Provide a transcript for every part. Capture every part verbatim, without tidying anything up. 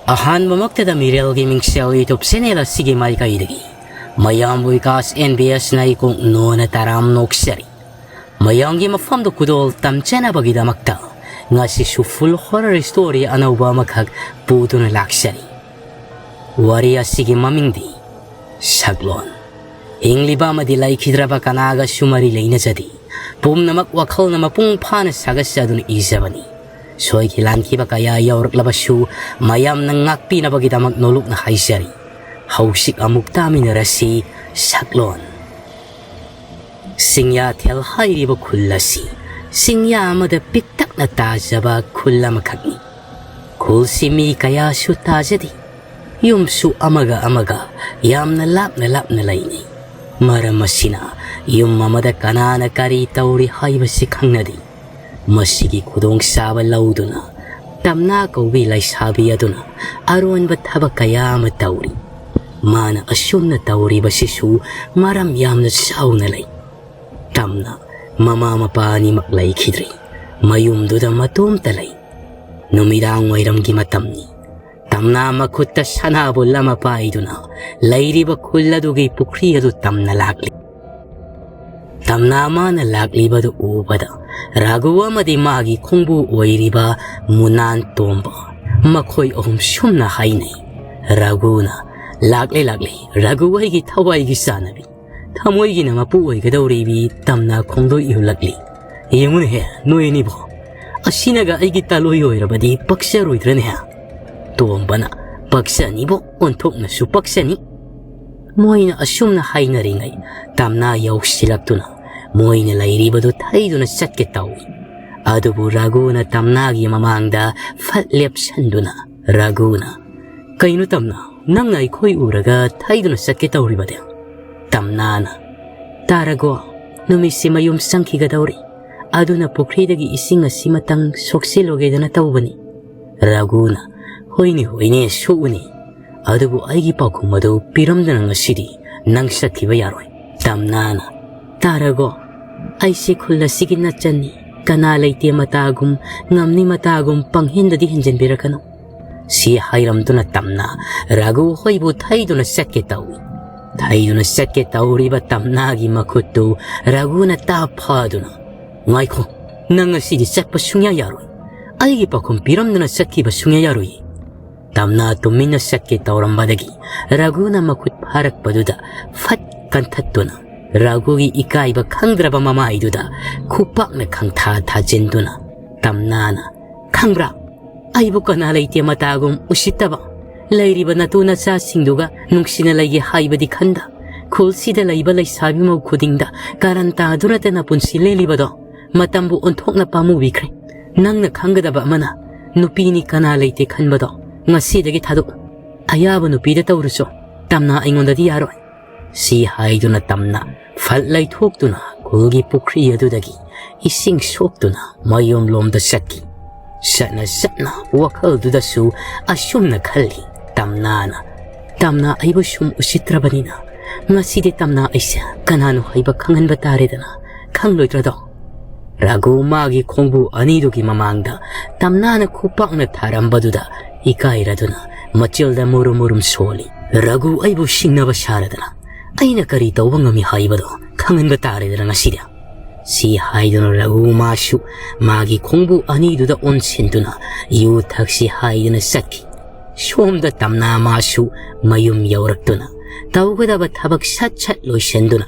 ꯑꯍꯥꯟꯕꯃꯛꯇꯗ ꯃꯤꯔꯦꯜꯒꯤ ꯃꯤꯡꯁꯦꯜ YouTube channel ꯑꯁꯤꯒꯤ ꯃꯥꯏꯀꯩꯗꯒꯤ ꯃꯌꯥꯝꯕꯨ ꯏꯀꯥꯁ NBS ꯅ ꯏꯀꯣꯛ ꯅꯣꯟꯅ ꯇꯔꯥꯝ ꯅꯣꯛꯆꯔꯤ꯫ ꯃꯌꯥꯝꯒꯤ ꯃꯐꯝꯗ ꯈꯨꯗꯣꯜ ꯇꯝꯖꯅꯕꯒꯤꯗꯃꯛꯇ ꯉꯁꯤꯁꯨ full horror story ꯑꯅꯧꯕ ꯑꯃꯈꯛ ꯄꯨꯗꯨꯅ ꯂꯥꯛꯆꯔꯤ꯫ ꯋꯥꯔꯤ ꯑꯁꯤꯒꯤ ꯃꯃꯤꯡꯗꯤ ꯁꯛꯂꯣꯟ꯫ ꯍꯤꯡꯂꯤꯕ ꯑꯃꯗꯤ ꯂꯩꯈꯤꯗ꯭ꯔꯕ ꯀꯅꯥꯒꯁꯨ ꯃꯔꯤ ꯂꯩꯅꯖꯗꯦ꯫ ꯄꯨꯝꯅꯃꯛ ꯋꯥꯈꯜꯅ ꯃꯄꯨꯡ ꯐꯥꯅ ꯁꯥꯒꯠꯆꯗꯨꯅ ꯏꯖꯕꯅꯤ꯫ ꯁꯣꯏꯈꯤ ꯂꯥꯟꯈꯤꯕ ꯀꯌꯥ ꯌꯥꯎꯔꯛꯂꯕꯁꯨ ꯃꯌꯥꯝꯅ ꯉꯥꯛꯄꯤꯅꯕꯒꯤꯗꯃꯛ ꯅꯣꯂꯨꯛꯅ ꯍꯥꯏꯖꯔꯤ꯫ ꯍꯧꯖꯤꯛ ꯑꯃꯨꯛ ꯇꯥꯃꯤꯟꯅꯔꯁꯤ ꯁꯛꯂꯣꯟ꯫ ꯆꯤꯡꯌꯥꯊꯦꯜ ꯍꯥꯏꯔꯤꯕ ꯈꯨꯜ ꯑꯁꯤ ꯆꯤꯡꯌꯥ ꯑꯃꯗ ꯄꯤꯛꯇꯛꯅ ꯇꯥꯖꯕ ꯈꯨꯜ ꯑꯃꯈꯛꯅꯤ꯫ ꯈꯨꯜꯁꯤ ꯃꯤ ꯀꯌꯥꯁꯨ ꯇꯥꯖꯗꯦ꯫ ꯌꯨꯝꯁꯨ ꯑꯃꯒ ꯑꯃꯒ ꯌꯥꯝꯅ ꯂꯥꯞꯅ ꯂꯥꯞꯅ ꯂꯩꯅꯩ꯫ ꯃꯔꯝ ꯑꯁꯤꯅ ꯌꯨꯝ ꯑꯃꯗ ꯀꯅꯥꯅ ꯀꯔꯤ ꯇꯧꯔꯤ ꯍꯥꯏꯕꯁꯤ ꯈꯪꯅꯗꯦ꯫ ꯃꯁꯤꯒꯤ ꯈꯨꯗꯣꯡꯆꯥꯕ ꯂꯧꯗꯨꯅ ꯇꯝꯅꯥ ꯀꯧꯕꯤ ꯂꯩꯁꯥꯕꯤ ꯑꯗꯨꯅ ꯑꯔꯣꯟꯕ ꯊꯕꯛ ꯀꯌꯥ ꯑꯃ ꯇꯧꯔꯤ꯫ ꯃꯥꯅ ꯑꯁꯨꯝꯅ ꯇꯧꯔꯤꯕꯁꯤꯁꯨ ꯃꯔꯝ ꯌꯥꯝꯅ ꯆꯥꯎꯅ ꯂꯩ꯫ ꯇꯝꯅ ꯃꯃꯥ ꯃꯄꯥ ꯑꯅꯤꯃꯛ ꯂꯩꯈꯤꯗ꯭ꯔꯦ꯫ ꯃꯌꯨꯝꯗꯨꯗ ꯃꯇꯣꯝꯇ ꯂꯩ꯫ ꯅꯨꯃꯤꯗꯥꯡ ꯋꯥꯏꯔꯝꯒꯤ ꯃꯇꯝꯅꯤ꯫ ꯇꯝꯅꯥ ꯃꯈꯨꯠꯇ ꯁꯅꯥꯕꯨꯜ ꯑꯃ ꯄꯥꯏꯗꯨꯅ ꯂꯩꯔꯤꯕ ꯈꯨꯜ ꯑꯗꯨꯒꯤ ꯄꯨꯈ꯭ꯔꯤ ꯑꯗꯨ ꯇꯝꯅ ꯂꯥꯛꯂꯤ꯫ ꯇꯝꯅꯥ ꯃꯥꯅ ꯂꯥꯛꯂꯤꯕꯗꯨ ꯎꯕꯗ ꯔꯥꯒꯨ ꯑꯃꯗꯤ ꯃꯥꯒꯤ ꯈꯣꯡꯕꯨ ꯑꯣꯏꯔꯤꯕ ꯃꯨꯅꯥꯟ ꯇꯣꯝꯕ, ꯃꯈꯣꯏ ꯑꯍꯨꯝ ꯁꯨꯝꯅ ꯍꯥꯏꯅꯩ꯫ ꯔꯥꯒꯨꯅ, "ꯂꯥꯛꯂꯦ, ꯂꯥꯛꯂꯦ, ꯔꯥꯒꯨ ꯑꯩꯒꯤ ꯊꯋꯥꯏꯒꯤ ꯆꯥꯅꯕꯤ, ꯊꯃꯣꯏꯒꯤꯅ ꯃꯄꯨ ꯑꯣꯏꯒꯗꯧꯔꯤꯕꯤ ꯇꯝꯅꯥ ꯈꯣꯡꯗꯣꯏ ꯏꯍꯨꯜꯂꯛꯂꯤ꯫ ꯌꯦꯡꯉꯨꯅꯦꯍꯦ, ꯅꯣꯏ ꯑꯅꯤꯕꯣ, ꯑꯁꯤꯅꯒ ꯑꯩꯒꯤ ꯇꯥꯂꯣꯏ ꯑꯣꯏꯔꯕꯗꯤ ꯄꯛꯆꯔꯣꯏꯗ꯭ꯔꯅꯦꯍꯦ?" ꯇꯣꯝꯕꯅ, "ꯄꯛꯆꯅꯤꯕꯣ, ꯑꯣꯟꯊꯣꯛꯅꯁꯨ ꯄꯛꯆꯅꯤ꯫" ꯃꯣꯏꯅ ꯑꯁꯨꯝꯅ ꯍꯥꯏꯅꯔꯤꯉꯩ ꯇꯝꯅꯥ ꯌꯧꯁꯤꯜꯂꯛꯇꯨꯅ ꯃꯣꯏꯅ ꯂꯩꯔꯤꯕꯗꯨ ꯊꯩꯗꯨꯅ ꯆꯠꯀꯦ ꯇꯧꯏ꯫ ꯑꯗꯨꯕꯨ ꯔꯥꯒꯨꯅ ꯇꯝꯅꯥꯒꯤ ꯃꯃꯥꯡꯗ ꯐꯠ ꯂꯦꯞꯁꯟꯗꯨꯅ ꯔꯥꯒꯨꯅ, "ꯀꯩꯅꯣ ꯇꯝꯅꯥ, ꯅꯪꯅ ꯑꯩꯈꯣꯏ ꯎꯔꯒ ꯊꯩꯗꯨꯅ ꯆꯠꯀꯦ ꯇꯧꯔꯤꯕꯗꯤ?" ꯇꯝꯅꯥꯅ, "ꯇꯥꯔꯒꯣ, ꯅꯨꯃꯤꯠꯁꯤ ꯃꯌꯨꯝ ꯆꯪꯈꯤꯒꯗꯧꯔꯤ꯫ ꯑꯗꯨꯅ ꯄꯨꯈ꯭ꯔꯤꯗꯒꯤ ꯏꯁꯤꯡ ꯑꯁꯤꯃꯇꯪ ꯁꯣꯛꯆꯤꯜꯂꯨꯒꯦꯗꯅ ꯇꯧꯕꯅꯤ꯫" ꯔꯥꯒꯨꯅ, "ꯍꯣꯏꯅꯦ, ꯍꯣꯏꯅꯦ, ꯁꯣꯛꯎꯅꯦ꯫ ꯑꯗꯨꯕꯨ ꯑꯩꯒꯤ ꯄꯥꯎꯈꯨꯝ ꯑꯗꯨ ꯄꯤꯔꯝꯗꯅ ꯉꯁꯤꯗꯤ ꯅꯪ ꯆꯠꯈꯤꯕ ꯌꯥꯔꯣꯏ꯫" ꯇꯝꯅꯥꯅ, "ꯇꯥꯔꯒꯣ, ꯑꯩꯁꯦ ꯈꯨꯜ ꯑꯁꯤꯒꯤ ꯅꯆꯟꯅꯤ꯫ ꯀꯅꯥ ꯂꯩꯇꯦ ꯃꯇꯥꯒꯨꯝ, ꯉꯝꯅꯤ ꯃꯇꯥꯒꯨꯝ ꯄꯪꯍꯦꯟꯗꯗꯤ ꯍꯦꯟꯖꯤꯟꯕꯤꯔꯛꯀꯅꯨ꯫ ꯁꯤ ꯍꯥꯏꯔꯝꯗꯨꯅ ꯇꯝꯅ ꯔꯥꯒꯨ ꯍꯣꯏꯕꯨ ꯊꯩꯗꯨꯅ ꯆꯠꯀꯦ ꯇꯧꯏ꯫ ꯊꯩꯗꯨꯅ ꯆꯠꯀꯦ ꯇꯧꯔꯤꯕ ꯇꯝꯅꯥꯒꯤ ꯃꯈꯨꯠꯇꯨ ꯔꯥꯒꯨꯅ ꯇꯥꯞ ꯐꯥꯗꯨꯅ, "ꯉꯥꯏꯈꯣ, ꯅꯪ ꯉꯁꯤꯗꯤ ꯆꯠꯄ ꯁꯨꯡꯌꯥ ꯌꯥꯔꯣꯏ꯫ ꯑꯩꯒꯤ ꯄꯥꯎꯈꯨꯝ ꯄꯤꯔꯝꯗꯅ ꯆꯠꯈꯤꯕ ꯁꯨꯡꯌꯥ ꯌꯥꯔꯣꯏꯌꯦ꯫" ꯇꯝꯅꯥ ꯇꯨꯃꯤꯟꯅ ꯆꯠꯀꯦ ꯇꯧꯔꯝꯕꯗꯒꯤ ꯔꯥꯒꯨꯅ ꯃꯈꯨꯠ ꯐꯥꯔꯛꯄꯗꯨꯗ ꯐꯠ ꯀꯟꯊꯠꯇꯨꯅ, ꯔꯥꯒꯨꯒꯤ ꯏꯀꯥꯏꯕ ꯈꯪꯗ꯭ꯔꯕ ꯃꯃꯥꯏꯗꯨꯗ ꯈꯨꯄꯥꯛꯅ ꯈꯪꯊꯥ ꯊꯥꯖꯤꯟꯗꯨꯅ, ꯇꯝꯅꯥꯅ, "ꯈꯪꯕ꯭ꯔꯥ? ꯑꯩꯕꯨ ꯀꯅꯥ ꯂꯩꯇꯦ ꯃꯇꯥꯒꯨꯝ ꯎꯁꯤꯠꯇꯕ꯫ ꯂꯩꯔꯤꯕ ꯅꯇꯨ ꯅꯆꯥꯁꯤꯡꯗꯨꯒ ꯅꯨꯡꯁꯤꯅ ꯂꯩꯒꯦ ꯍꯥꯏꯕꯗꯤ ꯈꯟꯗ, ꯈꯨꯜꯁꯤꯗ ꯂꯩꯕ ꯂꯩꯁꯥꯕꯤ ꯃꯧ ꯈꯨꯗꯤꯡꯗ ꯀꯥꯔꯟ ꯇꯥꯗꯨꯅꯇ ꯅꯄꯨꯟꯁꯤ ꯂꯦꯜꯂꯤꯕꯗꯣ ꯃꯇꯝꯕꯨ ꯑꯣꯟꯊꯣꯛꯅ ꯄꯥꯝꯃꯨꯕꯤꯈ꯭ꯔꯦ꯫ ꯅꯪꯅ ꯈꯪꯒꯗꯕ ꯑꯃꯅ, ꯅꯨꯄꯤꯅꯤ ꯀꯅꯥ ꯂꯩꯇꯦ ꯈꯟꯕꯗꯣ ꯉꯁꯤꯗꯒꯤ ꯊꯥꯗꯣꯛꯎ꯫ ꯑꯌꯥꯕ ꯅꯨꯄꯤꯗ ꯇꯧꯔꯨꯆꯣ꯫ ꯇꯝꯅꯥ ꯑꯩꯉꯣꯟꯗꯗꯤ ꯌꯥꯔꯣꯏ꯫" ꯁꯤ ꯍꯥꯏꯗꯨꯅ ꯇꯝꯅ ꯐꯠ ꯂꯩꯊꯣꯛꯇꯨꯅ ꯈꯨꯜꯒꯤ ꯄꯨꯈ꯭ꯔꯤ ꯑꯗꯨꯗꯒꯤ ꯏꯁꯤꯡ ꯁꯣꯛꯇꯨꯅ ꯃꯌꯨꯝꯂꯣꯝꯗ ꯆꯠꯈꯤ꯫ ꯆꯠꯅ ꯆꯠꯅ ꯋꯥꯈꯜꯗꯨꯗꯁꯨ ꯑꯁꯨꯝꯅ ꯈꯜꯂꯤ, "ꯇꯝꯅꯥꯅ, ꯇꯝꯅꯥ ꯑꯩꯕꯨ ꯁꯨꯝ ꯎꯁꯤꯠꯇ꯭ꯔꯕꯅꯤꯅ ꯉꯁꯤꯗꯤ ꯇꯝꯅꯥ ꯑꯩꯁꯦ ꯀꯅꯥꯅꯣ ꯍꯥꯏꯕ ꯈꯪꯍꯟꯕ ꯇꯥꯔꯦꯗꯅ, ꯈꯪꯂꯣꯏꯗ꯭ꯔꯗꯣ?" ꯔꯥꯒꯨ ꯃꯥꯒꯤ ꯈꯣꯡꯕꯨ ꯑꯅꯤꯗꯨꯒꯤ ꯃꯃꯥꯡꯗ ꯇꯝꯅꯥꯅ ꯈꯨꯄꯥꯛꯅ ꯊꯥꯔꯝꯕꯗꯨꯗ ꯏꯀꯥꯏꯔꯗꯨꯅ ꯃꯆꯤꯜꯗ ꯃꯨꯔꯨꯝ ꯃꯨꯔꯨꯝ ꯁꯣꯜꯂꯤ꯫ "ꯔꯥꯒꯨ ꯑꯩꯕꯨ ꯁꯤꯡꯅꯕ ꯁꯥꯔꯗꯅ ꯑꯩꯅ ꯀꯔꯤ ꯇꯧꯕ ꯉꯝꯃꯤ ꯍꯥꯏꯕꯗꯣ ꯈꯪꯍꯟꯕ ꯇꯥꯔꯦꯗꯅ ꯉꯁꯤꯗꯤ꯫" ꯁꯤ ꯍꯥꯏꯗꯨꯅ ꯔꯥꯒꯨ ꯃꯥꯁꯨ ꯃꯥꯒꯤ ꯈꯣꯡꯕꯨ ꯑꯅꯤꯗꯨꯗ ꯑꯣꯟꯁꯤꯟꯗꯨꯅ ꯌꯨ ꯊꯛꯁꯤ ꯍꯥꯏꯗꯨꯅ ꯆꯠꯈꯤ꯫ ꯁꯣꯝꯗ ꯇꯝꯅꯥ ꯃꯥꯁꯨ ꯃꯌꯨꯝ ꯌꯧꯔꯛꯇꯨꯅ ꯇꯧꯒꯗꯕ ꯊꯕꯛ ꯁꯠ ꯁꯠ ꯂꯣꯏꯁꯤꯟꯗꯨꯅ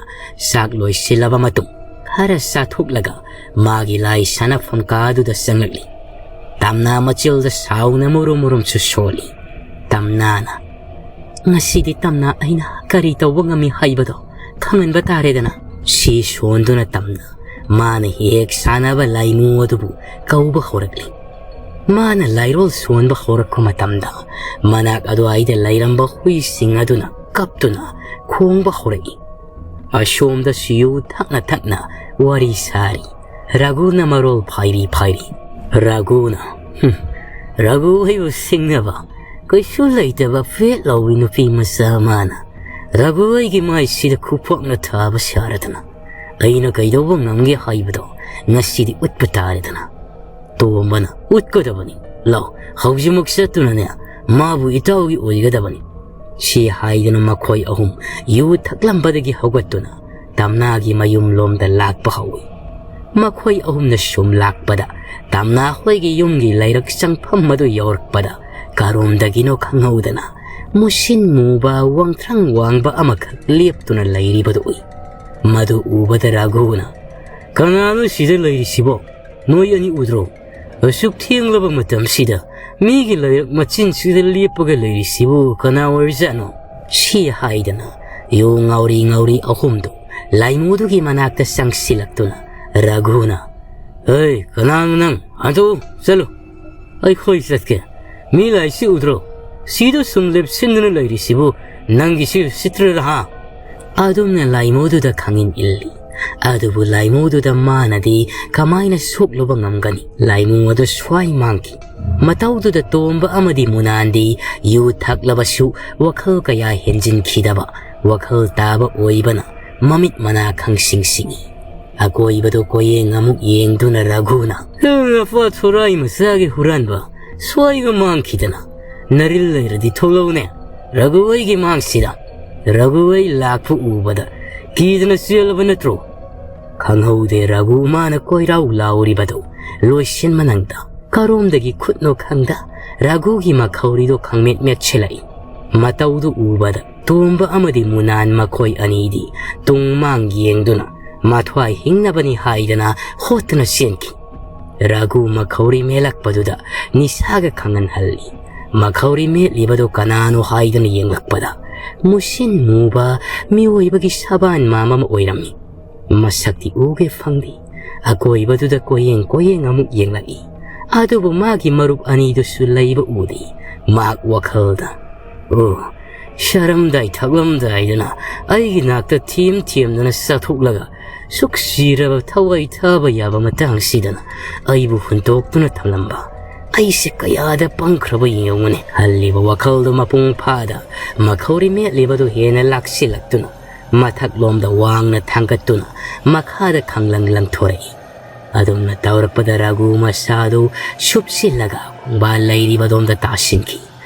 ꯆꯥꯛ ꯂꯣꯏꯁꯤꯜꯂꯕ ꯃꯇꯨꯡ ꯈꯔ ꯆꯥꯊꯣꯛꯂꯒ ꯃꯥꯒꯤ ꯂꯥꯏ ꯁꯥꯟꯅꯐꯝ ꯀꯥꯗꯨꯗ ꯆꯪꯂꯛꯂꯤ꯫ ꯇꯝꯅꯥ ꯃꯆꯤꯜꯗ ꯁꯥꯎꯅ ꯃꯨꯔꯨꯝ ꯃꯨꯔꯨꯝꯁꯨ ꯁꯣꯜꯂꯤ꯫ ꯇꯝꯅꯥꯅ, "ꯉꯁꯤꯗꯤ ꯇꯝꯅꯥ ꯑꯩꯅ ꯀꯔꯤ ꯇꯧꯕ ꯉꯝꯃꯤ ꯍꯥꯏꯕꯗꯣ ꯈꯪꯍꯟꯕ ꯇꯥꯔꯦꯗꯅ꯫" ꯁꯤ ꯁꯣꯟꯗꯨꯅ ꯇꯝꯅ ꯃꯥꯅ ꯍꯦꯛ ꯁꯥꯟꯅꯕ ꯂꯥꯏꯃꯨ ꯑꯗꯨꯕꯨ ꯀꯧꯕ ꯍꯧꯔꯛꯂꯤ꯫ ꯃꯥꯅ ꯂꯥꯏꯔꯣꯜ ꯁꯣꯟꯕ ꯍꯧꯔꯛꯄ ꯃꯇꯝꯗ ꯃꯅꯥꯛ ꯑꯗꯨꯋꯥꯏꯗ ꯂꯩꯔꯝꯕ ꯍꯨꯏꯁꯤꯡ ꯑꯗꯨꯅ ꯀꯞꯇꯨꯅ ꯈꯣꯡꯕ ꯍꯧꯔꯛꯏ꯫ ꯑꯁꯣꯝꯗꯁꯨ ꯌꯨ ꯊꯛꯅ ꯊꯛꯅ ꯋꯥꯔꯤ ꯁꯥꯔꯤ꯫ ꯔꯥꯒꯨꯅ ꯃꯔꯣꯜ ꯐꯥꯏꯔꯤ ꯐꯥꯏꯔꯤ꯫ ꯔꯥꯒꯨꯅ, "ꯍꯨꯝ, ꯔꯥꯒꯨ ꯑꯩꯕꯨ ꯁꯤꯡꯅꯕ ꯀꯩꯁꯨ ꯂꯩꯇꯕ ꯐꯦꯠ ꯂꯥꯎꯕꯤ ꯅꯨꯄꯤ ꯃꯆꯥ ꯑꯃꯅ ꯔꯥꯒꯨ ꯑꯩꯒꯤ ꯃꯥꯏꯁꯤꯗ ꯈꯨꯄꯥꯛꯅ ꯊꯥꯕ ꯁꯥꯔꯗꯅ ꯑꯩꯅ ꯀꯩꯗꯧꯕ ꯉꯝꯒꯦ ꯍꯥꯏꯕꯗꯣ ꯉꯁꯤꯗꯤ ꯎꯠꯄ ꯇꯥꯔꯦꯗꯅ꯫ ꯇꯣꯝꯕꯅ ꯎꯠꯀꯗꯕꯅꯤ꯫ "ꯂꯥꯎ, ꯍꯧꯖꯤꯛꯃꯛ ꯆꯠꯇꯨꯅꯅꯦ ꯃꯥꯕꯨ ꯏꯇꯥꯎꯒꯤ ꯑꯣꯏꯒꯗꯕꯅꯤ" ꯁꯤ ꯍꯥꯏꯗꯨꯅ ꯃꯈꯣꯏ ꯑꯍꯨꯝ ꯌꯨ ꯊꯛꯂꯝꯕꯗꯒꯤ ꯍꯧꯒꯠꯇꯨꯅ ꯇꯝꯅꯥꯒꯤ ꯃꯌꯨꯝꯂꯣꯝꯗ ꯂꯥꯛꯄ ꯍꯧꯏ꯫ ꯃꯈꯣꯏ ꯑꯍꯨꯝꯅ ꯁꯨꯝ ꯂꯥꯛꯄꯗ ꯇꯝꯅꯥ ꯍꯣꯏꯒꯤ ꯌꯨꯝꯒꯤ ꯂꯩꯔꯛ ꯆꯪꯐꯝ ꯑꯗꯨ ꯌꯧꯔꯛꯄꯗ ꯀꯔꯣꯝꯗꯒꯤꯅꯣ ꯈꯪꯍꯧꯗꯅ ꯃꯨꯁꯤꯟ ꯃꯨꯕ ꯋꯥꯡꯊ꯭ꯔꯪ ꯋꯥꯡꯕ ꯑꯃꯈꯛ ꯂꯦꯞꯇꯨꯅ ꯂꯩꯔꯤꯕꯗꯨ ꯎꯏ꯫ ꯃꯗꯨ ꯎꯕꯗ ꯔꯘꯨꯅ, "ꯀꯅꯥꯅꯣ ꯁꯤꯗ ꯂꯩꯔꯤꯁꯤꯕꯣ? ꯅꯣꯏ ꯑꯅꯤ ꯎꯗ꯭ꯔꯣ? ꯑꯁꯨꯛ ꯊꯦꯡꯂꯕ ꯃꯇꯝꯁꯤꯗ ꯃꯤꯒꯤ ꯂꯩꯔꯛ ꯃꯆꯤꯟꯁꯤꯗ ꯂꯦꯞꯄꯒ ꯂꯩꯔꯤꯁꯤꯕꯨ ꯀꯅꯥ ꯑꯣꯏꯔꯖꯥꯠꯅꯣ?" ꯁꯤ ꯍꯥꯏꯗꯅ ꯌꯨ ꯉꯥꯎꯔꯤ ꯉꯥꯎꯔꯤ ꯑꯍꯨꯝꯗꯨ ꯂꯥꯏꯃꯨꯗꯨꯒꯤ ꯃꯅꯥꯛꯇ ꯆꯪꯁꯤꯜꯂꯛꯇꯨꯅ ꯔꯘꯨꯅ, "ꯍꯩ, ꯀꯅꯥꯅꯣ ꯅꯪ? ꯍꯟꯗꯣꯛꯎ, ꯆꯠꯂꯨ꯫ ꯑꯩꯈꯣꯏ ꯆꯠꯀꯦ꯫ ꯃꯤ ꯂꯥꯛꯏꯁꯤ ꯎꯗ꯭ꯔꯣ? ꯁꯤꯗ ꯁꯨꯝ ꯂꯦꯞꯁꯤꯟꯗꯨꯅ ꯂꯩꯔꯤꯁꯤꯕꯨ ꯅꯪꯒꯤꯁꯤ ꯎꯁꯤꯠꯇ꯭ꯔꯤꯔꯥ, ꯍꯥ?" ꯑꯗꯨꯝꯅ ꯂꯥꯏꯃꯨꯗꯨꯗ ꯈꯪꯏꯟ ꯏꯜꯂꯤ꯫ ꯑꯗꯨꯕꯨ ꯂꯥꯏꯃꯨꯗꯨꯗ ꯃꯥꯅꯗꯤ ꯀꯃꯥꯏꯅ ꯁꯣꯛꯂꯨꯕ ꯉꯝꯒꯅꯤ? ꯂꯥꯏꯃꯨ ꯑꯗꯨ ꯁ꯭ꯋꯥꯏ ꯃꯥꯡꯈꯤ꯫ ꯃꯇꯧꯗꯨꯗ ꯇꯣꯝꯕ ꯑꯃꯗꯤ ꯃꯨꯅꯥꯟꯗꯤ ꯌꯨ ꯊꯛꯂꯕꯁꯨ ꯋꯥꯈꯜ ꯀꯌꯥ ꯍꯦꯟꯖꯤꯟꯈꯤꯗꯕ, ꯋꯥꯈꯜ ꯇꯥꯕ ꯑꯣꯏꯕꯅ ꯃꯃꯤꯠ ꯃꯅꯥ ꯈꯪꯁꯤꯡ ꯁꯤꯡꯏ꯫ ꯑꯀꯣꯏꯕꯗꯨ ꯀꯣꯌꯦꯡ ꯑꯃꯨꯛ ꯌꯦꯡꯗꯨꯅ ꯔꯘꯨꯅ, "ꯅꯪ ꯑꯄꯥ ꯊꯣꯔꯥꯏ ꯃꯆꯥꯒꯤ ꯍꯨꯔꯥꯟꯕ, ꯁ꯭ꯋꯥꯏꯒ ꯃꯥꯡꯈꯤꯗꯅ꯫ ꯅꯔꯤꯜ ꯂꯩꯔꯗꯤ ꯊꯣꯛꯂꯛꯎꯅꯦ, ꯔꯘꯨ ꯑꯩꯒꯤ ꯃꯥꯡꯁꯤꯗ꯫ ꯔꯘꯨ ꯑꯩ ꯂꯥꯛꯄ ꯎꯕꯗ ꯀꯤꯗꯅ ꯆꯦꯜꯂꯕ ꯅꯠꯇ꯭ꯔꯣ?" ꯈꯪꯍꯧꯗꯦ ꯔꯘꯨ ꯃꯥꯅ ꯀꯣꯏꯔꯥꯎ ꯂꯥꯎꯔꯤꯕꯗꯨ ꯂꯣꯏꯁꯤꯟꯕ ꯅꯪꯗ ꯀꯔꯣꯝꯗꯒꯤ ꯈꯨꯠꯅꯣ ꯈꯪꯗ ꯔꯘꯨꯒꯤ ꯃꯈꯧꯔꯤꯗꯨ ꯈꯪꯃꯦꯠ ꯃꯦꯠꯁꯤꯜꯂꯛꯏ꯫ ꯃꯇꯧꯗꯨ ꯎꯕꯗ ꯇꯣꯝꯕ ꯑꯃꯗꯤ ꯃꯨꯅꯥꯟ ꯃꯈꯣꯏ ꯑꯅꯤꯗꯤ ꯇꯨꯡ ꯃꯥꯡ ꯌꯦꯡꯗꯨꯅ ꯃꯊ꯭ꯋꯥꯏ ꯍꯤꯡꯅꯕꯅꯤ ꯍꯥꯏꯗꯅ ꯍꯣꯠꯇꯨꯅ ꯆꯦꯟꯈꯤ꯫ ꯔꯘꯨ ꯃꯈꯧꯔꯤ ꯃꯦꯠꯂꯛꯄꯗꯨꯗ ꯅꯤꯁꯥꯒ ꯈꯪꯍꯟꯍꯜꯂꯤ꯫ ꯃꯈꯧꯔꯤ ꯃꯦꯠꯂꯤꯕꯗꯨ ꯀꯅꯥꯅꯣ ꯍꯥꯏꯗꯨꯅ ꯌꯦꯡꯂꯛꯄꯗ ꯃꯨꯁꯤꯟ ꯃꯨꯕ ꯃꯤꯑꯣꯏꯕꯒꯤ ꯁꯕꯥꯟ ꯃꯥꯟꯕ ꯑꯃ ꯑꯣꯏꯔꯝꯃꯤ꯫ ꯃꯁꯛꯇꯤ ꯎꯒꯦ ꯐꯪꯗꯦ꯫ ꯑꯀꯣꯏꯕꯗꯨꯗ ꯀꯣꯌꯦꯡ ꯀꯣꯌꯦꯡ ꯑꯃꯨꯛ ꯌꯦꯡꯂꯛꯏ꯫ ꯑꯗꯨꯕꯨ ꯃꯥꯒꯤ ꯃꯔꯨꯞ ꯑꯅꯤꯗꯨꯁꯨ ꯂꯩꯕ ꯎꯗꯦ꯫ ꯃꯍꯥꯛ ꯋꯥꯈꯜꯗ, "ꯑꯣ, ꯆꯥꯔꯝꯗꯥꯏ ꯊꯛꯂꯝꯗꯥꯏꯗꯅ ꯑꯩꯒꯤ ꯅꯥꯛꯇ ꯊꯦꯝ ꯊꯦꯝꯗꯅ ꯆꯥꯊꯣꯛꯂꯒ ꯁꯨꯛ ꯁꯤꯔꯕ ꯊꯋꯥꯏ ꯊꯥꯕ ꯌꯥꯕ ꯃꯇꯥꯡꯁꯤꯗꯅ ꯑꯩꯕꯨ ꯍꯨꯟꯗꯣꯛꯇꯨꯅ ꯊꯝꯂꯝꯕ꯫ ꯑꯩꯁꯦ ꯀꯌꯥꯗ ꯄꯪꯈ꯭ꯔꯕ ꯌꯦꯡꯉꯨꯅꯦ" ꯈꯜꯂꯤꯕ ꯋꯥꯈꯜꯗꯨ ꯃꯄꯨꯡ ꯐꯥꯗ ꯃꯈꯧꯔꯤ ꯃꯦꯠꯂꯤꯕꯗꯨ ꯍꯦꯟꯅ ꯂꯥꯛꯁꯤꯜꯂꯛꯇꯨꯅ ꯃꯊꯛꯂꯣꯝꯗ ꯋꯥꯡꯅ ꯊꯥꯡꯒꯠꯇꯨꯅ ꯃꯈꯥꯗ ꯈꯪꯂꯪ ꯂꯪꯊꯣꯔꯛꯏ꯫ ꯑꯗꯨꯝꯅ ꯇꯧꯔꯛꯄꯗ ꯔꯥꯒꯨ ꯃꯁꯥꯗꯨ ꯁꯨꯞꯆꯤꯜꯂꯒ ꯈꯣꯡꯕꯥꯜ ꯂꯩꯔꯤꯕꯗꯣꯝꯗ ꯇꯥꯁꯤꯟꯈꯤ꯫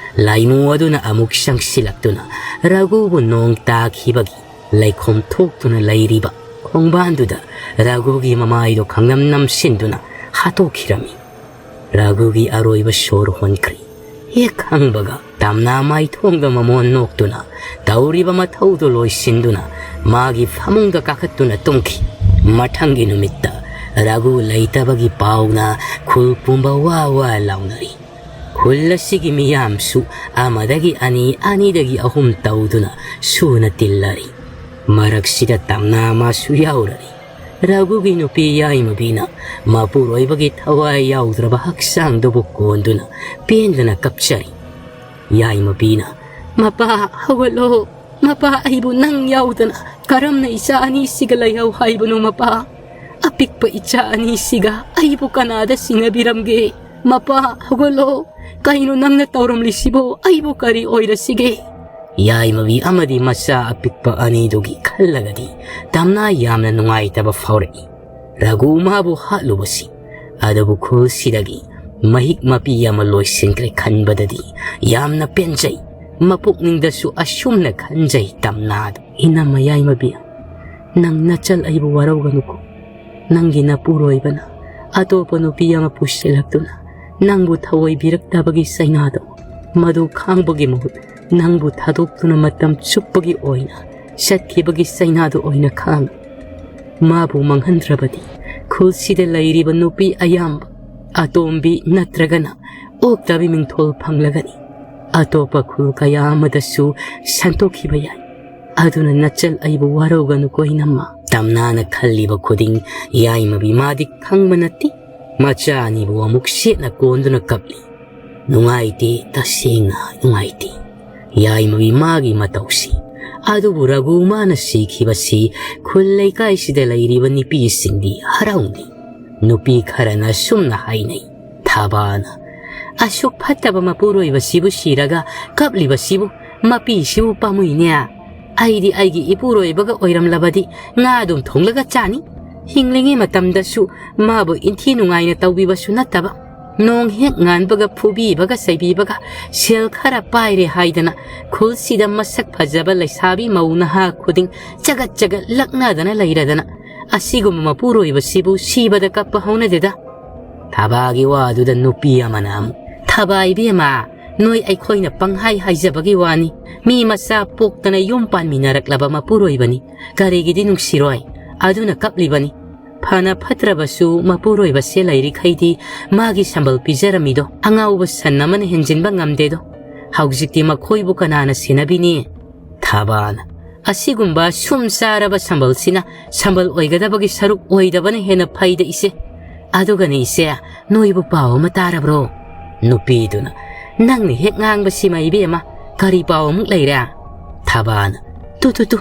ꯂꯥꯏꯃꯨ ꯑꯗꯨꯅ ꯑꯃꯨꯛ ꯆꯪꯁꯤꯜꯂꯛꯇꯨꯅ ꯔꯥꯒꯨꯕꯨ ꯅꯣꯡ ꯇꯥꯈꯤꯕꯒꯤ ꯂꯩꯈꯣꯝ ꯊꯣꯛꯇꯨꯅ ꯂꯩꯔꯤꯕ ꯈꯣꯡꯕꯥꯟꯗꯨꯗ ꯔꯥꯒꯨꯒꯤ ꯃꯃꯥꯏꯗꯨ ꯈꯪꯅꯝ ꯅꯝꯁꯤꯟꯗꯨꯅ ꯍꯥꯠꯇꯣꯛꯈꯤꯔꯝꯃꯤ꯫ ꯔꯥꯒꯨꯒꯤ ꯑꯔꯣꯏꯕ ꯁꯣꯔ ꯍꯣꯟꯈ꯭ꯔꯤ꯫ ꯍꯦꯛ ꯈꯪꯕꯒ ꯇꯝꯅꯥ ꯃꯥꯏꯊꯣꯡꯗ ꯃꯃꯣꯟ ꯅꯣꯛꯇꯨꯅ ꯇꯧꯔꯤꯕ ꯃꯊꯧꯗꯨ ꯂꯣꯏꯁꯤꯟꯗꯨꯅ ꯃꯥꯒꯤ ꯐꯃꯨꯡꯗ ꯀꯥꯈꯠꯇꯨꯅ ꯇꯨꯝꯈꯤ꯫ ꯃꯊꯪꯒꯤ ꯅꯨꯃꯤꯠꯇ ꯔꯥꯒꯨ ꯂꯩꯇꯕꯒꯤ ꯄꯥꯎꯅ ꯈꯨꯜ ꯄꯨꯝꯕ ꯋꯥ ꯋꯥ ꯂꯥꯎꯅꯔꯤ꯫ ꯈꯨꯜ ꯑꯁꯤꯒꯤ ꯃꯤꯌꯥꯝꯁꯨ ꯑꯃꯗꯒꯤ ꯑꯅꯤ, ꯑꯅꯤꯗꯒꯤ ꯑꯍꯨꯝ ꯇꯧꯗꯨꯅ ꯁꯨꯅ ꯇꯤꯜꯂꯔꯤ꯫ ꯃꯔꯛꯁꯤꯗ ꯇꯝꯅꯥ ꯃꯥꯁꯨ ꯌꯥꯎꯔꯔꯤ꯫ ꯔꯥꯒꯨꯒꯤ ꯅꯨꯄꯤ ꯌꯥꯏꯃꯕꯤꯅ ꯃꯄꯨꯔꯣꯏꯕꯒꯤ ꯊꯋꯥꯏ ꯌꯥꯎꯗ꯭ꯔꯕ ꯍꯛꯆꯥꯡꯗꯨꯕꯨ ꯀꯣꯟꯗꯨꯅ ꯄꯦꯟꯗꯅ ꯀꯞꯆꯔꯤ꯫ ꯌꯥꯏꯃꯕꯤꯅ, "ꯃꯄꯥ, ꯍꯧꯒꯠꯂꯣ꯫ ꯃꯄꯥ, ꯑꯩꯕꯨ ꯅꯪ ꯌꯥꯎꯗꯅ ꯀꯔꯝꯅ ꯏꯆꯥ ꯑꯅꯤꯁꯤꯒ ꯂꯩꯍꯧ ꯍꯥꯏꯕꯅꯣ, ꯃꯄꯥ? ꯑꯄꯤꯛꯄ ꯏꯆꯥ ꯑꯅꯤꯁꯤꯒ ꯑꯩꯕꯨ ꯀꯅꯥꯗ ꯁꯤꯟꯅꯕꯤꯔꯝꯒꯦ? ꯃꯄꯥ, ꯍꯧꯒꯠꯂꯣ꯫ ꯀꯩꯅꯣ ꯅꯪꯅ ꯇꯧꯔꯝꯂꯤꯁꯤꯕꯣ? ꯑꯩꯕꯨ ꯀꯔꯤ ꯑꯣꯏꯔꯁꯤꯒꯦ?" ꯌꯥꯏꯃꯕꯤ ꯑꯃꯗꯤ ꯃꯆꯥ ꯑꯄꯤꯛꯄ ꯑꯅꯤꯗꯨꯒꯤ ꯈꯜꯂꯒꯗꯤ ꯇꯝꯅꯥ ꯌꯥꯝꯅ ꯅꯨꯡꯉꯥꯏꯇꯕ ꯐꯥꯎꯔꯛꯏ꯫ ꯔꯥꯒꯨ ꯃꯥꯕꯨ ꯍꯥꯠꯂꯨꯕꯁꯤ, ꯑꯗꯨꯕꯨ ꯈꯨꯜꯁꯤꯗꯒꯤ ꯃꯍꯤꯛ ꯃꯄꯤ ꯑꯃ ꯂꯣꯏꯁꯤꯟꯈ꯭ꯔꯦ ꯈꯟꯕꯗꯗꯤ ꯌꯥꯝꯅ ꯄꯦꯟꯖꯩ꯫ ꯃꯄꯨꯛꯅꯤꯡꯗꯁꯨ ꯑꯁꯨꯝꯅ ꯈꯟꯖꯩ ꯇꯝꯅꯥꯗ, "ꯏꯅꯝꯃ ꯌꯥꯏꯃꯕꯤ, ꯅꯪ ꯅꯆꯜ ꯑꯩꯕꯨ ꯋꯥꯔꯧꯒꯅꯨꯀꯣ꯫ ꯅꯪꯒꯤ ꯅꯄꯨꯔꯣꯏꯕꯅ ꯑꯇꯣꯞꯄ ꯅꯨꯄꯤ ꯑꯃ ꯄꯨꯁꯤꯜꯂꯛꯇꯨꯅ ꯅꯪꯕꯨ ꯊꯑꯣꯏꯕꯤꯔꯛꯇꯕꯒꯤ ꯆꯩꯅꯥꯗꯣ, ꯃꯗꯨ ꯈꯥꯡꯕꯒꯤ ꯃꯍꯨꯠ ꯅꯪꯕꯨ ꯊꯥꯗꯣꯛꯇꯨꯅ ꯃꯇꯝ ꯆꯨꯞꯄꯒꯤ ꯑꯣꯏꯅ ꯆꯠꯈꯤꯕꯒꯤ ꯆꯩꯅꯥꯗꯣ ꯑꯣꯏꯅ ꯈꯥꯡ꯫ ꯃꯥꯕꯨ ꯃꯥꯡꯍꯟꯗ꯭ꯔꯕꯗꯤ ꯈꯨꯜꯁꯤꯗ ꯂꯩꯔꯤꯕ ꯅꯨꯄꯤ ꯑꯌꯥꯝꯕ ꯑꯇꯣꯝꯕꯤ ꯅꯠꯇ꯭ꯔꯒꯅ ꯑꯣꯛꯇꯕꯤ ꯃꯤꯡꯊꯣꯜ ꯐꯪꯂꯒꯅꯤ꯫ ꯑꯇꯣꯞꯄ ꯈꯨꯜ ꯀꯌꯥ ꯑꯃꯗꯁꯨ ꯁꯟꯇꯣꯛꯈꯤꯕ ꯌꯥꯏ꯫ ꯑꯗꯨꯅ ꯅꯆꯜ ꯑꯩꯕꯨ ꯋꯥꯔꯧꯒꯅꯨꯀꯣ ꯏꯅꯝꯃ꯫" ꯇꯝꯅꯥꯅ ꯈꯜꯂꯤꯕ ꯈꯨꯗꯤꯡ ꯌꯥꯏꯃꯕꯤ ꯃꯥꯗꯤ ꯈꯪꯕ ꯅꯠꯇꯦ꯫ ꯃꯆꯥ ꯑꯅꯤꯕꯨ ꯑꯃꯨꯛ ꯁꯦꯠꯅ ꯀꯣꯟꯗꯨꯅ ꯀꯞꯂꯤ꯫ ꯅꯨꯡꯉꯥꯏꯇꯦ, ꯇꯁꯦꯡꯅ ꯅꯨꯡꯉꯥꯏꯇꯦ ꯌꯥꯏꯃꯕꯤ ꯃꯥꯒꯤ ꯃꯇꯧꯁꯤ꯫ ꯑꯗꯨꯕꯨ ꯔꯥꯒꯨ ꯃꯥꯅ ꯁꯤꯈꯤꯕꯁꯤ ꯈꯨꯜ ꯂꯩꯀꯥꯏꯁꯤꯗ ꯂꯩꯔꯤꯕ ꯅꯨꯄꯤꯁꯤꯡꯗꯤ ꯍꯔꯥꯎꯅꯩ꯫ ꯅꯨꯄꯤ ꯈꯔꯅ ꯁꯨꯝꯅ ꯍꯥꯏꯅꯩ, ꯊꯥꯕꯥꯅ, "ꯑꯁꯨꯛ ꯐꯠꯇꯕ ꯃꯄꯨꯔꯣꯏꯕꯁꯤꯕꯨ ꯁꯤꯔꯒ ꯀꯞꯂꯤꯕꯁꯤꯕꯨ, ꯃꯄꯤꯁꯤꯕꯨ ꯄꯥꯝꯃꯨꯏꯅꯦ꯫ ꯑꯩꯗꯤ ꯑꯩꯒꯤ ꯏꯄꯨꯔꯣꯏꯕꯒ ꯑꯣꯏꯔꯝꯂꯕꯗꯤ ꯉꯥ ꯑꯗꯨꯝ ꯊꯣꯡꯂꯒ ꯆꯥꯅꯤ꯫ ꯍꯤꯡꯂꯤꯉꯩ ꯃꯇꯝꯗꯁꯨ ꯃꯥꯕꯨ ꯏꯟꯊꯤ ꯅꯨꯡꯉꯥꯏꯅ ꯇꯧꯕꯤꯕꯁꯨ ꯅꯠꯇꯕ, ꯅꯣꯡ ꯍꯦꯛ ꯉꯥꯟꯕꯒ ꯐꯨꯕꯤꯕꯒ ꯆꯩꯕꯤꯕꯒ, ꯁꯦꯜ ꯈꯔ ꯄꯥꯏꯔꯦ ꯍꯥꯏꯗꯅ ꯈꯨꯜꯁꯤꯗ ꯃꯁꯛ ꯐꯖꯕ ꯂꯩꯁꯥꯕꯤ ꯃꯧ ꯅꯍꯥ ꯈꯨꯗꯤꯡ ꯆꯒꯠ ꯆꯒꯠ ꯂꯛꯅꯗꯅ ꯂꯩꯔꯗꯅ, ꯑꯁꯤꯒꯨꯝꯕ ꯃꯄꯨꯔꯣꯏꯕꯁꯤꯕꯨ ꯁꯤꯕꯗ ꯀꯞꯄ ꯍꯧꯅꯗꯦꯗ꯫ ꯊꯕꯥꯒꯤ ꯋꯥꯗꯨꯗ ꯅꯨꯄꯤ ꯑꯃꯅ ꯑꯃꯨꯛ, "ꯊꯕꯥ ꯏꯕꯦꯝꯃ, ꯅꯣꯏ ꯑꯩꯈꯣꯏꯅ ꯄꯪꯍꯥꯏ ꯍꯥꯏꯖꯕꯒꯤ ꯋꯥꯅꯤ꯫ ꯃꯤ ꯃꯆꯥ ꯄꯣꯛꯇꯅ ꯌꯨꯝ ꯄꯥꯟꯃꯤꯟꯅꯔꯛꯂꯕ ꯃꯄꯨꯔꯣꯏꯕꯅꯤ꯫ ꯀꯔꯤꯒꯤꯗꯤ ꯅꯨꯡꯁꯤꯔꯣꯏ? ꯑꯗꯨꯅ ꯀꯞꯂꯤꯕꯅꯤ꯫ ꯐꯅ ꯐꯠꯇ꯭ꯔꯕꯁꯨ ꯃꯄꯨꯔꯣꯏꯕꯁꯦ ꯂꯩꯔꯤꯈꯩꯗꯤ ꯃꯥꯒꯤ ꯁꯝꯕꯜ ꯄꯤꯖꯔꯝꯃꯤꯗꯣ ꯑꯉꯥꯎꯕ ꯁꯟ ꯑꯃꯅ ꯍꯦꯟꯖꯤꯟꯕ ꯉꯝꯗꯦꯗꯣ꯫ ꯍꯧꯖꯤꯛꯇꯤ ꯃꯈꯣꯏꯕꯨ ꯀꯅꯥꯅ ꯁꯦꯟꯅꯕꯤꯅꯤ?" ꯊꯕꯥꯅ, "ꯑꯁꯤꯒꯨꯝꯕ ꯁꯨꯝ ꯆꯥꯔꯕ ꯁꯝꯕꯜꯁꯤꯅ ꯁꯝꯕꯜ ꯑꯣꯏꯒꯗꯕꯒꯤ ꯁꯔꯨꯛ ꯑꯣꯏꯗꯕꯅ ꯍꯦꯟꯅ ꯐꯩꯗ ꯏꯆꯦ꯫ ꯑꯗꯨꯒꯅꯦ ꯏꯆꯦ, ꯅꯣꯏꯕꯨ ꯄꯥꯎ ꯑꯃ ꯇꯥꯔꯕ꯭ꯔꯣ?" ꯅꯨꯄꯤꯗꯨꯅ, "ꯅꯪꯅ ꯍꯦꯛ ꯉꯥꯡꯕꯁꯤꯃ ꯏꯕꯦꯝꯃ, ꯀꯔꯤ ꯄꯥꯎ ꯑꯃꯨꯛ ꯂꯩꯔꯦ?" ꯊꯕꯥꯅ, "ꯇꯨ ꯇꯨ ꯇꯨ,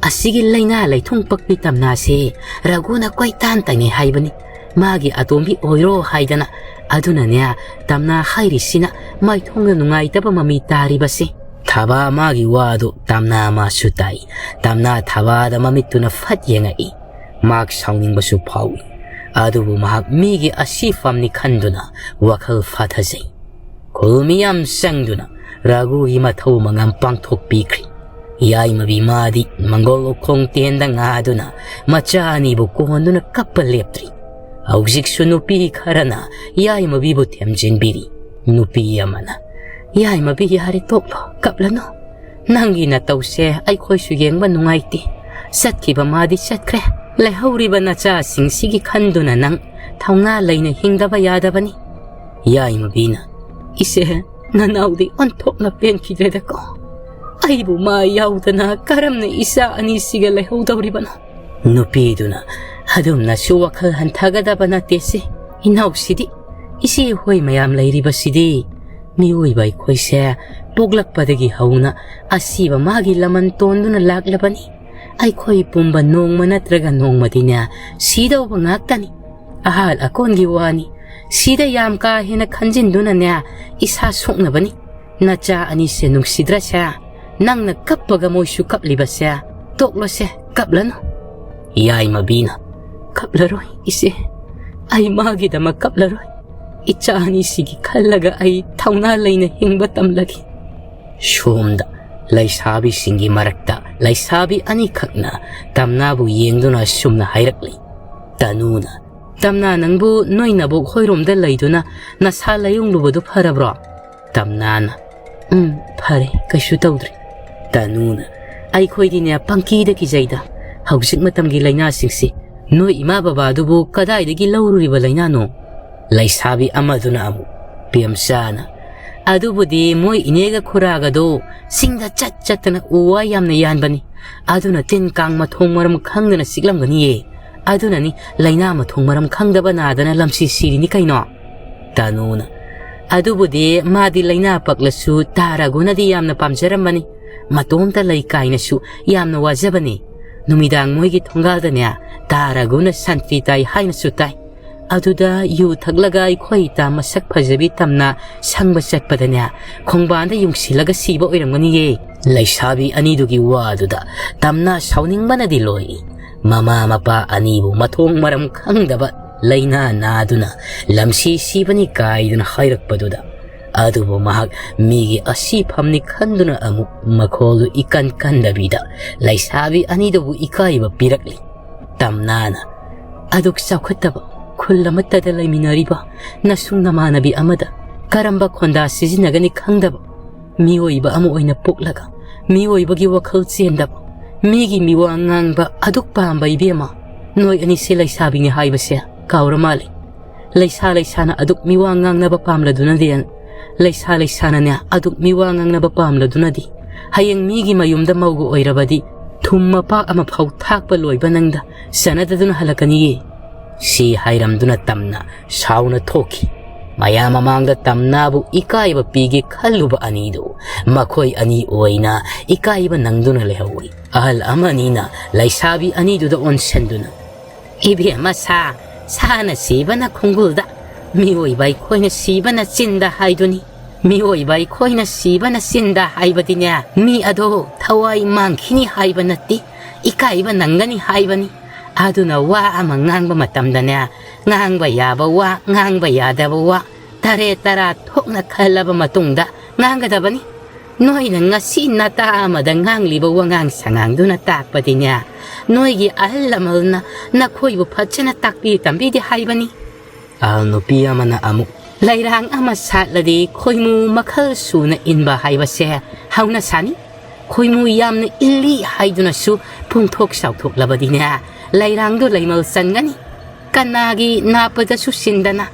ꯑꯁꯤꯒꯤ ꯂꯩꯅꯥ ꯂꯩꯊꯨꯡ ꯄꯛꯄꯤ ꯇꯝꯅꯥꯁꯦ ꯔꯘꯨꯅ ꯀꯣꯏꯇꯥꯟ ꯇꯥꯏꯅꯩ ꯍꯥꯏꯕꯅꯤ꯫ ꯃꯥꯒꯤ ꯑꯇꯣꯝꯕꯤ ꯑꯣꯏꯔꯣ ꯍꯥꯏꯗꯅ꯫ ꯑꯗꯨꯅꯅꯦ ꯇꯝꯅꯥ ꯍꯥꯏꯔꯤꯁꯤꯅ ꯃꯥꯏꯊꯣꯡꯗ ꯅꯨꯡꯉꯥꯏꯇꯕ ꯃꯃꯤ ꯇꯥꯔꯤꯕꯁꯦ꯫" ꯊꯕꯥ ꯃꯥꯒꯤ ꯋꯥꯗꯨ ꯇꯝꯅꯥ ꯃꯥꯁꯨ ꯇꯥꯏ꯫ ꯇꯝꯅꯥ ꯊꯕꯥꯗ ꯃꯃꯤꯠꯇꯨꯅ ꯐꯠ ꯌꯦꯡꯉꯛꯏ꯫ ꯃꯍꯥꯛ ꯁꯥꯎꯅꯤꯡꯕꯁꯨ ꯐꯥꯎꯏ꯫ ꯑꯗꯨꯕꯨ ꯃꯍꯥꯛ ꯃꯤꯒꯤ ꯑꯁꯤꯐꯝꯅꯤ ꯈꯟꯗꯨꯅ ꯋꯥꯈꯜ ꯐꯥꯊꯖꯩ꯫ ꯈꯨꯜ ꯃꯤꯌꯥꯝ ꯆꯪꯗꯨꯅ ꯔꯘꯨꯒꯤ ꯃꯊꯧ ꯃꯉꯝ ꯄꯥꯡꯊꯣꯛꯄꯤꯈ꯭ꯔꯤ꯫ ꯌꯥꯏꯃꯕꯤ ꯃꯥꯗꯤ ꯃꯪꯒꯣꯜ ꯎꯈꯣꯡ ꯇꯦꯟꯗ ꯉꯥꯗꯨꯅ ꯃꯆꯥ ꯑꯅꯤꯕꯨ ꯀꯣꯟꯗꯨꯅ ꯀꯞꯄ ꯂꯦꯞꯇ꯭ꯔꯤ꯫ ꯍꯧꯖꯤꯛꯁꯨ ꯅꯨꯄꯤ ꯈꯔꯅ ꯌꯥꯏꯃꯕꯤꯕꯨ ꯊꯦꯝꯖꯤꯟꯕꯤꯔꯤ꯫ ꯅꯨꯄꯤ ꯑꯃꯅ, "ꯌꯥꯏꯃꯕꯤ, ꯌꯥꯔꯦ, ꯇꯣꯛꯂꯣ, ꯀꯞꯂꯅꯨ꯫ ꯅꯪꯒꯤ ꯅꯇꯧꯁꯦ ꯑꯩꯈꯣꯏꯁꯨ ꯌꯦꯡꯕ ꯅꯨꯡꯉꯥꯏꯇꯦ꯫ ꯆꯠꯈꯤꯕ ꯃꯥꯗꯤ ꯆꯠꯈ꯭ꯔꯦ꯫ ꯂꯩꯍꯧꯔꯤꯕ ꯅꯆꯥꯁꯤꯡꯁꯤꯒꯤ ꯈꯟꯗꯨꯅ ꯅꯪ ꯊꯧꯅꯥ ꯂꯩꯅ ꯍꯤꯡꯗꯕ ꯌꯥꯗꯕꯅꯤ꯫" ꯌꯥꯏꯃꯕꯤꯅ, "ꯏꯆꯦ, ꯅꯅꯥꯎꯗꯤ ꯑꯣꯟꯊꯣꯛꯅ ꯄꯦꯟꯈꯤꯗ꯭ꯔꯦꯗꯀꯣ꯫ ꯑꯩꯕꯨ ꯃꯥ ꯌꯥꯎꯗꯅ ꯀꯔꯝꯅ ꯏꯆꯥ ꯑꯅꯤꯁꯤꯒ ꯂꯩꯍꯧꯗꯧꯔꯤꯕꯅꯣ?" ꯅꯨꯄꯤꯗꯨꯅ, "ꯑꯗꯨꯝꯅꯁꯨ ꯋꯥꯈꯜ ꯍꯟꯊꯒꯗꯕ ꯅꯠꯇꯦꯁꯦ꯫ ꯏꯅꯥꯎꯁꯤꯗꯤ, ꯏꯆꯦ ꯍꯣꯏ ꯃꯌꯥꯝ ꯂꯩꯔꯤꯕꯁꯤꯗꯤ꯫ ꯃꯤꯑꯣꯏꯕ ꯑꯩꯈꯣꯏꯁꯦ ꯄꯣꯛꯂꯛꯄꯗꯒꯤ ꯍꯧꯅ ꯑꯁꯤꯕ ꯃꯥꯒꯤ ꯂꯃꯟ ꯇꯣꯟꯗꯨꯅ ꯂꯥꯛꯂꯕꯅꯤ꯫ ꯑꯩꯈꯣꯏ ꯄꯨꯝꯕ ꯅꯣꯡꯃ ꯅꯠꯇ꯭ꯔꯒ ꯅꯣꯡꯃꯗꯤꯅꯦ ꯁꯤꯗꯧꯕ ꯉꯥꯛꯇꯅꯤ꯫ ꯑꯍꯥꯜ ꯑꯀꯣꯟꯒꯤ ꯋꯥꯅꯤ꯫ ꯁꯤꯗ ꯌꯥꯝ ꯀꯥ ꯍꯦꯟꯅ ꯈꯟꯖꯤꯟꯗꯨꯅꯅꯦ ꯏꯁꯥ ꯁꯣꯛꯅꯕꯅꯤ꯫ ꯅꯆꯥ ꯑꯅꯤꯁꯦ ꯅꯨꯡꯁꯤꯗ꯭ꯔꯁꯦ? ꯅꯪꯅ ꯀꯞꯄꯒ ꯃꯣꯏꯁꯨ ꯀꯞꯂꯤꯕꯁꯦ꯫ ꯇꯣꯛꯂꯣꯁꯦ, ꯀꯞꯂꯅꯨ꯫" ꯌꯥꯏꯃꯕꯤꯅ, "ꯀꯞꯂꯔꯣꯏ ꯏꯆꯦ, ꯑꯩ ꯃꯥꯒꯤꯗꯃꯛ ꯀꯞꯂꯔꯣꯏ꯫ ꯏꯆꯥ ꯑꯅꯤꯁꯤꯒꯤ ꯈꯜꯂꯒ ꯑꯩ ꯊꯧꯅꯥ ꯂꯩꯅ ꯍꯤꯡꯕ ꯇꯝꯂꯒꯦ"꯫ ꯁꯣꯝꯗ ꯂꯩꯁꯥꯕꯤꯁꯤꯡꯒꯤ ꯃꯔꯛꯇ ꯂꯩꯁꯥꯕꯤ ꯑꯅꯤꯈꯛꯅ ꯇꯝꯅꯥꯕꯨ ꯌꯦꯡꯗꯨꯅ ꯑꯁꯨꯝꯅ ꯍꯥꯏꯔꯛꯂꯤ꯫ ꯇꯅꯨꯅ, "ꯇꯝꯅꯥ, ꯅꯪꯕꯨ ꯅꯣꯏ ꯅꯕꯣꯛ ꯍꯣꯏꯔꯣꯝꯗ ꯂꯩꯗꯨꯅ ꯅꯁꯥ ꯂꯥꯏꯌꯦꯡꯂꯨꯕꯗꯨ ꯐꯔꯕ꯭ꯔꯣ?" ꯇꯝꯅꯥꯅ, "ꯎꯝ, ꯐꯔꯦ, ꯀꯩꯁꯨ ꯇꯧꯗ꯭ꯔꯦ"꯫ ꯇꯅꯨꯅ, "ꯑꯩꯈꯣꯏꯗꯤꯅꯦ ꯄꯪꯀꯤꯗ ꯀꯤꯖꯩꯗ꯫ ꯍꯧꯖꯤꯛ ꯃꯇꯝꯒꯤ ꯂꯥꯏꯅꯥꯁꯤꯡꯁꯤ ꯅꯣꯏ ꯏꯃꯥ ꯕꯕꯥꯗꯨꯕꯨ ꯀꯗꯥꯏꯗꯒꯤ ꯂꯧꯔꯨꯔꯤꯕ ꯂꯥꯏꯅꯥꯅꯣ?" ꯂꯩꯁꯥꯕꯤ ꯑꯃꯗꯨꯅ ꯑꯃꯨꯛ, ꯄꯦꯝꯆꯥꯅ, "ꯑꯗꯨꯕꯨꯗꯤ ꯃꯣꯏ ꯏꯅꯦꯒ ꯈꯨꯔꯥꯒꯗꯣ ꯆꯤꯡꯗ ꯆꯠ ꯆꯠꯇꯅ ꯎ ꯋꯥ ꯌꯥꯝꯅ ꯌꯥꯟꯕꯅꯤ꯫ ꯑꯗꯨꯅ ꯇꯤꯟ ꯀꯥꯡ ꯃꯊꯣꯡ ꯃꯔꯝ ꯈꯪꯗꯅ ꯆꯤꯛꯂꯝꯒꯅꯤꯌꯦ꯫ ꯑꯗꯨꯅꯅꯤ ꯂꯥꯏꯅꯥ ꯃꯊꯣꯡ ꯃꯔꯝ ꯈꯪꯗꯕ ꯅꯥꯗꯅ ꯂꯝꯁꯤ ꯁꯤꯔꯤꯅꯤ ꯀꯩꯅꯣ"꯫ ꯇꯅꯨꯅ, "ꯑꯗꯨꯕꯨꯗꯤ ꯃꯥꯗꯤ ꯂꯥꯏꯅꯥ ꯄꯛꯂꯁꯨ ꯇꯥ ꯔꯘꯨꯅꯗꯤ ꯌꯥꯝꯅ ꯄꯥꯝꯖꯔꯝꯕꯅꯤ꯫ ꯃꯇꯣꯝꯇ ꯂꯩ ꯀꯥꯏꯅꯁꯨ ꯌꯥꯝꯅ ꯋꯥꯖꯕꯅꯤ꯫ ꯅꯨꯃꯤꯗꯥꯡ ꯃꯣꯏꯒꯤ ꯊꯣꯡꯒꯥꯜꯗꯅꯦ ꯇꯥ ꯔꯘꯨꯅ ꯁꯟꯇ꯭ꯔꯤ ꯇꯥꯏ ꯍꯥꯏꯅꯁꯨ ꯇꯥꯏ꯫ ꯑꯗꯨꯗ ꯌꯨ ꯊꯛꯂꯒ ꯑꯩꯈꯣꯏ ꯏꯇꯥ ꯃꯁꯛ ꯐꯖꯕꯤ ꯇꯝꯅ ꯁꯪꯕ ꯆꯠꯄꯗꯅꯦ ꯈꯣꯡꯕꯥꯟꯗ ꯌꯨꯡꯁꯤꯜꯂꯒ ꯁꯤꯕ ꯑꯣꯏꯔꯝꯒꯅꯤꯌꯦ"꯫ ꯂꯩꯁꯥꯕꯤ ꯑꯅꯤꯗꯨꯒꯤ ꯋꯥꯗꯨꯗ ꯇꯝꯅ ꯁꯥꯎꯅꯤꯡꯕꯅꯗꯤ ꯂꯣꯏꯔꯤ꯫ ꯃꯃꯥ ꯃꯄꯥ ꯑꯅꯤꯕꯨ ꯃꯊꯣꯡ ꯃꯔꯝ ꯈꯪꯗꯕ ꯂꯥꯏꯅꯥ ꯅꯥꯗꯨꯅ ꯂꯝꯁꯤ ꯁꯤꯕꯅꯤ ꯀꯥꯏꯗꯨꯅ ꯍꯥꯏꯔꯛꯄꯗꯨꯗ, ꯑꯗꯨꯕꯨ ꯃꯍꯥꯛ ꯃꯤꯒꯤ ꯑꯁꯤꯐꯝꯅꯤ ꯈꯟꯗꯨꯅ ꯑꯃꯨꯛ ꯃꯈꯣꯜꯗꯨ ꯏꯀꯟ ꯀꯟꯗꯕꯤꯗ ꯂꯩꯁꯥꯕꯤ ꯑꯅꯤꯗꯨꯕꯨ ꯏꯀꯥꯏꯕ ꯄꯤꯔꯛꯂꯤ꯫ ꯇꯝꯅꯥꯅ, "ꯑꯗꯨꯛ ꯆꯥꯎꯈꯠꯇꯕ ꯈꯨꯜ ꯑꯃꯠꯇꯗ ꯂꯩꯃꯤꯟꯅꯔꯤꯕ ꯅꯁꯨꯡ ꯅꯃꯥꯟꯅꯕꯤ ꯑꯃꯗ ꯀꯔꯝꯕ ꯈꯣꯟꯗꯥ ꯁꯤꯖꯤꯟꯅꯒꯅꯤ ꯈꯪꯗꯕ ꯃꯤꯑꯣꯏꯕ ꯑꯃ ꯑꯣꯏꯅ ꯄꯣꯛꯂꯒ ꯃꯤꯑꯣꯏꯕꯒꯤ ꯋꯥꯈꯜ ꯆꯦꯟꯗꯕ, ꯃꯤꯒꯤ ꯃꯤꯋꯥ ꯉꯥꯡꯕ ꯑꯗꯨꯛ ꯄꯥꯝꯕ ꯏꯕꯦꯝꯃ, ꯅꯣꯏ ꯑꯅꯤꯁꯦ ꯂꯩꯁꯥꯕꯤꯅꯤ ꯍꯥꯏꯕꯁꯦ ꯀꯥꯎꯔ ꯃꯥꯜꯂꯦ꯫ ꯂꯩꯁꯥ ꯂꯩꯁꯥꯅ ꯑꯗꯨꯛ ꯃꯤꯋꯥ ꯉꯥꯡꯅꯕ ꯄꯥꯝꯂꯗꯨꯅꯗꯤ, ꯂꯩꯁꯥ ꯂꯩꯁꯥꯅꯅꯦ ꯑꯗꯨꯛ ꯃꯤꯋꯥ ꯉꯥꯡꯅꯕ ꯄꯥꯝꯂꯗꯨꯅꯗꯤ, ꯍꯌꯦꯡ ꯃꯤꯒꯤ ꯃꯌꯨꯝꯗ ꯃꯧꯒ ꯑꯣꯏꯔꯕꯗꯤ ꯊꯨꯝ ꯃꯄꯥꯛ ꯑꯃ ꯐꯥꯎ ꯊꯥꯛꯄ ꯂꯣꯏꯕ ꯅꯪꯗ ꯆꯅꯗꯗꯨꯅ ꯍꯜꯂꯛꯀꯅꯤꯌꯦ"꯫ ꯁꯤ ꯍꯥꯏꯔꯝꯗꯨꯅ ꯇꯝꯅ ꯁꯥꯎꯅ ꯊꯣꯛꯈꯤ꯫ ꯃꯌꯥꯝ ꯃꯃꯥꯡꯗ ꯇꯝꯅꯥꯕꯨ ꯏꯀꯥꯏꯕ ꯄꯤꯒꯦ ꯈꯜꯂꯨꯕ ꯑꯅꯤꯗꯨ ꯃꯈꯣꯏ ꯑꯅꯤ ꯑꯣꯏꯅ ꯏꯀꯥꯏꯕ ꯅꯪꯗꯨꯅ ꯂꯩꯍꯧꯏ꯫ ꯑꯍꯜ ꯑꯃꯅꯤꯅ ꯂꯩꯁꯥꯕꯤ ꯑꯅꯤꯗꯨꯗ ꯑꯣꯟꯁꯤꯟꯗꯨꯅ, "ꯏꯕꯦꯝꯃ ꯁꯥ, ꯁꯥꯅ ꯁꯤꯕꯅ ꯈꯣꯡꯒꯨꯜꯗ, ꯃꯤꯑꯣꯏꯕ ꯑꯩꯈꯣꯏꯅ ꯁꯤꯕꯅ ꯆꯤꯟꯗ ꯍꯥꯏꯗꯨꯅꯤ꯫ ꯃꯤꯑꯣꯏꯕ ꯑꯩꯈꯣꯏꯅ ꯁꯤꯕꯅ ꯆꯤꯟꯗ ꯍꯥꯏꯕꯗꯤꯅꯦ, ꯃꯤ ꯑꯗꯣ ꯊꯋꯥꯏ ꯃꯥꯡꯈꯤꯅꯤ ꯍꯥꯏꯕ ꯅꯠꯇꯦ, ꯏꯀꯥꯏꯕ ꯅꯪꯒꯅꯤ ꯍꯥꯏꯕꯅꯤ꯫ ꯑꯗꯨꯅ ꯋꯥ ꯑꯃ ꯉꯥꯡꯕ ꯃꯇꯝꯗꯅꯦ, ꯉꯥꯡꯕ ꯌꯥꯕ ꯋꯥ, ꯉꯥꯡꯕ ꯌꯥꯗꯕ ꯋꯥ ꯇꯔꯦꯠ ꯇꯔꯥ ꯊꯣꯛꯅ ꯈꯜꯂꯕ ꯃꯇꯨꯡꯗ ꯉꯥꯡꯒꯗꯕꯅꯤ꯫ ꯅꯣꯏꯅ ꯉꯁꯤ ꯅꯇꯥ ꯑꯃꯗ ꯉꯥꯡꯂꯤꯕ ꯋꯥꯉꯥꯡ ꯁꯉꯥꯡꯗꯨꯅ ꯇꯥꯛꯄꯗꯤꯅꯦ, ꯅꯣꯏꯒꯤ ꯑꯍꯜ ꯂꯃꯟꯅ ꯅꯈꯣꯏꯕꯨ ꯐꯖꯅ ꯇꯥꯛꯄꯤ ꯇꯝꯕꯤꯗꯦ ꯍꯥꯏꯕꯅꯤ꯫ ꯑꯍꯜ ꯅꯨꯄꯤ ꯑꯃꯅ ꯑꯃꯨꯛ, "ꯂꯩꯔꯥꯡ ꯑꯃ ꯁꯥꯠꯂꯗꯤ ꯈꯣꯏꯃꯨ ꯃꯈꯜ ꯁꯨꯅ ꯏꯟꯕ ꯍꯥꯏꯕꯁꯦ ꯍꯧꯅ ꯁꯥꯅꯤ꯫ ꯈꯣꯏꯃꯨ ꯌꯥꯝꯅ ꯏꯜꯂꯤ ꯍꯥꯏꯗꯨꯅꯁꯨ ꯄꯨꯡꯊꯣꯛ ꯆꯥꯎꯊꯣꯛꯂꯕꯗꯤꯅꯦ, ꯂꯩꯔꯥꯡꯗꯨ ꯂꯩꯃꯜ ꯆꯟꯒꯅꯤ꯫ ꯀꯅꯥꯒꯤ ꯅꯥꯞꯄꯗꯁꯨ ꯁꯤꯟꯗꯅ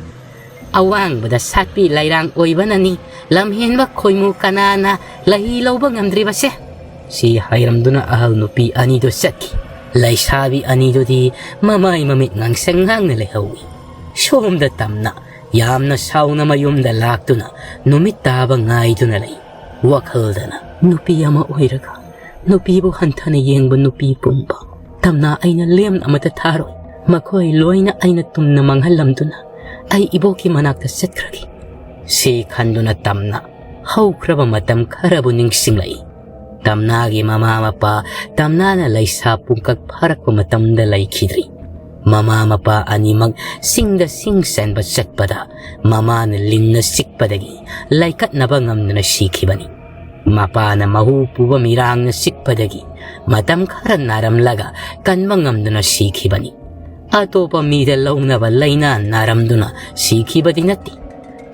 ꯑꯋꯥꯡꯕꯗ ꯁꯥꯠꯄꯤ ꯂꯩꯔꯥꯡ ꯑꯣꯏꯕꯅꯅꯤ꯫ ꯂꯝꯍꯦꯟꯕ ꯈꯣꯏꯃꯨ ꯀꯅꯥꯅ ꯂꯍꯤ ꯂꯧꯕ ꯉꯝꯗ꯭ꯔꯤꯕꯁꯦ?" ꯁꯤ ꯍꯥꯏꯔꯝꯗꯨꯅ ꯑꯍꯜ ꯅꯨꯄꯤ ꯑꯅꯤꯗꯨ ꯆꯠꯈꯤ꯫ ꯂꯩꯁꯥꯕꯤ ꯑꯅꯤꯗꯨꯗꯤ ꯃꯃꯥꯏ ꯃꯃꯤꯠ ꯉꯥꯡꯁꯪ ꯉꯥꯡꯅ ꯂꯩꯍꯧꯏ꯫ ꯁꯣꯝꯗ ꯇꯝꯅ ꯌꯥꯝꯅ ꯁꯥꯎꯅ ꯃꯌꯨꯝꯗ ꯂꯥꯛꯇꯨꯅ ꯅꯨꯃꯤꯠ ꯇꯥꯕ ꯉꯥꯏꯗꯨꯅ ꯂꯩ꯫ ꯋꯥꯈꯜꯗꯅ, "ꯅꯨꯄꯤ ꯑꯃ ꯑꯣꯏꯔꯒ ꯅꯨꯄꯤꯕꯨ ꯍꯟꯊꯅ ꯌꯦꯡꯕ ꯅꯨꯄꯤ ꯄꯨꯝꯕ ꯇꯝꯅ ꯑꯩꯅ ꯂꯦꯝꯅ ꯑꯃꯠꯇ ꯊꯥꯔꯣꯏ꯫ ꯃꯈꯣꯏ ꯂꯣꯏꯅ ꯑꯩꯅ ꯇꯨꯝꯅ ꯃꯥꯡꯍꯜꯂꯝꯗꯨꯅ ꯑꯩ ꯏꯕꯣꯛꯀꯤ ꯃꯅꯥꯛꯇ ꯆꯠꯈ꯭ꯔꯒꯦ꯫" ꯁꯤ ꯈꯟꯗꯨꯅ ꯇꯝꯅ ꯍꯧꯈ꯭ꯔꯕ ꯃꯇꯝ ꯈꯔꯕꯨ ꯅꯤꯡꯁꯤꯡꯂꯛꯏ꯫ ꯇꯝꯅꯥꯒꯤ ꯃꯃꯥ ꯃꯄꯥ ꯇꯝꯅꯥꯅ ꯂꯩꯁꯥ ꯄꯨꯡꯀꯛ ꯐꯥꯔꯛꯄ ꯃꯇꯝꯗ ꯂꯩꯈꯤꯗ꯭ꯔꯤ꯫ ꯃꯃꯥ ꯃꯄꯥ ꯑꯅꯤꯃꯛ ꯆꯤꯡꯗ ꯁꯤꯡ ꯆꯟꯕ ꯆꯠꯄꯗ ꯃꯃꯥꯅ ꯂꯤꯟꯅ ꯆꯤꯛꯄꯗꯒꯤ ꯂꯥꯏꯀꯠꯅꯕ ꯉꯝꯗꯅ ꯁꯤꯈꯤꯕꯅꯤ꯫ ꯃꯄꯥꯅ ꯃꯍꯨ ꯄꯨꯕ ꯃꯤꯔꯥꯡꯅ ꯆꯤꯛꯄꯗꯒꯤ ꯃꯇꯝ ꯈꯔ ꯅꯥꯔꯝꯂꯒ ꯀꯟꯕ ꯉꯝꯗꯅ ꯁꯤꯈꯤꯕꯅꯤ꯫ ꯑꯇꯣꯞꯄ ꯃꯤꯗ ꯂꯧꯅꯕ ꯂꯥꯏꯅꯥ ꯅꯥꯔꯝꯗꯨꯅ ꯁꯤꯈꯤꯕꯗꯤ ꯅꯠꯇꯦ꯫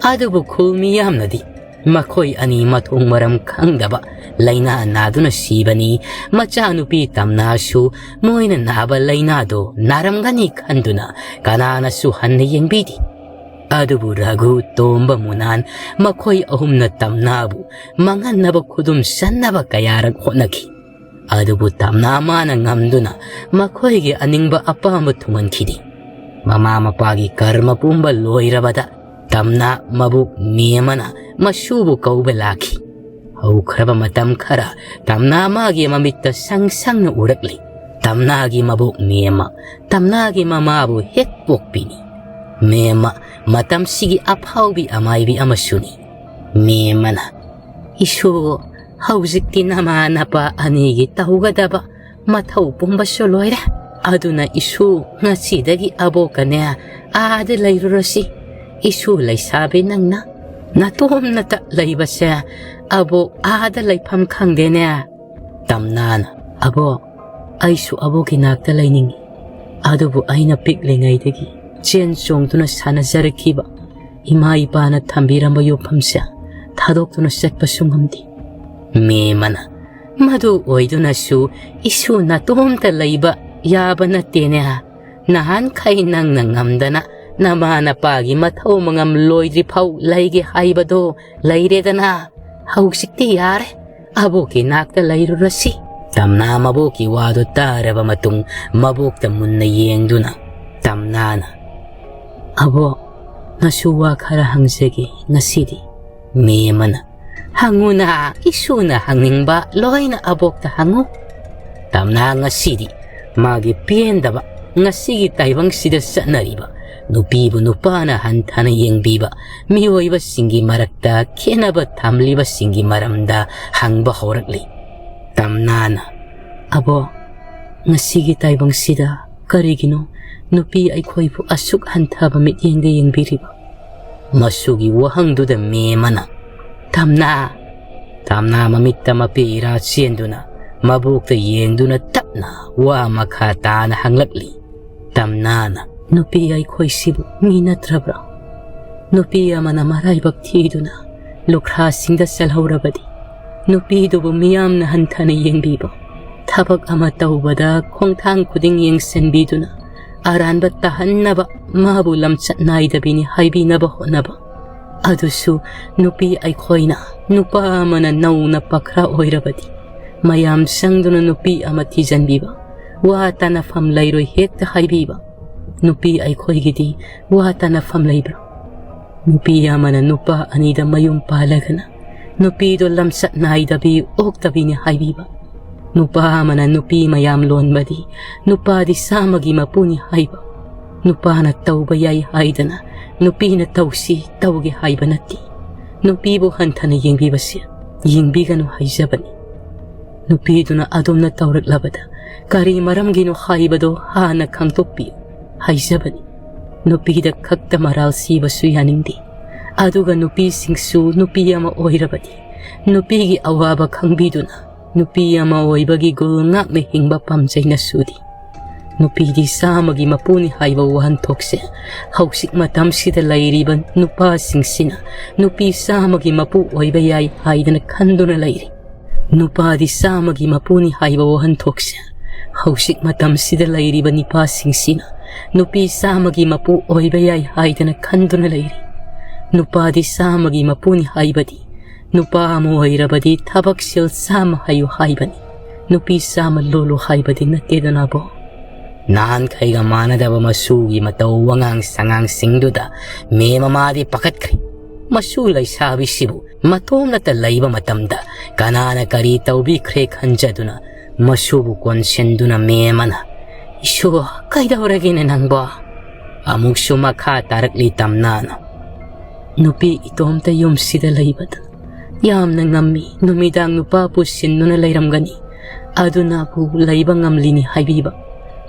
ꯑꯗꯨꯕꯨ ꯈꯨꯜ ꯃꯤꯌꯥꯝꯅꯗꯤ ꯃꯈꯣꯏ ꯑꯅꯤ ꯃꯊꯣꯡ ꯃꯔꯝ ꯈꯪꯗꯕ ꯂꯥꯏꯅꯥ ꯅꯥꯗꯨꯅ ꯁꯤꯕꯅꯤ, ꯃꯆꯥꯅꯨꯄꯤ ꯇꯝꯅꯥꯁꯨ ꯃꯣꯏꯅ ꯅꯥꯕ ꯂꯥꯏꯅꯥꯗꯨ ꯅꯥꯔꯝꯒꯅꯤ ꯈꯟꯗꯨꯅ ꯀꯅꯥꯅꯁꯨ ꯍꯟꯅ ꯌꯦꯡꯕꯤꯗꯦ꯫ ꯑꯗꯨꯕꯨ ꯔꯘꯨ, ꯇꯣꯝꯕ, ꯃꯨꯅꯥꯟ ꯃꯈꯣꯏ ꯑꯍꯨꯝꯅ ꯇꯝꯅꯥꯕꯨ ꯃꯥꯡꯍꯟꯅꯕ ꯈꯨꯗꯨꯝ ꯆꯟꯅꯕ ꯀꯌꯥꯔꯛ ꯍꯣꯠꯅꯈꯤ꯫ ꯑꯗꯨꯕꯨ ꯇꯝꯅꯥ ꯃꯥꯅ ꯉꯝꯗꯨꯅ ꯃꯈꯣꯏꯒꯤ ꯑꯅꯤꯡꯕ ꯑꯄꯥꯝꯕ ꯊꯨꯡꯍꯟꯈꯤꯗꯦ꯫ ꯃꯃꯥ ꯃꯄꯥꯒꯤ ꯀꯔꯃ ꯄꯨꯝꯕ ꯂꯣꯏꯔꯕꯗ ꯇꯝꯅꯥ ꯃꯕꯣꯛ ꯃꯦꯝꯃꯅ ꯃꯁꯨꯕꯨ ꯀꯧꯕ ꯂꯥꯛꯈꯤ꯫ ꯍꯧꯈ꯭ꯔꯕ ꯃꯇꯝ ꯈꯔ ꯇꯝꯅꯥ ꯃꯥꯒꯤ ꯃꯃꯤꯠꯇ ꯁꯪ ꯁꯪꯅ ꯎꯔꯛꯂꯤ꯫ ꯇꯝꯅꯥꯒꯤ ꯃꯕꯣꯛ ꯃꯦꯝꯃ ꯇꯝꯅꯥꯒꯤ ꯃꯃꯥꯕꯨ ꯍꯦꯛ ꯄꯣꯛꯄꯤꯅꯤ꯫ ꯃꯦꯝꯃ ꯃꯇꯝꯁꯤꯒꯤ ꯑꯐꯥꯎꯕꯤ ꯑꯃꯥꯏꯕꯤ ꯑꯃꯁꯨꯅꯤ꯫ ꯃꯦꯝꯃꯅ, "ꯏꯁꯨ, ꯍꯧꯖꯤꯛꯇꯤ ꯅꯃꯥ ꯅꯄꯥ ꯑꯅꯤꯒꯤ ꯇꯧꯒꯗꯕ ꯃꯊꯧ ꯄꯨꯝꯕꯁꯨ ꯂꯣꯏꯔꯦ꯫ ꯑꯗꯨꯅ ꯏꯁꯨ, ꯉꯁꯤꯗꯒꯤ ꯑꯕꯣꯛꯀꯅꯦ ꯑꯥꯗ ꯂꯩꯔꯨꯔꯁꯤ꯫ ꯏꯁꯨ ꯂꯩꯁꯥꯕꯤ, ꯅꯪꯅ ꯅꯇꯣꯝꯅꯇ ꯂꯩꯕꯁꯦ ꯑꯕꯣꯛ ꯑꯥꯗ ꯂꯩꯐꯝ ꯈꯪꯗꯦꯅꯦ꯫ ꯇꯝꯅꯥꯅ, "ꯑꯕꯣꯛ, ꯑꯩꯁꯨ ꯑꯕꯣꯛꯀꯤ ꯅꯥꯛꯇ ꯂꯩꯅꯤꯡꯏ꯫ ꯑꯗꯨꯕꯨ ꯑꯩꯅ ꯄꯤꯛꯂꯤꯉꯩꯗꯒꯤ ꯆꯦꯟ ꯆꯣꯡꯗꯨꯅ ꯁꯥꯟꯅꯖꯔꯛꯈꯤꯕ ꯏꯃꯥ ꯏꯄꯥꯅ ꯊꯝꯕꯤꯔꯝꯕ ꯌꯣꯛꯐꯝꯁꯦ ꯊꯥꯗꯣꯛꯇꯨꯅ ꯆꯠꯄꯁꯨ ꯉꯝꯗꯦ꯫" ꯃꯦꯃꯅ, "ꯃꯗꯨ ꯑꯣꯏꯗꯨꯅꯁꯨ ꯏꯁꯨ ꯅꯇꯣꯝꯇ ꯂꯩꯕ ꯌꯥꯕ ꯅꯠꯇꯦꯅꯦ꯫ ꯅꯍꯥꯟꯈꯩ ꯅꯪꯅ ꯉꯝꯗꯅ ꯅꯃꯥ ꯅꯄꯥꯒꯤ ꯃꯊꯧ ꯃꯉꯝ ꯂꯣꯏꯗ꯭ꯔꯤꯐꯥꯎ ꯂꯩꯒꯦ ꯍꯥꯏꯕꯗꯣ ꯂꯩꯔꯦꯗꯅ꯫ ꯍꯧꯖꯤꯛꯇꯤ ꯌꯥꯔꯦ, ꯑꯕꯣꯛꯀꯤ ꯅꯥꯛꯇ ꯂꯩꯔꯨꯔꯁꯤ꯫" ꯇꯝꯅꯥ ꯃꯕꯣꯛꯀꯤ ꯋꯥꯗꯨ ꯇꯥꯔꯕ ꯃꯇꯨꯡ ꯃꯕꯣꯛꯇ ꯃꯨꯟꯅ ꯌꯦꯡꯗꯨꯅ ꯇꯝꯅꯥꯅ, "ꯑꯕꯣꯛ, ꯅꯁꯨ ꯋꯥ ꯈꯔ ꯍꯪꯖꯒꯦ ꯉꯁꯤꯗꯤ꯫" ꯃꯦꯃꯅ, "ꯍꯪꯉꯨꯅ, ꯏꯁꯨꯅ ꯍꯪꯅꯤꯡꯕ ꯂꯣꯏꯅ ꯑꯕꯣꯛꯇ ꯍꯪꯉꯨ꯫" ꯇꯝꯅꯥ ꯉꯁꯤꯗꯤ ꯃꯥꯒꯤ ꯄꯦꯟꯗꯕ, ꯉꯁꯤꯒꯤ ꯇꯥꯏꯕꯪꯁꯤꯗ ꯆꯠꯅꯔꯤꯕ ꯅꯨꯄꯤꯕꯨ ꯅꯨꯄꯥꯅ ꯍꯟꯊꯅ ꯌꯦꯡꯕꯤꯕ ꯃꯤꯑꯣꯏꯕꯁꯤꯡꯒꯤ ꯃꯔꯛꯇ ꯈꯦꯠꯅꯕ ꯊꯝꯂꯤꯕꯁꯤꯡꯒꯤ ꯃꯔꯝꯗ ꯍꯪꯕ ꯍꯧꯔꯛꯂꯤ꯫ ꯇꯝꯅꯥꯅ, "ꯑꯕꯣꯛ, ꯉꯁꯤꯒꯤ ꯇꯥꯏꯕꯪꯁꯤꯗ ꯀꯔꯤꯒꯤꯅꯣ ꯅꯨꯄꯤ ꯑꯩꯈꯣꯏꯕꯨ ꯑꯁꯨꯛ ꯍꯟꯊꯕ ꯃꯤꯠꯌꯦꯡꯗ ꯌꯦꯡꯕꯤꯔꯤꯕ?" ꯃꯁꯨꯒꯤ ꯋꯥꯍꯪꯗꯨꯗ ꯃꯦꯃꯅ, "ꯇꯝꯅꯥ!" ꯇꯝꯅꯥ ꯃꯃꯤꯠꯇ ꯃꯄꯤ ꯏꯔꯥ ꯆꯦꯟꯗꯨꯅ ꯃꯕꯣꯛꯇ ꯌꯦꯡꯗꯨꯅ ꯇꯞꯅ ꯋꯥ ꯃꯈꯥ ꯇꯥꯅ ꯍꯪꯂꯛꯂꯤ꯫ ꯇꯝꯅꯥꯅ, "ꯅꯨꯄꯤ ꯑꯩꯈꯣꯏꯁꯤꯕꯨ ꯃꯤ ꯅꯠꯇ꯭ꯔꯕ꯭ꯔꯥ? ꯅꯨꯄꯤ ꯑꯃꯅ ꯃꯔꯥꯏꯕꯛ ꯊꯤꯗꯨꯅ ꯂꯨꯈ꯭ꯔꯥꯁꯤꯡꯗ ꯆꯠꯍꯧꯔꯕꯗꯤ ꯅꯨꯄꯤꯗꯨꯕꯨ ꯃꯤꯌꯥꯝꯅ ꯍꯟꯊꯅ ꯌꯦꯡꯕꯤꯕ, ꯊꯕꯛ ꯑꯃ ꯇꯧꯕꯗ ꯈꯣꯡꯊꯥꯡ ꯈꯨꯗꯤꯡ ꯌꯦꯡꯁꯤꯟꯕꯤꯗꯨꯅ ꯑꯔꯥꯟꯕ ꯇꯥꯍꯟꯅꯕ ꯃꯥꯕꯨ ꯂꯝꯆꯠ ꯅꯥꯏꯗꯕꯤꯅꯤ ꯍꯥꯏꯕꯤꯅꯕ ꯍꯣꯠꯅꯕ꯫ ꯑꯗꯨꯁꯨ ꯅꯨꯄꯤ ꯑꯩꯈꯣꯏꯅ, ꯅꯨꯄꯥ ꯑꯃꯅ ꯅꯧꯅ ꯄꯥꯈ꯭ꯔꯥ ꯑꯣꯏꯔꯕꯗꯤ ꯃꯌꯥꯝ ꯆꯪꯗꯨꯅ ꯅꯨꯄꯤ ꯑꯃ ꯊꯤꯖꯤꯟꯕꯤꯕ, ꯋꯥ ꯇꯥꯅꯐꯝ ꯂꯩꯔꯣꯏ ꯍꯦꯛꯇ ꯍꯥꯏꯕꯤꯕ꯫ ꯅꯨꯄꯤ ꯑꯩꯈꯣꯏꯒꯤꯗꯤ ꯋꯥ ꯇꯥꯅꯐꯝ ꯂꯩꯕ꯭ꯔꯥ? ꯅꯨꯄꯤ ꯑꯃꯅ ꯅꯨꯄꯥ ꯑꯅꯤꯗ ꯃꯌꯨꯝ ꯄꯥꯜꯂꯒꯅ ꯅꯨꯄꯤꯗꯣ ꯂꯝꯆꯠ ꯅꯥꯏꯗꯕꯤ, ꯑꯣꯛꯇꯕꯤꯅꯤ ꯍꯥꯏꯕꯤꯕ꯫ ꯅꯨꯄꯥ ꯑꯃꯅ ꯅꯨꯄꯤ ꯃꯌꯥꯝ ꯂꯣꯟꯕꯗꯤ ꯅꯨꯄꯥꯗꯤ ꯆꯥꯝꯃꯒꯤ ꯃꯄꯨꯅꯤ ꯍꯥꯏꯕ꯫ ꯅꯨꯄꯥꯅ ꯇꯧꯕ ꯌꯥꯏ ꯍꯥꯏꯗꯅ ꯅꯨꯄꯤꯅ ꯇꯧꯁꯤ, ꯇꯧꯒꯦ ꯍꯥꯏꯕ ꯅꯠꯇꯦ꯫ ꯅꯨꯄꯤꯕꯨ ꯍꯟꯊꯅ ꯌꯦꯡꯕꯤꯕꯁꯦ ꯌꯦꯡꯕꯤꯒꯅꯨ ꯍꯥꯏꯖꯕꯅꯤ꯫ ꯅꯨꯄꯤꯗꯨꯅ ꯑꯗꯨꯝꯅ ꯇꯧꯔꯛꯂꯕꯗ ꯀꯔꯤ ꯃꯔꯝꯒꯤꯅꯣ ꯍꯥꯏꯕꯗꯣ ꯍꯥꯟꯅ ꯈꯪꯗꯣꯛꯄꯤꯌꯨ ꯍꯥꯏꯖꯕꯅꯤ꯫ ꯅꯨꯄꯤꯗ ꯈꯛꯇ ꯃꯔꯥꯜ ꯁꯤꯕꯁꯨ ꯌꯥꯅꯤꯡꯗꯦ꯫ ꯑꯗꯨꯒ ꯅꯨꯄꯤꯁꯤꯡꯁꯨ ꯅꯨꯄꯤ ꯑꯃ ꯑꯣꯏꯔꯕꯗꯤ ꯅꯨꯄꯤꯒꯤ ꯑꯋꯥꯕ ꯈꯪꯕꯤꯗꯨꯅ ꯅꯨꯄꯤ ꯑꯃ ꯑꯣꯏꯕꯒꯤ ꯒꯨꯜ ꯉꯥꯛꯅ ꯍꯤꯡꯕ ꯄꯥꯝꯖꯩꯅꯁꯨꯗꯤ꯫ ꯅꯨꯄꯤꯗꯤ ꯆꯥꯝꯃꯒꯤ ꯃꯄꯨꯅꯤ ꯍꯥꯏꯕ ꯋꯥꯍꯟꯊꯣꯛꯁꯦ ꯍꯧꯖꯤꯛ ꯃꯇꯝꯁꯤꯗ ꯂꯩꯔꯤꯕ ꯅꯨꯄꯥꯁꯤꯡꯁꯤꯅ ꯅꯨꯄꯤ ꯆꯥꯝꯃꯒꯤ ꯃꯄꯨ ꯑꯣꯏꯕ ꯌꯥꯏ ꯍꯥꯏꯗꯅ ꯈꯟꯗꯨꯅ ꯂꯩꯔꯤ꯫ ꯅꯨꯄꯥꯗꯤ ꯆꯥꯝꯃꯒꯤ ꯃꯄꯨꯅꯤ ꯍꯥꯏꯕ ꯋꯥꯍꯟꯊꯣꯛꯁꯦ ꯍꯧꯖꯤꯛ ꯃꯇꯝꯁꯤꯗ ꯂꯩꯔꯤꯕ ꯅꯨꯄꯥꯁꯤꯡꯁꯤꯅ ꯅꯨꯄꯤ ꯆꯥꯝꯃꯒꯤ ꯃꯄꯨ ꯑꯣꯏꯕ ꯌꯥꯏ ꯍꯥꯏꯗꯅ ꯈꯟꯗꯨꯅ ꯂꯩꯔꯤ꯫ ꯅꯨꯄꯥꯗꯤ ꯆꯥꯝꯃꯒꯤ ꯃꯄꯨꯅꯤ ꯍꯥꯏꯕꯗꯤ ꯅꯨꯄꯥ ꯑꯃ ꯑꯣꯏꯔꯕꯗꯤ ꯊꯕꯛ ꯁꯤꯜ ꯆꯥꯝꯃ ꯍꯩꯌꯨ ꯍꯥꯏꯕꯅꯤ, ꯅꯨꯄꯤ ꯆꯥꯝꯃ ꯂꯣꯜꯂꯨ ꯍꯥꯏꯕꯗꯤ ꯅꯠꯇꯦꯗꯅꯕꯣ꯫ ꯅꯍꯥꯟꯈꯩꯒ ꯃꯥꯟꯅꯗꯕ ꯃꯆꯨꯒꯤ ꯃꯇꯧ ꯋꯥꯉꯥꯡ ꯁꯉꯥꯡꯁꯤꯡꯗꯨꯗ ꯃꯦꯝ ꯃꯃꯥꯗꯤ ꯄꯥꯈꯠꯈ꯭ꯔꯦ꯫ ꯃꯆꯨ ꯂꯩꯁꯥꯕꯤꯁꯤꯕꯨ ꯃꯇꯣꯝꯅꯇ ꯂꯩꯕ ꯃꯇꯝꯗ ꯀꯅꯥꯅ ꯀꯔꯤ ꯇꯧꯕꯤꯈ꯭ꯔꯦ ꯈꯟꯖꯗꯨꯅ ꯃꯆꯨꯕꯨ ꯀꯣꯟꯁꯤꯟꯗꯨꯅ ꯃꯦꯝ ꯃꯃꯥꯅ, "ꯏꯁꯨ, ꯀꯩꯗꯧꯔꯒꯦꯅꯦ ꯅꯪꯕꯣ?" ꯑꯃꯨꯛꯁꯨ ꯃꯈꯥ ꯇꯥꯔꯛꯂꯤ ꯇꯝꯅꯥꯅ, "ꯅꯨꯄꯤ ꯏꯇꯣꯝꯇ ꯌꯨꯝꯁꯤꯗ ꯂꯩꯕꯗ ꯌꯥꯝꯅ ꯉꯝꯃꯤ꯫ ꯅꯨꯃꯤꯗꯥꯡ ꯅꯨꯄꯥ ꯄꯨꯁꯤꯟꯗꯨꯅ ꯂꯩꯔꯝꯒꯅꯤ, ꯑꯗꯨꯅꯕꯨ ꯂꯩꯕ ꯉꯝꯂꯤꯅꯤ ꯍꯥꯏꯕꯤꯕ꯫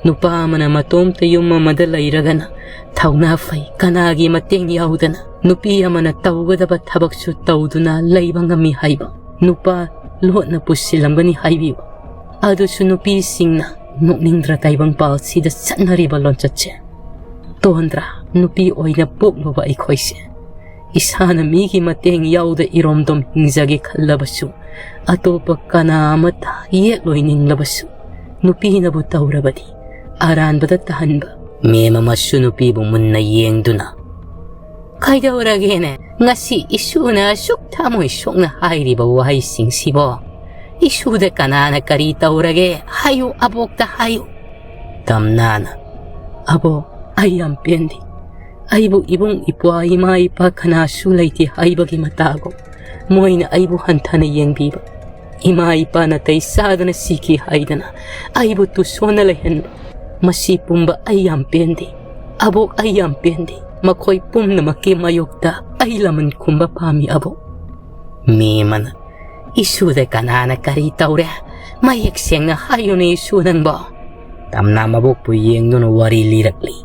ꯅꯨꯄꯥ ꯑꯃꯅ ꯃꯇꯣꯝꯇ ꯌꯨꯝ ꯑꯃꯗ ꯂꯩꯔꯒꯅ ꯊꯧꯅꯥ ꯐꯩ, ꯀꯅꯥꯒꯤ ꯃꯇꯦꯡ ꯌꯥꯎꯗꯅ ꯅꯨꯄꯤ ꯑꯃꯅ ꯇꯧꯒꯗꯕ ꯊꯕꯛꯁꯨ ꯇꯧꯗꯨꯅ ꯂꯩꯕ ꯉꯝꯃꯤ ꯍꯥꯏꯕ꯫ ꯅꯨꯄꯥ ꯂꯣꯠꯅ ꯄꯨꯁꯤꯜꯂꯝꯒꯅꯤ ꯍꯥꯏꯕꯤꯕ꯫ ꯑꯗꯨꯁꯨ ꯅꯨꯄꯤꯁꯤꯡꯅ ꯅꯣꯛꯅꯤꯡꯗ꯭ꯔ ꯇꯥꯏꯕꯪꯄꯥꯜꯁꯤꯗ ꯆꯠꯅꯔꯤꯕ ꯂꯣꯟꯆꯠꯁꯦ? ꯇꯣꯟꯗ꯭ꯔꯥ ꯅꯨꯄꯤ ꯑꯣꯏꯅ ꯄꯣꯛꯂꯨꯕ ꯑꯩꯈꯣꯏꯁꯦ? ꯏꯁꯥꯅ ꯃꯤꯒꯤ ꯃꯇꯦꯡ ꯌꯥꯎꯗ ꯏꯔꯣꯝꯗꯣꯝ ꯍꯤꯡꯖꯒꯦ ꯈꯜꯂꯕꯁꯨ, ꯑꯇꯣꯞꯄ ꯀꯅꯥ ꯑꯃꯠꯇ ꯌꯦꯠꯂꯣꯏ ꯅꯤꯡꯂꯕꯁꯨ, ꯅꯨꯄꯤꯅꯕꯨ ꯇꯧꯔꯕꯗꯤ ꯑꯔꯥꯟꯕꯗ ꯇꯥꯍꯟꯕ꯫ ꯃꯦꯝ ꯑꯃꯁꯨ ꯅꯨꯄꯤꯕꯨ ꯃꯨꯟꯅ ꯌꯦꯡꯗꯨꯅ, "ꯀꯩꯗꯧꯔꯒꯦꯅꯦ? ꯉꯁꯤ ꯏꯁꯨꯅ ꯑꯁꯨꯛ ꯊꯃꯣꯏ ꯁꯣꯛꯅ ꯍꯥꯏꯔꯤꯕ ꯋꯥꯍꯩꯁꯤꯡꯁꯤꯕꯣ? ꯏꯁꯨꯗ ꯀꯅꯥꯅ ꯀꯔꯤ ꯇꯧꯔꯒꯦ? ꯍꯥꯏꯌꯨ, ꯑꯕꯣꯛꯇ ꯍꯥꯏꯌꯨ꯫" ꯇꯝꯅꯥꯅ, "ꯑꯕꯣꯛ, ꯑꯩ ꯌꯥꯝ ꯄꯦꯟꯗꯦ꯫ ꯑꯩꯕꯨ ꯏꯕꯨꯡ ꯏꯄ꯭ꯋꯥ, ꯏꯃꯥ ꯏꯄꯥ ꯀꯅꯥꯁꯨ ꯂꯩꯇꯦ ꯍꯥꯏꯕꯒꯤ ꯃꯇꯥꯒꯨꯝ ꯃꯣꯏꯅ ꯑꯩꯕꯨ ꯍꯟꯊꯅ ꯌꯦꯡꯕꯤꯕ, ꯏꯃꯥ ꯏꯄꯥ ꯅꯥꯇꯩ ꯆꯥꯗꯅ ꯁꯤꯈꯤ ꯍꯥꯏꯗꯅ ꯑꯩꯕꯨ ꯇꯨꯁꯣꯟꯅ ꯂꯩꯍꯟꯕ, ꯃꯁꯤ ꯄꯨꯝꯕ ꯑꯩ ꯌꯥꯝ ꯄꯦꯟꯗꯦ꯫ ꯑꯕꯣꯛ, ꯑꯩ ꯌꯥꯝ ꯄꯦꯟꯗꯦ꯫ ꯃꯈꯣꯏ ꯄꯨꯝꯅꯃꯛꯀꯤ ꯃꯥꯌꯣꯛꯇ ꯑꯩ ꯂꯃꯟ ꯈꯨꯝꯕ ꯄꯥꯝꯃꯤ, ꯑꯕꯣꯛ꯫" ꯃꯦꯝ ꯃꯃꯥꯅ, "ꯏꯁꯨꯗ ꯀꯅꯥꯅ ꯀꯔꯤ ꯇꯧꯔꯦ? ꯃꯌꯦꯛ ꯁꯦꯡꯅ ꯍꯥꯏꯌꯨꯅꯦ ꯏꯁꯨ ꯅꯪꯕꯣ꯫ ꯇꯝꯅꯥ ꯃꯕꯣꯛꯄꯨ ꯌꯦꯡꯗꯨꯅ ꯋꯥꯔꯤ ꯂꯤꯔꯛꯂꯤ꯫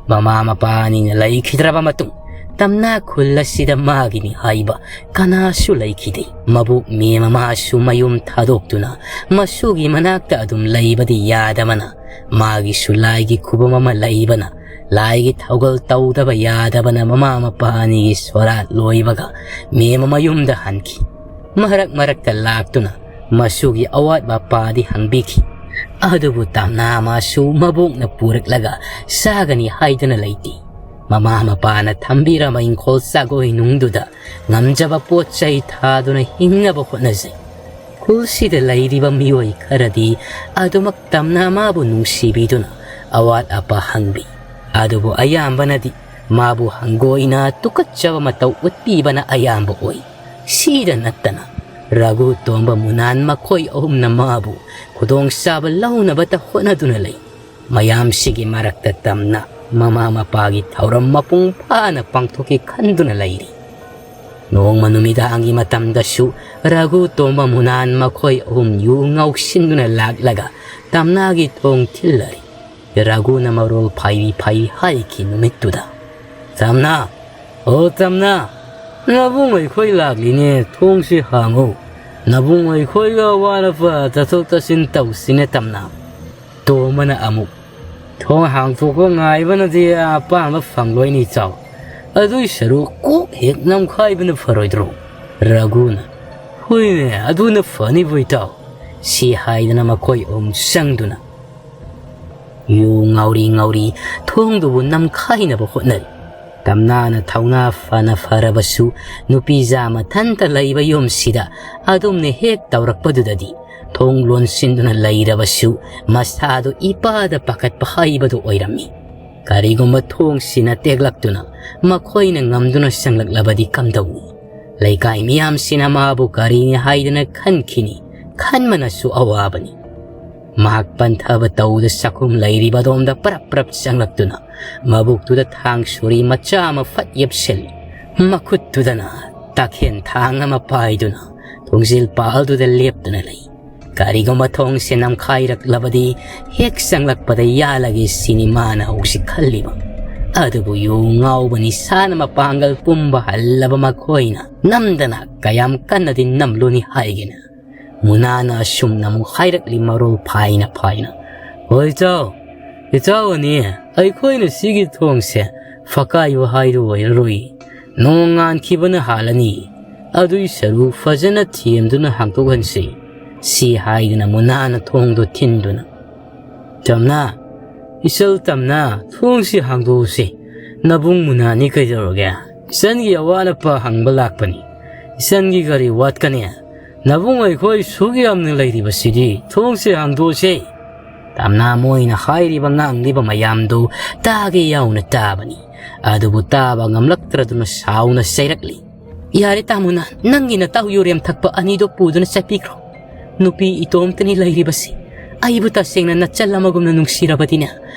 ꯃꯃꯥ ꯃꯄꯥ ꯑꯅꯤꯅ ꯂꯩꯈꯤꯗ꯭ꯔꯕ ꯃꯇꯨꯡ, ꯇꯝꯅꯥ ꯈꯨꯜ ꯑꯁꯤꯗ ꯃꯥꯒꯤꯅꯤ ꯍꯥꯏꯕ ꯀꯅꯥꯁꯨ ꯂꯩꯈꯤꯗꯦ꯫ ꯃꯕꯣꯛ ꯃꯦꯝ ꯃꯃꯥꯁꯨ ꯃꯌꯨꯝ ꯊꯥꯗꯣꯛꯇꯨꯅ ꯃꯁꯨꯒꯤ ꯃꯅꯥꯛꯇ ꯑꯗꯨꯝ ꯂꯩꯕꯗꯤ ꯌꯥꯗꯕꯅ, ꯃꯥꯒꯤꯁꯨ ꯂꯥꯏꯒꯤ ꯈꯨꯕꯝ ꯑꯃ ꯂꯩꯕꯅ, ꯂꯥꯏꯒꯤ ꯊꯧꯒꯜ ꯇꯧꯗꯕ ꯌꯥꯗꯕꯅ ꯃꯃꯥ ꯃꯄꯥ ꯑꯅꯤꯒꯤ ꯁꯣꯔꯥꯠ ꯂꯣꯏꯕꯒ ꯃꯦꯝ ꯃꯌꯨꯝꯗ ꯍꯟꯈꯤ꯫ ꯃꯔꯛ ꯃꯔꯛꯇ ꯂꯥꯛꯇꯨꯅ ꯃꯁꯨꯒꯤ ꯑꯋꯥꯠ ꯑꯄꯥꯗꯤ ꯍꯪꯕꯤꯈꯤ꯫ ꯑꯗꯨꯕꯨ ꯇꯝꯅꯥ ꯃꯥꯁꯨ ꯃꯕꯣꯛꯅ ꯄꯨꯔꯛꯂꯒ ꯆꯥꯒꯅꯤ ꯍꯥꯏꯗꯨꯅ ꯂꯩꯇꯦ꯫ ꯃꯃꯥ ꯃꯄꯥꯅ ꯊꯝꯕꯤꯔꯝꯕ ꯏꯪꯈꯣꯜ ꯆꯥꯒꯣꯏ ꯅꯨꯡꯗꯨꯗ ꯉꯝꯖꯕ ꯄꯣꯠ ꯆꯩ ꯊꯥꯗꯨꯅ ꯍꯤꯡꯅꯕ ꯍꯣꯠꯅꯖꯩ꯫ ꯈꯨꯜꯁꯤꯗ ꯂꯩꯔꯤꯕ ꯃꯤꯑꯣꯏ ꯈꯔꯗꯤ ꯑꯗꯨꯃꯛ ꯇꯝꯅ ꯃꯥꯕꯨ ꯅꯨꯡꯁꯤꯕꯤꯗꯨꯅ ꯑꯋꯥꯠ ꯑꯄꯥ ꯍꯪꯕꯤ꯫ ꯑꯗꯨꯕꯨ ꯑꯌꯥꯝꯕꯅꯗꯤ ꯃꯥꯕꯨ ꯍꯪꯒꯣꯏꯅ ꯇꯨꯀꯠꯆꯕ ꯃꯇꯧ ꯎꯠꯄꯤꯕꯅ ꯑꯌꯥꯝꯕ ꯑꯣꯏ꯫ ꯁꯤꯗ ꯅꯠꯇꯅ ꯔꯘꯨ ꯇꯣꯝꯕ ꯃꯨꯅꯥꯟ ꯃꯈꯣꯏ ꯑꯍꯨꯝꯅ ꯃꯥꯕꯨ ꯈꯨꯗꯣꯡꯆꯥꯕ ꯂꯧꯅꯕꯇ ꯍꯣꯠꯅꯗꯨꯅ ꯂꯩ꯫ ꯃꯌꯥꯝꯁꯤꯒꯤ ꯃꯔꯛꯇ ꯇꯝꯅ ꯃꯃꯥ ꯃꯄꯥꯒꯤ ꯊꯧꯔꯝ ꯃꯄꯨꯡ ꯐꯥꯅ ꯄꯥꯡꯊꯣꯛꯀꯦ ꯈꯟꯗꯨꯅ ꯂꯩꯔꯤ꯫ ꯅꯣꯡꯃ ꯅꯨꯃꯤꯗꯥꯡꯒꯤ ꯃꯇꯝꯗꯁꯨ ꯔꯘꯨ ꯇꯣꯝꯕ ꯃꯨꯅꯥꯟ ꯃꯈꯣꯏ ꯑꯍꯨꯝ ꯌꯨ ꯉꯥꯎꯁꯤꯟꯗꯨꯅ ꯂꯥꯛꯂꯒ ꯇꯝꯅꯥꯒꯤ ꯊꯣꯡ ꯊꯤꯜꯂꯔꯤ꯫ ꯔꯘꯨꯅ ꯃꯔꯣꯜ ꯐꯥꯏꯔꯤ ꯐꯥꯏꯔꯤ ꯍꯥꯏꯈꯤ ꯅꯨꯃꯤꯠꯇꯨꯗ, "ꯇꯝꯅꯥ, ꯑꯣ ꯇꯝꯅꯥ, ꯅꯕꯨꯡ ꯑꯩꯈꯣꯏ ꯂꯥꯛꯂꯤꯅꯦ, ꯊꯣꯡꯁꯤ ꯍꯥꯡꯉꯨ꯫ ꯅꯕꯨꯡ ꯑꯩꯈꯣꯏꯒ ꯑꯋꯥꯠ ꯑꯄꯥ ꯇꯥꯊꯣꯛ ꯇꯥꯁꯤꯟ ꯇꯧꯁꯤꯅꯦ ꯇꯝꯅꯥ"꯫ ꯇꯣꯝꯕꯅ ꯑꯃꯨꯛ, "ꯊꯣꯡ ꯍꯥꯡꯇꯣꯛꯄ ꯉꯥꯏꯕꯅꯗꯤ ꯑꯄꯥꯝꯕ ꯐꯪꯂꯣꯏꯅꯤ ꯏꯆꯥꯎ꯫ ꯑꯗꯨꯏ ꯁꯔꯨꯛ ꯀꯣꯛ ꯍꯦꯛ ꯅꯝꯈꯥꯏꯕꯅ ꯐꯔꯣꯏꯗ꯭ꯔꯣ?" ꯔꯘꯨꯅ, "ꯍꯣꯏꯅꯦ, ꯑꯗꯨꯅ ꯐꯅꯤꯕꯨ ꯏꯇꯥꯎ"꯫ ꯁꯤ ꯍꯥꯏꯗꯅ ꯃꯈꯣꯏ ꯑꯍꯨꯝ ꯆꯪꯗꯨꯅ ꯌꯨ ꯉꯥꯎꯔꯤ ꯉꯥꯎꯔꯤ ꯊꯣꯡꯗꯨꯕꯨ ꯅꯝꯈꯥꯏꯅꯕ ꯍꯣꯠꯅꯔꯤ꯫ ꯇꯝꯅꯥꯅ ꯊꯧꯅꯥ ꯐꯅ ꯐꯔꯕꯁꯨ, ꯅꯨꯄꯤꯖꯥ ꯃꯊꯟꯇ ꯂꯩꯕ ꯌꯨꯝꯁꯤꯗ ꯑꯗꯨꯝꯅ ꯍꯦꯛ ꯇꯧꯔꯛꯄꯗꯨꯗꯗꯤ ꯊꯣꯡ ꯂꯣꯟꯁꯤꯟꯗꯨꯅ ꯂꯩꯔꯕꯁꯨ ꯃꯁꯥꯗꯨ ꯏꯄꯥꯗ ꯄꯥꯈꯠꯄ ꯍꯥꯏꯕꯗꯨ ꯑꯣꯏꯔꯝꯃꯤ꯫ ꯀꯔꯤꯒꯨꯝꯕ ꯊꯣꯡꯁꯤꯅ ꯇꯦꯛꯂꯛꯇꯨꯅ ꯃꯈꯣꯏꯅ ꯉꯝꯗꯨꯅ ꯆꯪꯂꯛꯂꯕꯗꯤ ꯀꯝꯗꯧꯅꯤ? ꯂꯩꯀꯥꯏ ꯃꯤꯌꯥꯝꯁꯤꯅ ꯃꯥꯕꯨ ꯀꯔꯤꯅꯤ ꯍꯥꯏꯗꯅ ꯈꯟꯈꯤꯅꯤ ꯈꯟꯕꯅꯁꯨ ꯑꯋꯥꯕꯅꯤ꯫ ꯃꯍꯥꯛ ꯄꯟꯊꯕ ꯇꯧꯗ ꯆꯥꯛꯈꯨꯝ ꯂꯩꯔꯤꯕ ꯑꯗꯣꯝꯗ ꯄꯔꯞ ꯄꯔꯞ ꯆꯪꯂꯛꯇꯨꯅ ꯃꯕꯨꯛꯇꯨꯗ ꯊꯥꯡ ꯁꯣꯔꯤ ꯃꯆꯥ ꯑꯃ ꯐꯠ ꯌꯦꯞꯁꯤꯜꯂꯤ꯫ ꯃꯈꯨꯠꯇꯨꯗꯅ ꯇꯥꯈꯦꯟ ꯊꯥꯡ ꯑꯃ ꯄꯥꯏꯗꯨꯅ ꯊꯣꯡꯖꯤꯜ ꯄꯥꯜꯗꯨꯗ ꯂꯦꯞꯇꯨꯅ ꯂꯩ꯫ ꯀꯔꯤꯒꯨꯝꯕ ꯊꯣꯡꯁꯦ ꯅꯝꯈꯥꯏꯔꯛꯂꯕꯗꯤ ꯍꯦꯛ ꯆꯪꯂꯛꯄꯗ ꯌꯥꯜꯂꯒꯦ ꯁꯤꯅꯤ ꯃꯥꯅ ꯍꯧꯖꯤꯛ ꯈꯜꯂꯤꯕ꯫ ꯑꯗꯨꯕꯨ ꯌꯨ ꯉꯥꯎꯕ ꯅꯤꯁꯥꯅ ꯃꯄꯥꯡꯒꯜ ꯄꯨꯝꯕ ꯍꯜꯂꯕ ꯃꯈꯣꯏꯅ ꯅꯝꯗꯅ ꯀꯌꯥꯝ ꯀꯟꯅꯗꯤ ꯅꯝꯂꯨꯅꯤ ꯍꯥꯏꯒꯦꯅ꯫ ꯃꯨꯅꯥꯅ ꯑꯁꯨꯝꯅ ꯑꯃꯨꯛ ꯍꯥꯏꯔꯛꯂꯤ ꯃꯔꯣꯜ ꯐꯥꯏꯅ ꯐꯥꯏꯅ, "ꯍꯣꯏ ꯏꯇꯥꯎ, ꯏꯇꯥꯎ ꯑꯅꯤ, ꯑꯩꯈꯣꯏꯅ ꯁꯤꯒꯤ ꯊꯣꯡꯁꯦ ꯐꯛꯀꯥꯏꯕ ꯍꯥꯏꯗꯨ ꯑꯣꯏꯔꯔꯣꯏ꯫ ꯅꯣꯡ ꯉꯥꯟꯈꯤꯕꯅ ꯍꯥꯜꯂꯅꯤ꯫ ꯑꯗꯨꯏ ꯁꯔꯨꯛ ꯐꯖꯅ ꯊꯦꯝꯗꯨꯅ ꯍꯥꯡꯗꯣꯛꯍꯟꯁꯤ"꯫ ꯁꯤ ꯍꯥꯏꯗꯨꯅ ꯃꯨꯅꯥꯅ ꯊꯣꯡꯗꯣ ꯊꯤꯟꯗꯨꯅ, "ꯇꯝꯅꯥ, ꯏꯆꯜ ꯇꯝꯅꯥ, ꯊꯣꯡꯁꯤ ꯍꯥꯡꯗꯣꯛꯎꯁꯤ꯫ ꯅꯕꯨꯡ ꯃꯨꯅꯥꯅꯤ ꯀꯩꯗꯧꯔꯒꯦ? ꯏꯆꯟꯒꯤ ꯑꯋꯥꯠ ꯑꯄꯥ ꯍꯪꯕ ꯂꯥꯛꯄꯅꯤ꯫ ꯏꯆꯟꯒꯤ ꯀꯔꯤ ꯋꯥꯠꯀꯅꯤ? ꯅꯕꯨꯡ ꯑꯩꯈꯣꯏ ꯁꯨꯛ ꯌꯥꯝꯅ ꯂꯩꯔꯤꯕꯁꯤꯗꯤ꯫ ꯊꯣꯡꯁꯤ ꯍꯥꯡꯗꯣꯛꯎꯁꯤ"꯫ ꯇꯝꯅꯥ ꯃꯣꯏꯅ ꯍꯥꯏꯔꯤꯕ ꯉꯥꯡꯂꯤꯕ ꯃꯌꯥꯝꯗꯨ ꯇꯥꯒꯦ ꯌꯥꯎꯅ ꯇꯥꯕꯅꯤ꯫ ꯑꯗꯨꯕꯨ ꯇꯥꯕ ꯉꯝꯂꯛꯇ꯭ꯔꯗꯨꯅ ꯁꯥꯎꯅ ꯆꯩꯔꯛꯂꯤ꯫ "ꯌꯥꯔꯦ ꯇꯥꯃꯣꯅ, ꯅꯪꯒꯤ ꯅꯇꯥꯎ ꯌꯨꯔꯦꯝ ꯊꯛꯄ ꯑꯅꯤꯗꯣ ꯄꯨꯗꯨꯅ ꯆꯠꯄꯤꯈ꯭ꯔꯣ꯫ ꯅꯨꯄꯤ ꯏꯇꯣꯝꯇꯅꯤ ꯂꯩꯔꯤꯕꯁꯤ꯫ ꯑꯩꯕꯨ ꯇꯁꯦꯡꯅ ꯅꯆꯜ ꯑꯃꯒꯨꯝꯅ ꯅꯨꯡꯁꯤꯔꯕꯗꯤꯅꯦ,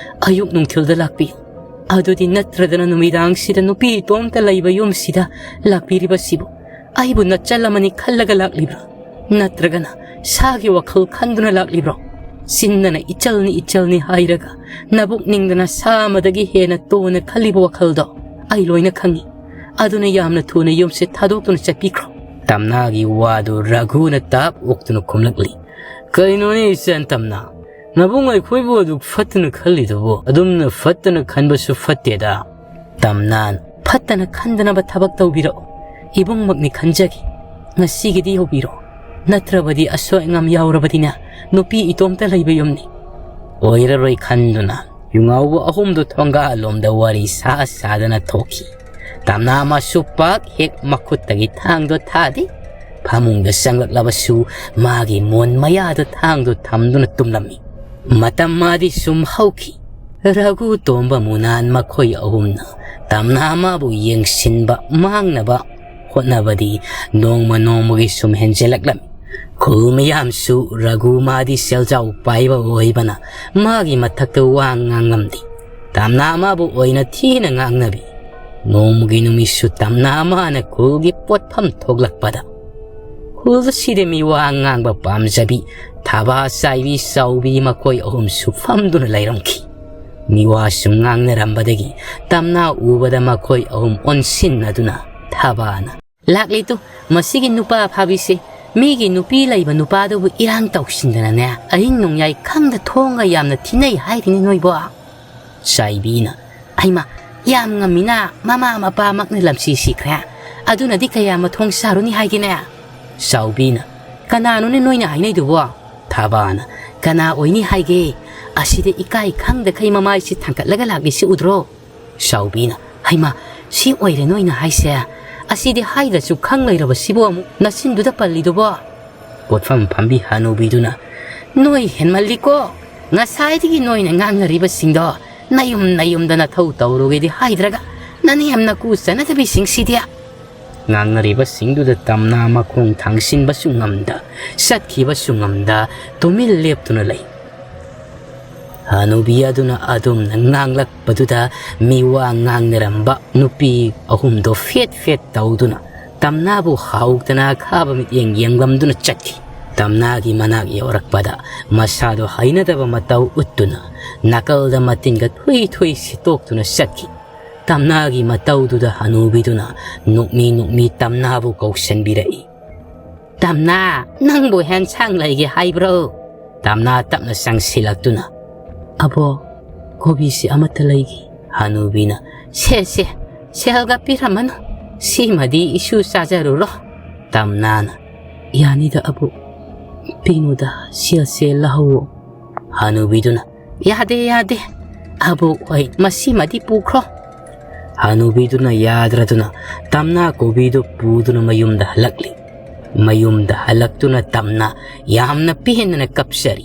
ꯑꯌꯨꯛ ꯅꯨꯡꯊꯤꯜꯗ ꯂꯥꯛꯄꯤꯌꯨ꯫ ꯑꯗꯨꯗꯤ ꯅꯠꯇ꯭ꯔꯗꯅ ꯅꯨꯃꯤꯗꯥꯡꯁꯤꯗ ꯅꯨꯄꯤ ꯏꯇꯣꯝꯇ ꯂꯩꯕ ꯌꯨꯝꯁꯤꯗ ꯂꯥꯛꯄꯤꯔꯤꯕꯁꯤꯕꯨ ꯑꯩꯕꯨ ꯅꯆꯜ ꯑꯃꯅꯤ ꯈꯜꯂꯒ ꯂꯥꯛꯂꯤꯕ꯭ꯔꯥ? ꯅꯠꯇ꯭ꯔꯒꯅ ꯁꯥꯒꯤ ꯋꯥꯈꯜ ꯈꯟꯗꯨꯅ ꯂꯥꯛꯂꯤꯕ꯭ꯔꯣ? ꯆꯤꯟꯗꯅ ꯏꯆꯜꯅꯤ ꯏꯆꯜꯅꯤ ꯍꯥꯏꯔꯒ ꯅꯕꯨꯛ ꯅꯤꯡꯗꯅ ꯁꯥ ꯑꯃꯗꯒꯤ ꯍꯦꯟꯅ ꯇꯣꯟꯅ ꯈꯜꯂꯤꯕ ꯋꯥꯈꯜꯗꯣ ꯑꯩ ꯂꯣꯏꯅ ꯈꯪꯏ꯫ ꯑꯗꯨꯅ ꯌꯥꯝꯅ ꯊꯨꯅ ꯌꯨꯝꯁꯦ ꯊꯥꯗꯣꯛꯇꯨꯅ ꯆꯠꯄꯤꯈ꯭ꯔꯣ"꯫ ꯇꯝꯅꯥꯒꯤ ꯋꯥꯗꯨ ꯔꯘꯨꯅ ꯇꯥꯞ ꯑꯣꯛꯇꯨꯅ ꯈꯨꯝꯂꯛꯂꯤ꯫ "ꯀꯩꯅꯣꯅꯦ ꯏꯆꯟ ꯇꯝꯅꯥ, ꯅꯕꯨꯡ ꯑꯩꯈꯣꯏꯕꯨ ꯑꯗꯨꯛ ꯐꯠꯇꯅ ꯈꯜꯂꯤꯗꯨꯕꯨ? ꯑꯗꯨꯝꯅ ꯐꯠꯇꯅ ꯈꯟꯕꯁꯨ ꯐꯠꯇꯦꯗ"꯫ ꯇꯝꯅꯥꯟ, "ꯐꯠꯇꯅ ꯈꯟꯗꯅꯕ ꯊꯕꯛ ꯇꯧꯕꯤꯔꯛꯑꯣ꯫ ꯏꯕꯨꯡꯃꯛꯅꯤ ꯈꯟꯖꯒꯦ꯫ ꯉꯁꯤꯒꯤꯗꯤ ꯌꯧꯕꯤꯔꯣ꯫ ꯅꯠꯇ꯭ꯔꯕꯗꯤ ꯑꯁꯣꯏ ꯑꯉꯥꯝ ꯌꯥꯎꯔꯕꯗꯤꯅꯦ, ꯅꯨꯄꯤ ꯏꯇꯣꯝꯇ ꯂꯩꯕ ꯌꯨꯝꯅꯤ"꯫ ꯑꯣꯏꯔꯔꯣꯏ ꯈꯟꯗꯨꯅ ꯌꯨꯉꯥꯎꯕ ꯑꯍꯨꯝꯗꯨ ꯊꯣꯡꯒꯥꯜꯂꯣꯝꯗ ꯋꯥꯔꯤ ꯁꯥ ꯁꯥꯗꯅ ꯊꯣꯛꯈꯤ꯫ ꯇꯝꯅꯥ ꯑꯃꯁꯨ ꯄꯥꯛ ꯍꯦꯛ ꯃꯈꯨꯠꯇꯒꯤ ꯊꯥꯡꯗꯣ ꯊꯥꯗꯦ꯫ ꯐꯃꯨꯡꯗ ꯆꯪꯂꯛꯂꯕꯁꯨ ꯃꯥꯒꯤ ꯃꯣꯟ ꯃꯌꯥꯗ ꯊꯥꯡꯗꯣ ꯊꯝꯗꯨꯅ ꯇꯨꯝꯂꯝꯃꯤ꯫ ꯃꯇꯝ ꯃꯥꯗꯤ ꯁꯨꯝ ꯍꯧꯈꯤ꯫ ꯔꯘꯨ ꯇꯣꯝꯕ ꯃꯨꯅꯥꯟ ꯃꯈꯣꯏ ꯑꯍꯨꯝꯅ ꯇꯝꯅꯥ ꯑꯃꯕꯨ ꯌꯦꯡꯁꯤꯟꯕ ꯃꯥꯡꯅꯕ ꯍꯣꯠꯅꯕꯗꯤ ꯅꯣꯡꯃ ꯅꯣꯡꯃꯒꯤ ꯁꯨꯝ ꯍꯦꯟꯖꯜꯂꯛꯂꯝꯃꯤ꯫ ꯈꯨꯜ ꯃꯤꯌꯥꯝꯁꯨ ꯔꯘꯨ ꯃꯥꯗꯤ ꯁꯦꯜꯖꯥꯎ ꯄꯥꯏꯕ ꯑꯣꯏꯕꯅ ꯃꯥꯒꯤ ꯃꯊꯛꯇ ꯋꯥ ꯉꯥꯡꯂꯝꯗꯦ꯫ ꯇꯝꯅꯥ ꯑꯃꯕꯨ ꯑꯣꯏꯅ ꯊꯤꯅ ꯉꯥꯡꯅꯕꯤ꯫ ꯅꯣꯡꯃꯒꯤ ꯅꯨꯃꯤꯠꯁꯨ ꯇꯝꯅꯥ ꯑꯃꯅ ꯈꯨꯜꯒꯤ ꯄꯣꯠꯐꯝ ꯊꯣꯛꯂꯛꯄꯗ ꯈꯨꯜ ꯑꯁꯤꯗ ꯃꯤꯋꯥ ꯉꯥꯡꯕ ꯄꯥꯝꯖꯕꯤ ꯊꯥꯕꯥ, ꯆꯥꯏꯕꯤ, ꯆꯥꯎꯕꯤ ꯃꯈꯣꯏ ꯑꯍꯨꯝꯁꯨ ꯐꯝꯗꯨꯅ ꯂꯩꯔꯝꯈꯤ꯫ ꯃꯤꯋꯥ ꯁꯨꯝ ꯉꯥꯡꯅꯔꯝꯕꯗꯒꯤ ꯇꯝꯅꯥ ꯎꯕꯗ ꯃꯈꯣꯏ ꯑꯍꯨꯝ ꯑꯣꯟꯁꯤꯟꯅꯗꯨꯅ ꯊꯥꯕꯥꯅ, "ꯂꯥꯛꯂꯤꯇꯨ, ꯃꯁꯤꯒꯤ ꯅꯨꯄꯥ ꯐꯥꯕꯤꯁꯦ ꯃꯤꯒꯤ ꯅꯨꯄꯤ ꯂꯩꯕ ꯅꯨꯄꯥꯗꯨꯕꯨ ꯏꯔꯥꯡ ꯇꯧꯁꯤꯟꯗꯅꯅꯦ, ꯑꯍꯤꯡ ꯅꯣꯡꯌꯥꯏ ꯈꯪꯗ ꯊꯣꯡꯒ ꯌꯥꯝꯅ ꯊꯤꯅꯩ ꯍꯥꯏꯔꯤꯅꯤ ꯅꯣꯏꯕꯣ?" ꯆꯥꯏꯕꯤꯅ, "ꯍꯩꯃꯥ, ꯌꯥꯝ ꯉꯝꯃꯤꯅ, ꯃꯃꯥ ꯃꯄꯥꯃꯛꯅ ꯂꯝꯁꯤ ꯁꯤꯈ꯭ꯔꯦ꯫ ꯑꯗꯨꯅꯗꯤ ꯀꯌꯥ ꯃꯊꯣꯡ ꯆꯥꯔꯨꯅꯤ ꯍꯥꯏꯒꯦꯅꯦ?" ꯆꯥꯎꯕꯤꯅ, "ꯀꯅꯥꯅꯣꯅꯦ ꯅꯣꯏꯅ ꯍꯥꯏꯅꯩꯗꯨꯕꯣ?" ꯊꯥꯕꯥꯅ, "ꯀꯅꯥ ꯑꯣꯏꯅꯤ ꯍꯥꯏꯒꯦ? ꯑꯁꯤꯗ ꯏꯀꯥꯏ ꯈꯪꯗꯈꯩ ꯃꯃꯥꯏꯁꯤ ꯊꯥꯡꯒꯠꯂꯒ ꯂꯥꯛꯂꯤꯁꯤ ꯎꯗ꯭ꯔꯣ?" ꯆꯥꯎꯕꯤꯅ, "ꯍꯩꯃꯥ, ꯁꯤ ꯑꯣꯏꯔꯦ ꯅꯣꯏꯅ ꯍꯥꯏꯁꯦ꯫ ꯑꯁꯤꯗꯤ ꯍꯥꯏꯗ꯭ꯔꯁꯨ ꯈꯪ ꯂꯩꯔꯕꯁꯤꯕꯨ ꯑꯃꯨꯛ ꯅꯆꯤꯟꯗꯨꯗ ꯄꯜꯂꯤꯗꯨꯕꯣ?" ꯄꯣꯠꯐꯝ ꯐꯝꯕꯤ ꯍꯅꯨꯕꯤꯗꯨꯅ, "ꯅꯣꯏ ꯍꯦꯟꯃꯜꯂꯤꯀꯣ꯫ ꯉꯁꯥꯏꯗꯒꯤ ꯅꯣꯏꯅ ꯉꯥꯡꯅꯔꯤꯕꯁꯤꯡꯗꯣ ꯅꯌꯨꯝ ꯅꯌꯨꯝꯗ ꯅꯊꯧ ꯇꯧꯔꯨꯒꯦꯗꯤ ꯍꯥꯏꯗ꯭ꯔꯒ ꯅꯅꯦꯝ ꯅꯀꯨ ꯆꯟꯅꯗꯕꯤꯁꯤꯡꯁꯤꯗꯤ!" ꯉꯥꯡꯅꯔꯤꯕꯁꯤꯡꯗꯨꯗ ꯇꯝꯅꯥ ꯃꯈꯣꯡ ꯊꯥꯡꯁꯤꯟꯕꯁꯨ ꯉꯝꯗ, ꯆꯠꯈꯤꯕꯁꯨ ꯉꯝꯗ ꯇꯨꯃꯤꯟ ꯂꯦꯞꯇꯨꯅ ꯂꯩ꯫ ꯍꯅꯨꯕꯤ ꯑꯗꯨꯅ ꯑꯗꯨꯝꯅ ꯉꯥꯡꯂꯛꯄꯗꯨꯗ ꯃꯤꯋꯥ ꯉꯥꯡꯅꯔꯝꯕ ꯅꯨꯄꯤ ꯑꯍꯨꯝꯗꯣ ꯐꯦꯠ ꯐꯦꯠ ꯇꯧꯗꯨꯅ ꯇꯝꯅꯥꯕꯨ ꯍꯥꯎꯗꯅ ꯑꯈꯥꯕ ꯃꯤꯠꯌꯦꯡ ꯌꯦꯡꯂꯝꯗꯨꯅ ꯆꯠꯈꯤ꯫ ꯇꯝꯅꯥꯒꯤ ꯃꯅꯥꯛ ꯌꯧꯔꯛꯄꯗ ꯃꯁꯥꯗꯣ ꯍꯩꯅꯗꯕ ꯃꯇꯧ ꯎꯠꯇꯨꯅ ꯅꯥꯀꯜꯗ ꯃꯇꯤꯟꯒ ꯊꯨꯏ ꯊꯨꯏ ꯁꯤꯠꯇꯣꯛꯇꯨꯅ ꯆꯠꯈꯤ꯫ ꯇꯝꯅꯥꯒꯤ ꯃꯇꯧꯗꯨꯗ ꯍꯅꯨꯕꯤꯗꯨꯅ ꯅꯣꯛꯃꯤ ꯅꯣꯛꯃꯤ ꯇꯝꯅꯥꯕꯨ ꯀꯧꯁꯟꯕꯤꯔꯛꯏ꯫ "ꯇꯝꯅꯥ, ꯅꯪꯕꯨ ꯍꯦꯟꯁꯥꯡ ꯂꯩꯒꯦ ꯍꯥꯏꯕ꯭ꯔꯣ?" ꯇꯝꯅꯥ ꯇꯞꯅ ꯆꯪꯁꯤꯜꯂꯛꯇꯨꯅ, "ꯑꯕꯣ, ꯀꯣꯕꯤꯁꯤ ꯑꯃꯠꯇ ꯂꯩꯒꯦ?" ꯍꯅꯨꯕꯤꯅ, "ꯁꯦ ꯁꯦ, ꯁꯦꯜꯒ ꯄꯤꯔꯝꯃꯅꯨ, ꯁꯤꯃꯗꯤ ꯏꯁꯨ ꯆꯥꯖꯔꯨꯔꯣ꯫" ꯇꯝꯅꯥꯅ, "ꯌꯥꯅꯤꯗ ꯑꯕꯨ, ꯄꯤꯅꯨꯗ, ꯁꯦꯜꯁꯦ ꯂꯧꯍꯧꯋꯣ꯫" ꯍꯅꯨꯕꯤꯗꯨꯅ, "ꯌꯥꯗꯦ, ꯌꯥꯗꯦ, ꯑꯕꯨ ꯍꯣꯏ ꯃꯁꯤꯃꯗꯤ ꯄꯨꯈ꯭ꯔꯣ꯫" ꯍꯅꯨꯕꯤꯗꯨꯅ ꯌꯥꯗ꯭ꯔꯗꯨꯅ ꯇꯝꯅꯥ ꯀꯣꯕꯤꯗꯨ ꯄꯨꯗꯨꯅ ꯃꯌꯨꯝꯗ ꯍꯜꯂꯛꯂꯤ꯫ ꯃꯌꯨꯝꯗ ꯍꯜꯂꯛꯇꯨꯅ ꯇꯝꯅꯥ ꯌꯥꯝꯅ ꯄꯦꯟꯗꯅ ꯀꯞꯆꯔꯤ꯫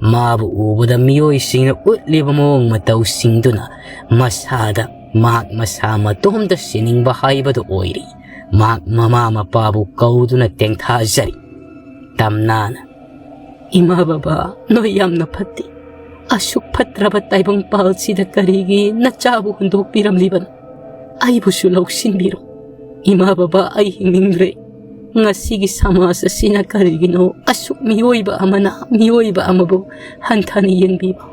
ꯃꯥꯕꯨ ꯎꯕꯗ ꯃꯤꯑꯣꯏꯁꯤꯡꯅ ꯎꯠꯂꯤꯕ ꯃꯑꯣꯡ ꯃꯇꯧꯁꯤꯡꯗꯨꯅ ꯃꯁꯥꯗ ꯃꯍꯥꯛ ꯃꯁꯥ ꯃꯇꯣꯝꯇ ꯁꯤꯅꯤꯡꯕ ꯍꯥꯏꯕꯗꯨ ꯑꯣꯏꯔꯤ꯫ ꯃꯍꯥꯛ ꯃꯃꯥ ꯃꯄꯥꯕꯨ ꯀꯧꯗꯨꯅ ꯇꯦꯡꯊꯥꯖꯔꯤ꯫ ꯇꯝꯅꯥꯅ, "ꯏꯃꯥ ꯕꯕꯥ, ꯅꯣꯏ ꯌꯥꯝꯅ ꯐꯠꯇꯦ꯫ ꯑꯁꯨꯛ ꯐꯠꯇ꯭ꯔꯕ ꯇꯥꯏꯕꯪ ꯄꯥꯜꯁꯤꯗ ꯀꯔꯤꯒꯤ ꯅꯆꯥꯕꯨ ꯍꯨꯟꯗꯣꯛꯄꯤꯔꯝꯂꯤꯕꯅꯣ? ꯑꯩꯕꯨꯁꯨ ꯂꯧꯁꯤꯟꯕꯤꯔꯣ꯫ ꯏꯃꯥ ꯕꯕꯥ, ꯑꯩ ꯍꯤꯡꯅꯤꯡꯗ꯭ꯔꯦ꯫" ꯉꯁꯤꯒꯤ ꯁꯃꯥꯖ ꯑꯁꯤꯅ ꯀꯔꯤꯒꯤꯅꯣ ꯑꯁꯨꯛ ꯃꯤꯑꯣꯏꯕ ꯑꯃꯅ ꯃꯤꯑꯣꯏꯕ ꯑꯃꯕꯨ ꯍꯟꯊꯅ ꯌꯦꯡꯕꯤꯕ?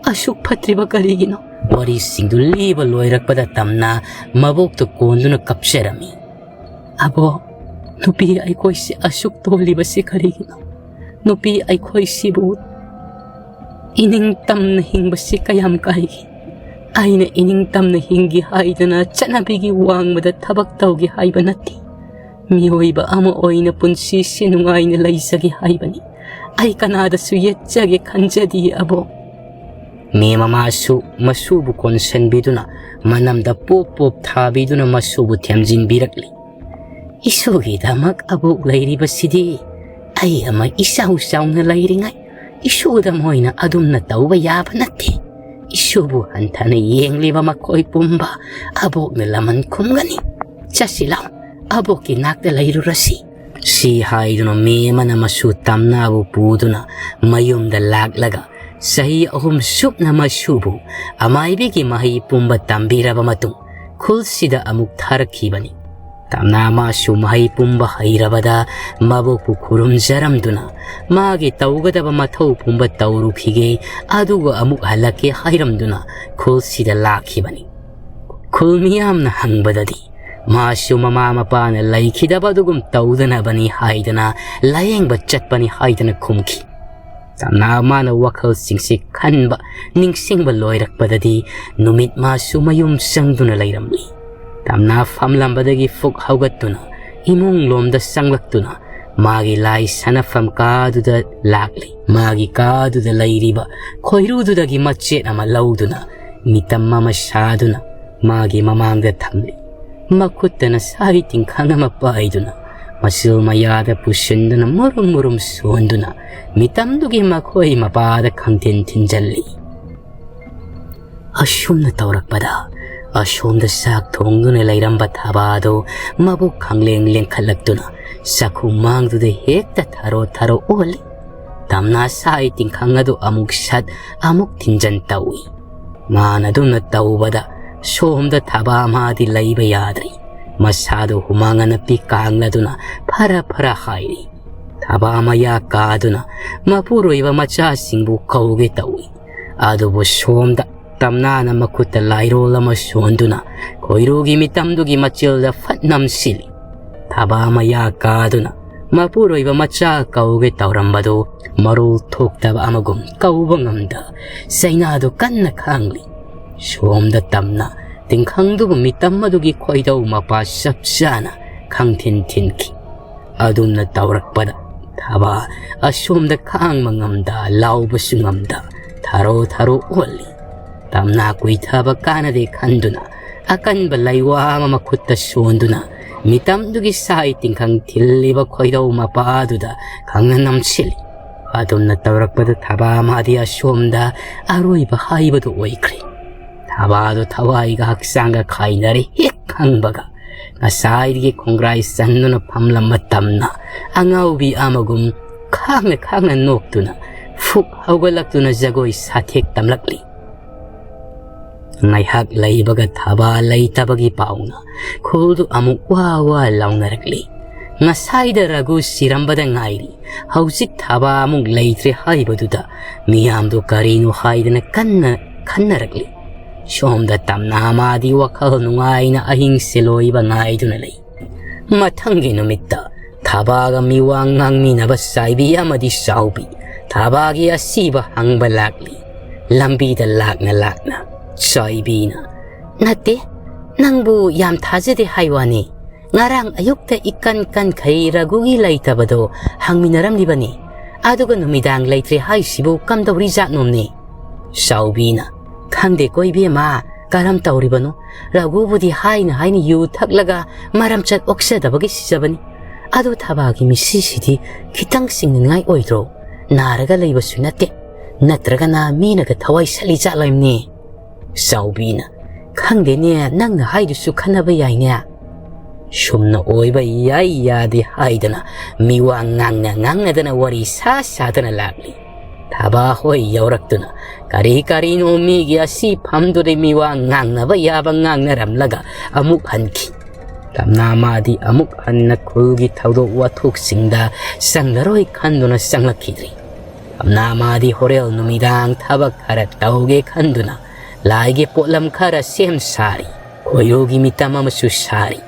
ꯑꯁꯨꯛ ꯐꯠꯇ꯭ꯔꯤꯕ ꯀꯔꯤꯒꯤꯅꯣ? ꯋꯥꯔꯤꯁꯤꯡꯗꯨ ꯂꯤꯕ ꯂꯣꯏꯔꯛꯄꯗ ꯇꯝꯅ ꯃꯕꯣꯛꯇꯨ ꯀꯣꯟꯗꯨꯅ ꯀꯞꯆꯔꯝꯃꯤ꯫ "ꯑꯕꯣꯛ, ꯅꯨꯄꯤ ꯑꯩꯈꯣꯏꯁꯦ ꯑꯁꯨꯛ ꯇꯣꯜꯂꯤꯕꯁꯤ ꯀꯔꯤꯒꯤꯅꯣ? ꯅꯨꯄꯤ ꯑꯩꯈꯣꯏꯁꯤꯕꯨ ꯏꯅꯤꯡ ꯇꯝꯅ ꯍꯤꯡꯕꯁꯤ ꯀꯌꯥꯝ ꯀꯥꯏꯒꯦ? ꯑꯩꯅ ꯏꯅꯤꯡ ꯇꯝꯅ ꯍꯤꯡꯒꯦ ꯍꯥꯏꯗꯅ ꯆꯠꯅꯕꯤꯒꯤ ꯋꯥꯡꯃꯗ ꯊꯕꯛ ꯇꯧꯒꯦ ꯍꯥꯏꯕ ꯅꯠꯇꯦ꯫ ꯃꯤꯑꯣꯏꯕ ꯑꯃ ꯑꯣꯏꯅ ꯄꯨꯟꯁꯤꯁꯦ ꯅꯨꯡꯉꯥꯏꯅ ꯂꯩꯖꯒꯦ ꯍꯥꯏꯕꯅꯤ꯫ ꯑꯩ ꯀꯅꯥꯗꯁꯨ ꯌꯦꯠꯆꯒꯦ ꯈꯟꯖꯗꯦ ꯑꯕꯣꯛ"꯫ ꯃꯦꯝ ꯃꯃꯥꯁꯨ ꯃꯁꯨꯕꯨ ꯀꯣꯟꯁꯤꯟꯕꯤꯗꯨꯅ ꯃꯅꯝꯗ ꯄꯣꯞ ꯄꯣꯞ ꯊꯥꯕꯤꯗꯨꯅ ꯃꯁꯨꯕꯨ ꯊꯦꯝꯖꯤꯟꯕꯤꯔꯛꯂꯤ꯫ "ꯏꯁꯨꯒꯤꯗꯃꯛ ꯑꯕꯣꯛ ꯂꯩꯔꯤꯕꯁꯤꯗꯤ ꯑꯩ ꯑꯃ ꯏꯆꯥꯎ ꯆꯥꯎꯅ ꯂꯩꯔꯤꯉꯩ ꯏꯁꯨꯗ ꯃꯣꯏꯅ ꯑꯗꯨꯝꯅ ꯇꯧꯕ ꯌꯥꯕ ꯅꯠꯇꯦ꯫ ꯏꯁꯨꯕꯨ ꯍꯟꯊꯅ ꯌꯦꯡꯂꯤꯕ ꯃꯈꯣꯏ ꯄꯨꯝꯕ ꯑꯕꯣꯛꯅ ꯂꯃꯟ ꯈꯨꯝꯒꯅꯤ꯫ ꯆꯠꯁꯤ ꯂꯥꯎ, ꯑꯕꯣꯛꯀꯤ ꯅꯥꯛꯇ ꯂꯩꯔꯨꯔꯁꯤ"꯫ ꯁꯤ ꯍꯥꯏꯗꯨꯅ ꯃꯦꯝ ꯑꯃꯅ ꯃꯁꯨ ꯇꯝꯅꯥꯕꯨ ꯄꯨꯗꯨꯅ ꯃꯌꯨꯝꯗ ꯂꯥꯛꯂꯒ ꯆꯍꯤ ꯑꯍꯨꯝ ꯁꯨꯞꯅ ꯃꯁꯨꯕꯨ ꯑꯃꯥꯏꯕꯤꯒꯤ ꯃꯍꯩ ꯄꯨꯝꯕ ꯇꯝꯕꯤꯔꯕ ꯃꯇꯨꯡ ꯈꯨꯜꯁꯤꯗ ꯑꯃꯨꯛ ꯊꯥꯔꯛꯈꯤꯕꯅꯤ꯫ ꯇꯝꯅꯥ ꯃꯥꯁꯨ ꯃꯍꯩ ꯄꯨꯝꯕ ꯍꯩꯔꯕꯗ ꯃꯕꯣꯛꯄꯨ ꯈꯨꯔꯨꯝꯖꯔꯝꯗꯨꯅ ꯃꯥꯒꯤ ꯇꯧꯒꯗꯕ ꯃꯊꯧ ꯄꯨꯝꯕ ꯇꯧꯔꯨꯈꯤꯒꯦ, ꯑꯗꯨꯒ ꯑꯃꯨꯛ ꯍꯜꯂꯛꯀꯦ ꯍꯥꯏꯔꯝꯗꯨꯅ ꯈꯨꯜꯁꯤꯗ ꯂꯥꯛꯈꯤꯕꯅꯤ꯫ ꯈꯨꯜ ꯃꯤꯌꯥꯝꯅ ꯍꯪꯕꯗꯗꯤ ꯃꯥꯁꯨ ꯃꯃꯥ ꯃꯄꯥꯅ ꯂꯩꯈꯤꯗꯕ ꯑꯗꯨꯒꯨꯝ ꯇꯧꯗꯅꯕꯅꯤ ꯍꯥꯏꯗꯅ ꯂꯥꯌꯦꯡꯕ ꯆꯠꯄꯅꯤ ꯍꯥꯏꯗꯅ ꯈꯨꯝꯈꯤ꯫ ꯇꯝꯅꯥ ꯃꯥꯅ ꯋꯥꯈꯜꯁꯤꯡꯁꯤ ꯈꯟꯕ, ꯅꯤꯡꯁꯤꯡꯕ ꯂꯣꯏꯔꯛꯄꯗꯗꯤ ꯅꯨꯃꯤꯠ ꯃꯥꯁꯨ ꯃꯌꯨꯝ ꯆꯪꯗꯨꯅ ꯂꯩꯔꯝꯂꯤ꯫ ꯇꯝꯅꯥ ꯐꯝꯂꯝꯕꯗꯒꯤ ꯐꯨꯛ ꯍꯧꯒꯠꯇꯨꯅ ꯏꯃꯨꯡ ꯂꯣꯝꯗ ꯆꯪꯂꯛꯇꯨꯅ ꯃꯥꯒꯤ ꯂꯥꯏ ꯁꯥꯟꯅꯐꯝ ꯀꯥꯗꯨꯗ ꯂꯥꯛꯂꯤ꯫ ꯃꯥꯒꯤ ꯀꯥꯗꯨꯗ ꯂꯩꯔꯤꯕ ꯈꯣꯏꯔꯨꯗꯨꯗꯒꯤ ꯃꯆꯦꯠ ꯑꯃ ꯂꯧꯗꯨꯅ ꯃꯤꯇꯝ ꯑꯃ ꯁꯥꯗꯨꯅ ꯃꯥꯒꯤ ꯃꯃꯥꯡꯗ ꯊꯝꯂꯤ꯫ ꯃꯈꯨꯠꯇꯅ ꯁꯥꯍꯤ ꯇꯤꯡꯈꯪ ꯑꯃ ꯄꯥꯏꯗꯨꯅ ꯃꯆꯤꯜ ꯃꯌꯥꯗ ꯄꯨꯁꯤꯟꯗꯨꯅ ꯃꯨꯔꯨꯝ ꯃꯨꯔꯨꯝ ꯁꯣꯟꯗꯨꯅ ꯃꯤꯇꯝꯗꯨꯒꯤ ꯃꯈꯣꯏ ꯃꯄꯥꯗ ꯈꯪꯊꯤꯟ ꯊꯤꯟꯖꯜꯂꯤ꯫ ꯑꯁꯨꯝꯅ ꯇꯧꯔꯛꯄꯗ ꯑꯁꯣꯝꯗ ꯆꯥꯛ ꯊꯣꯡꯗꯨꯅ ꯂꯩꯔꯝꯕ ꯊꯥꯕꯥꯗꯨ ꯃꯕꯨꯛ ꯈꯪꯂꯦꯡ ꯂꯦꯡꯈꯠꯂꯛꯇꯨꯅ ꯆꯥꯛꯈꯨꯝ ꯃꯥꯡꯗꯨꯗ ꯍꯦꯛꯇ ꯊꯔꯣ ꯊꯔꯣ ꯑꯣꯜꯂꯤ꯫ ꯇꯝꯅꯥ ꯁꯥꯍꯤ ꯇꯤꯡꯈꯪ ꯑꯗꯨ ꯑꯃꯨꯛ ꯁꯠ ꯑꯃꯨꯛ ꯊꯤꯟꯖꯟ ꯇꯧꯏ꯫ ꯃꯥꯅ ꯑꯗꯨꯝꯅ ꯇꯧꯕꯗ ꯁꯣꯝꯗ ꯊꯥꯕꯥ ꯃꯥꯗꯤ ꯂꯩꯕ ꯌꯥꯗ꯭ꯔꯤ꯫ ꯃꯁꯥꯗꯨ ꯍꯨꯃꯥꯡ ꯑꯅꯞꯄꯤ ꯀꯥꯡꯂꯗꯨꯅ ꯐꯔ ꯐꯔ ꯍꯥꯏꯔꯤ꯫ ꯊꯕꯥ ꯃꯌꯥ ꯀꯥꯗꯨꯅ ꯃꯄꯨꯔꯣꯏꯕ ꯃꯆꯥꯁꯤꯡꯕꯨ ꯀꯧꯒꯦ ꯇꯧꯏ꯫ ꯑꯗꯨꯕꯨ ꯁꯣꯝꯗ ꯇꯝꯅꯥꯅ ꯃꯈꯨꯠꯇ ꯂꯥꯏꯔꯣꯜ ꯑꯃ ꯁꯣꯟꯗꯨꯅ ꯈꯣꯏꯔꯨꯒꯤ ꯃꯤꯇꯝꯗꯨꯒꯤ ꯃꯆꯤꯜꯗ ꯐꯠ ꯅꯝꯁꯤꯜꯂꯤ꯫ ꯊꯕꯥ ꯃꯌꯥ ꯀꯥꯗꯨꯅ ꯃꯄꯨꯔꯣꯏꯕ ꯃꯆꯥ ꯀꯧꯒꯦ ꯇꯧꯔꯝꯕꯗꯨ ꯃꯔꯣꯜ ꯊꯣꯛꯇꯕ ꯑꯃꯒꯨꯝ ꯀꯧꯕ ꯉꯝꯗ ꯆꯩꯅꯥꯗꯨ ꯀꯟꯅ ꯈꯥꯡꯂꯤ꯫ ꯁꯣꯝꯗ ꯇꯝꯅ ꯇꯤꯡꯈꯪꯗꯨꯕꯨ ꯃꯤꯇꯝ ꯑꯗꯨꯒꯤ ꯈꯣꯏꯗꯧ ꯃꯄꯥ ꯆꯞ ꯆꯥꯅ ꯈꯪꯊꯤꯟ ꯊꯤꯟꯈꯤ꯫ ꯑꯗꯨꯝꯅ ꯇꯧꯔꯛꯄꯗ ꯊꯕꯥ ꯑꯁꯣꯝꯗ ꯈꯥꯡꯕ ꯉꯝꯗ, ꯂꯥꯎꯕꯁꯨ ꯉꯝꯗ, ꯊꯥꯔꯣ ꯊꯥꯔꯣ ꯑꯣꯜꯂꯤ꯫ ꯇꯝꯅꯥ ꯀꯨꯏꯊꯕ ꯀꯥꯟꯅꯗꯦ ꯈꯟꯗꯨꯅ ꯑꯀꯟꯕ ꯂꯩꯋꯥ ꯑꯃ ꯃꯈꯨꯠꯇ ꯁꯣꯟꯗꯨꯅ ꯃꯤꯇꯝꯗꯨꯒꯤ ꯁꯥꯏ ꯇꯤꯡꯈꯪ ꯊꯤꯜꯂꯤꯕ ꯈꯣꯏꯗꯧ ꯃꯄꯥꯗꯨꯗ ꯈꯪꯅ ꯅꯝꯁꯤꯜꯂꯤ꯫ ꯑꯗꯨꯝꯅ ꯇꯧꯔꯛꯄꯗ ꯊꯕꯥ ꯃꯥꯗꯤ ꯑꯁꯣꯝꯗ ꯑꯔꯣꯏꯕ ꯍꯥꯏꯕꯗꯨ ꯑꯣꯏꯈ꯭ꯔꯦ꯫ ꯊꯕꯥꯗꯨ ꯊꯋꯥꯏꯒ ꯍꯛꯆꯥꯡꯒ ꯈꯥꯏꯅꯔꯦ ꯍꯦꯛ ꯈꯪꯕꯒ꯫ ꯉꯁꯥꯏꯗꯒꯤ ꯈꯣꯡꯒ꯭ꯔꯥꯏ ꯆꯟꯗꯨꯅ ꯐꯝꯂꯝꯕ ꯇꯝꯅ ꯑꯉꯥꯎꯕꯤ ꯑꯃꯒꯨꯝ ꯈꯥꯡꯅ ꯈꯥꯡꯅ ꯅꯣꯛꯇꯨꯅ ꯐꯨꯛ ꯍꯧꯒꯠꯂꯛꯇꯨꯅ ꯖꯒꯣꯏ ꯁꯥꯊꯦꯛ ꯇꯝꯂꯛꯂꯤ꯫ ꯉꯥꯏꯍꯥꯛ ꯂꯩꯕꯒ ꯊꯕꯥ ꯂꯩꯇꯕꯒꯤ ꯄꯥꯎꯅ ꯈꯨꯜꯗꯨ ꯑꯃꯨꯛ ꯋꯥ ꯋꯥ ꯂꯥꯎꯅꯔꯛꯂꯤ꯫ ꯉꯁꯥꯏꯗ ꯔꯘꯨ ꯁꯤꯔꯝꯕꯗ ꯉꯥꯏꯔꯤ, ꯍꯧꯖꯤꯛ ꯊꯕꯥ ꯑꯃꯨꯛ ꯂꯩꯇ꯭ꯔꯦ ꯍꯥꯏꯕꯗꯨꯗ ꯃꯤꯌꯥꯝꯗꯨ ꯀꯔꯤꯅꯣ ꯍꯥꯏꯗꯅ ꯀꯟꯅ ꯈꯟꯅꯔꯛꯂꯤ꯫ ꯁꯣꯝꯗ ꯇꯝꯅꯥ ꯃꯥꯗꯤ ꯋꯥꯈꯜ ꯅꯨꯡꯉꯥꯏꯅ ꯑꯍꯤꯡ ꯁꯦꯂꯣꯏꯕ ꯉꯥꯏꯗꯨꯅ ꯂꯩ꯫ ꯃꯊꯪꯒꯤ ꯅꯨꯃꯤꯠꯇ ꯊꯕꯥꯒ ꯃꯤꯋꯥ ꯉꯥꯡꯃꯤꯟꯅꯕ ꯆꯥꯏꯕꯤ ꯑꯃꯗꯤ ꯆꯥꯎꯕꯤ ꯊꯕꯥꯒꯤ ꯑꯁꯤꯕ ꯍꯪꯕ ꯂꯥꯛꯂꯤ꯫ ꯂꯝꯕꯤꯗ ꯂꯥꯛꯅ ꯂꯥꯛꯅ ꯆꯥꯏꯕꯤꯅ, "ꯅꯠꯇꯦ, ꯅꯪꯕꯨ ꯌꯥꯝ ꯊꯥꯖꯗꯦ ꯍꯥꯏ ꯋꯥꯅꯤ꯫ ꯉꯔꯥꯡ ꯑꯌꯨꯛꯇ ꯏꯀꯟ ꯀꯟꯈꯩ ꯔꯘꯨꯒꯤ ꯂꯩꯇꯕꯗꯣ ꯍꯪꯃꯤꯟꯅꯔꯝꯂꯤꯕꯅꯤ꯫ ꯑꯗꯨꯒ ꯅꯨꯃꯤꯗꯥꯡ ꯂꯩꯇ꯭ꯔꯦ ꯍꯥꯏꯁꯤꯕꯨ ꯀꯝꯗꯧꯔꯤ ꯖꯥꯠꯅꯣꯝꯅꯦ?" ꯆꯥꯎꯕꯤꯅ, "ꯈꯪꯗꯦꯀꯣ ꯏꯕꯦꯝꯃ, ꯀꯔꯝ ꯇꯧꯔꯤꯕꯅꯣ? ꯔꯘꯨꯕꯨꯗꯤ ꯍꯥꯏꯅ ꯍꯥꯏꯅ ꯌꯨ ꯊꯛꯂꯒ ꯃꯔꯝꯆꯠ ꯑꯣꯛꯆꯗꯕꯒꯤ ꯁꯤꯖꯕꯅꯤ꯫ ꯑꯗꯨ ꯊꯕꯥꯒꯤ ꯃꯤꯁꯤꯁꯤꯗꯤ ꯈꯤꯇꯪ ꯆꯤꯡꯅꯅꯤꯡꯉꯥꯏ ꯑꯣꯏꯗ꯭ꯔꯣ? ꯅꯥꯔꯒ ꯂꯩꯕꯁꯨ ꯅꯠꯇꯦ꯫ ꯅꯠꯇ꯭ꯔꯒꯅ ꯃꯤꯅꯒ ꯊꯋꯥꯏ ꯁꯠꯂꯤ ꯖꯥꯠꯂꯣꯏꯝꯅꯤ?" ꯆꯥꯎꯕꯤꯅ, "ꯈꯪꯗꯦꯅꯦ, ꯅꯪꯅ ꯍꯥꯏꯗꯨꯁꯨ ꯈꯟꯅꯕ ꯌꯥꯏꯅꯦ꯫" ꯁꯨꯝꯅ ꯑꯣꯏꯕ ꯌꯥꯏ ꯌꯥꯗꯦ ꯍꯥꯏꯗꯅ ꯃꯤꯋꯥ ꯉꯥꯡꯅ ꯉꯥꯡꯅꯗꯅ ꯋꯥꯔꯤ ꯁꯥ ꯁꯥꯗꯅ ꯂꯥꯛꯂꯤ꯫ ꯊꯕꯥ ꯍꯣꯏ ꯌꯧꯔꯛꯇꯨꯅ ꯀꯔꯤ ꯀꯔꯤꯅꯣ ꯃꯤꯒꯤ ꯑꯁꯤ ꯐꯝꯗꯨꯗ ꯃꯤꯋꯥ ꯉꯥꯡꯅꯕ ꯌꯥꯕ ꯉꯥꯡꯅꯔꯝꯂꯒ ꯑꯃꯨꯛ ꯍꯟꯈꯤ꯫ ꯇꯝꯅꯥ ꯃꯥꯗꯤ ꯑꯃꯨꯛ ꯍꯟꯅ ꯈꯨꯜꯒꯤ ꯊꯧꯗꯣꯛ ꯋꯥꯊꯣꯛꯁꯤꯡꯗ ꯆꯪꯂꯔꯣꯏ ꯈꯟꯗꯨꯅ ꯆꯪꯂꯛꯈꯤꯗ꯭ꯔꯤ꯫ ꯇꯝꯅꯥ ꯃꯥꯗꯤ ꯍꯣꯔꯦꯜ ꯅꯨꯃꯤꯗꯥꯡ ꯊꯕꯛ ꯈꯔ ꯇꯧꯒꯦ ꯈꯟꯗꯨꯅ ꯂꯥꯏꯒꯤ ꯄꯣꯠꯂꯝ ꯈꯔ ꯁꯦꯝ ꯁꯥꯔꯤ꯫ ꯈꯣꯏꯔꯨꯒꯤ ꯃꯤꯇꯝ ꯑꯃꯁꯨ ꯁꯥꯔꯤ꯫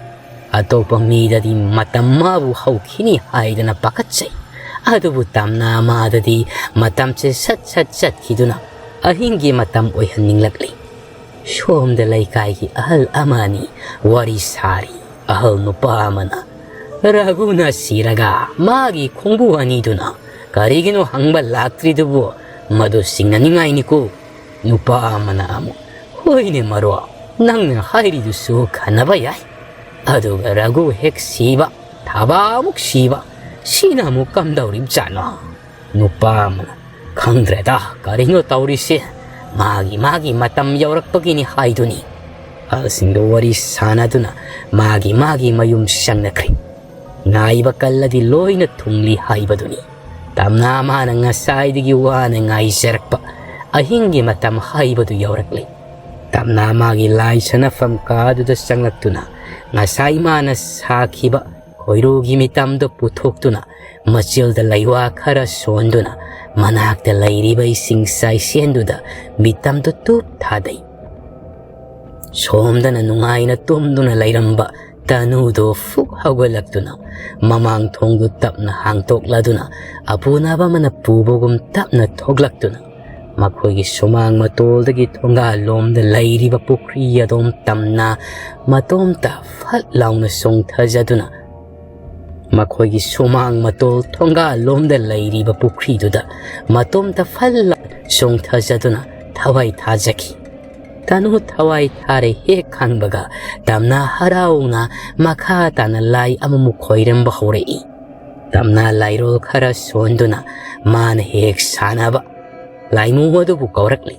ꯑꯇꯣꯞꯄ ꯃꯤꯗꯗꯤ ꯃꯇꯝ ꯃꯥꯕꯨ ꯍꯧꯈꯤꯅꯤ ꯍꯥꯏꯗꯅ ꯄꯥꯈꯠꯆꯩ꯫ ꯑꯗꯨꯕꯨ ꯇꯝꯅꯥ ꯃꯥꯗꯗꯤ ꯃꯇꯝꯁꯦ ꯁꯠ ꯁꯠ ꯆꯠꯈꯤꯗꯨꯅ ꯑꯍꯤꯡꯒꯤ ꯃꯇꯝ ꯑꯣꯏꯍꯟꯅꯤꯡꯂꯛꯂꯤ꯫ ꯁꯣꯝꯗ ꯂꯩꯀꯥꯏꯒꯤ ꯑꯍꯜ ꯑꯃ ꯑꯅꯤ ꯋꯥꯔꯤ ꯁꯥꯔꯤ꯫ ꯑꯍꯜ ꯅꯨꯄꯥ ꯑꯃꯅ, "ꯔꯘꯨꯅ ꯁꯤꯔꯒ ꯃꯥꯒꯤ ꯈꯣꯡꯕꯨ ꯑꯅꯤꯗꯨꯅ ꯀꯔꯤꯒꯤꯅꯣ ꯍꯪꯕ ꯂꯥꯛꯇ꯭ꯔꯤꯗꯨꯕꯨ ꯃꯗꯨ ꯆꯤꯡꯅꯅꯤꯡꯉꯥꯏꯅꯤꯀꯣ?" ꯅꯨꯄꯥ ꯑꯃꯅ ꯑꯃꯨꯛ, "ꯍꯣꯏꯅꯦ ꯃꯔꯨꯞ, ꯅꯪꯅ ꯍꯥꯏꯔꯤꯗꯨꯁꯨ ꯈꯟꯅꯕ ꯌꯥꯏ꯫ ꯑꯗꯨꯒ ꯔꯘꯨ ꯍꯦꯛ ꯁꯤꯕ, ꯊꯕꯥ ꯑꯃꯨꯛ ꯁꯤꯕ, ꯁꯤꯅ ꯑꯃꯨꯛ ꯀꯝꯗꯧꯔꯤꯕꯖꯥꯠꯅꯣ?" ꯅꯨꯄꯥ ꯑꯃꯅ, "ꯈꯪꯗ꯭ꯔꯦꯗ, ꯀꯔꯤꯅꯣ ꯇꯧꯔꯤꯁꯦ, ꯃꯥꯒꯤ ꯃꯥꯒꯤ ꯃꯇꯝ ꯌꯧꯔꯛꯄꯒꯤꯅꯤ ꯍꯥꯏꯗꯨꯅꯤ꯫" ꯑꯍꯜꯁꯤꯡꯗ ꯋꯥꯔꯤ ꯁꯥꯟꯅꯗꯨꯅ ꯃꯥꯒꯤ ꯃꯥꯒꯤ ꯃꯌꯨꯝ ꯆꯪꯅꯈ꯭ꯔꯦ꯫ ꯉꯥꯏꯕ ꯀꯜꯂꯗꯤ ꯂꯣꯏꯅ ꯊꯨꯡꯂꯤ ꯍꯥꯏꯕꯗꯨꯅꯤ꯫ ꯇꯝꯅꯥ ꯃꯥꯅ ꯉꯁꯥꯏꯗꯒꯤ ꯋꯥꯅ ꯉꯥꯏꯖꯔꯛꯄ ꯑꯍꯤꯡꯒꯤ ꯃꯇꯝ ꯍꯥꯏꯕꯗꯨ ꯌꯧꯔꯛꯂꯦ꯫ ꯇꯝꯅꯥ ꯃꯥꯒꯤ ꯂꯥꯏ ꯁꯥꯟꯅꯐꯝ ꯀꯥꯗꯨꯗ ꯆꯪꯂꯛꯇꯨꯅ ꯉꯁꯥꯏ ꯃꯥꯅ ꯁꯥꯈꯤꯕ ꯈꯣꯏꯔꯨꯒꯤ ꯃꯤꯇꯝꯗꯨ ꯄꯨꯊꯣꯛꯇꯨꯅ ꯃꯆꯤꯜꯗ ꯂꯩꯋꯥ ꯈꯔ ꯁꯣꯟꯗꯨꯅ ꯃꯅꯥꯛꯇ ꯂꯩꯔꯤꯕ ꯏꯁꯤꯡ ꯆꯥꯏꯁꯦꯟꯗꯨꯗ ꯃꯤꯇꯝꯗꯨ ꯇꯨꯞ ꯊꯥꯗꯩ꯫ ꯁꯣꯝꯗꯅ ꯅꯨꯡꯉꯥꯏꯅ ꯇꯨꯝꯗꯨꯅ ꯂꯩꯔꯝꯕ ꯇꯅꯨꯗꯨ ꯐꯨꯛ ꯍꯧꯒꯠꯂꯛꯇꯨꯅ ꯃꯃꯥꯡ ꯊꯣꯡꯗꯨ ꯇꯞꯅ ꯍꯥꯡꯇꯣꯛꯂꯗꯨꯅ ꯑꯄꯨꯅꯕ ꯑꯃꯅ ꯄꯨꯕꯒꯨꯝ ꯇꯞꯅ ꯊꯣꯛꯂꯛꯇꯨꯅ ꯃꯈꯣꯏꯒꯤ ꯁꯨꯃꯥꯡ ꯃꯇꯣꯜꯗꯒꯤ ꯊꯣꯡꯒꯥꯜꯂꯣꯝꯗ ꯂꯩꯔꯤꯕ ꯄꯨꯈ꯭ꯔꯤ ꯑꯗꯣꯝ ꯇꯝꯅ ꯃꯇꯣꯝꯇ ꯐꯠ ꯂꯥꯎꯅ ꯆꯣꯡꯊꯖꯗꯨꯅ ꯃꯈꯣꯏꯒꯤ ꯁꯨꯃꯥꯡ ꯃꯇꯣꯜ ꯊꯣꯡꯒꯥꯜꯂꯣꯝꯗ ꯂꯩꯔꯤꯕ ꯄꯨꯈ꯭ꯔꯤꯗꯨꯗ ꯃꯇꯣꯝꯇ ꯐꯠ ꯂꯥꯎꯅ ꯆꯣꯡꯊꯖꯗꯨꯅ ꯊꯋꯥꯏ ꯊꯥꯖꯈꯤ꯫ ꯇꯅꯨ ꯊꯋꯥꯏ ꯊꯥꯔꯦ ꯍꯦꯛ ꯈꯪꯕꯒ ꯇꯝꯅ ꯍꯔꯥꯎꯅ ꯃꯈꯥ ꯇꯥꯅ ꯂꯥꯏ ꯑꯃꯃꯨꯛ ꯈꯣꯏꯔꯝꯕ ꯍꯧꯔꯛꯏ꯫ ꯇꯝꯅ ꯂꯥꯏꯔꯣꯜ ꯈꯔ ꯁꯣꯟꯗꯨꯅ ꯃꯥꯅ ꯍꯦꯛ ꯁꯥꯟꯅꯕ ꯂꯥꯏꯃꯨ ꯑꯗꯨꯕꯨ ꯀꯧꯔꯛꯂꯤ꯫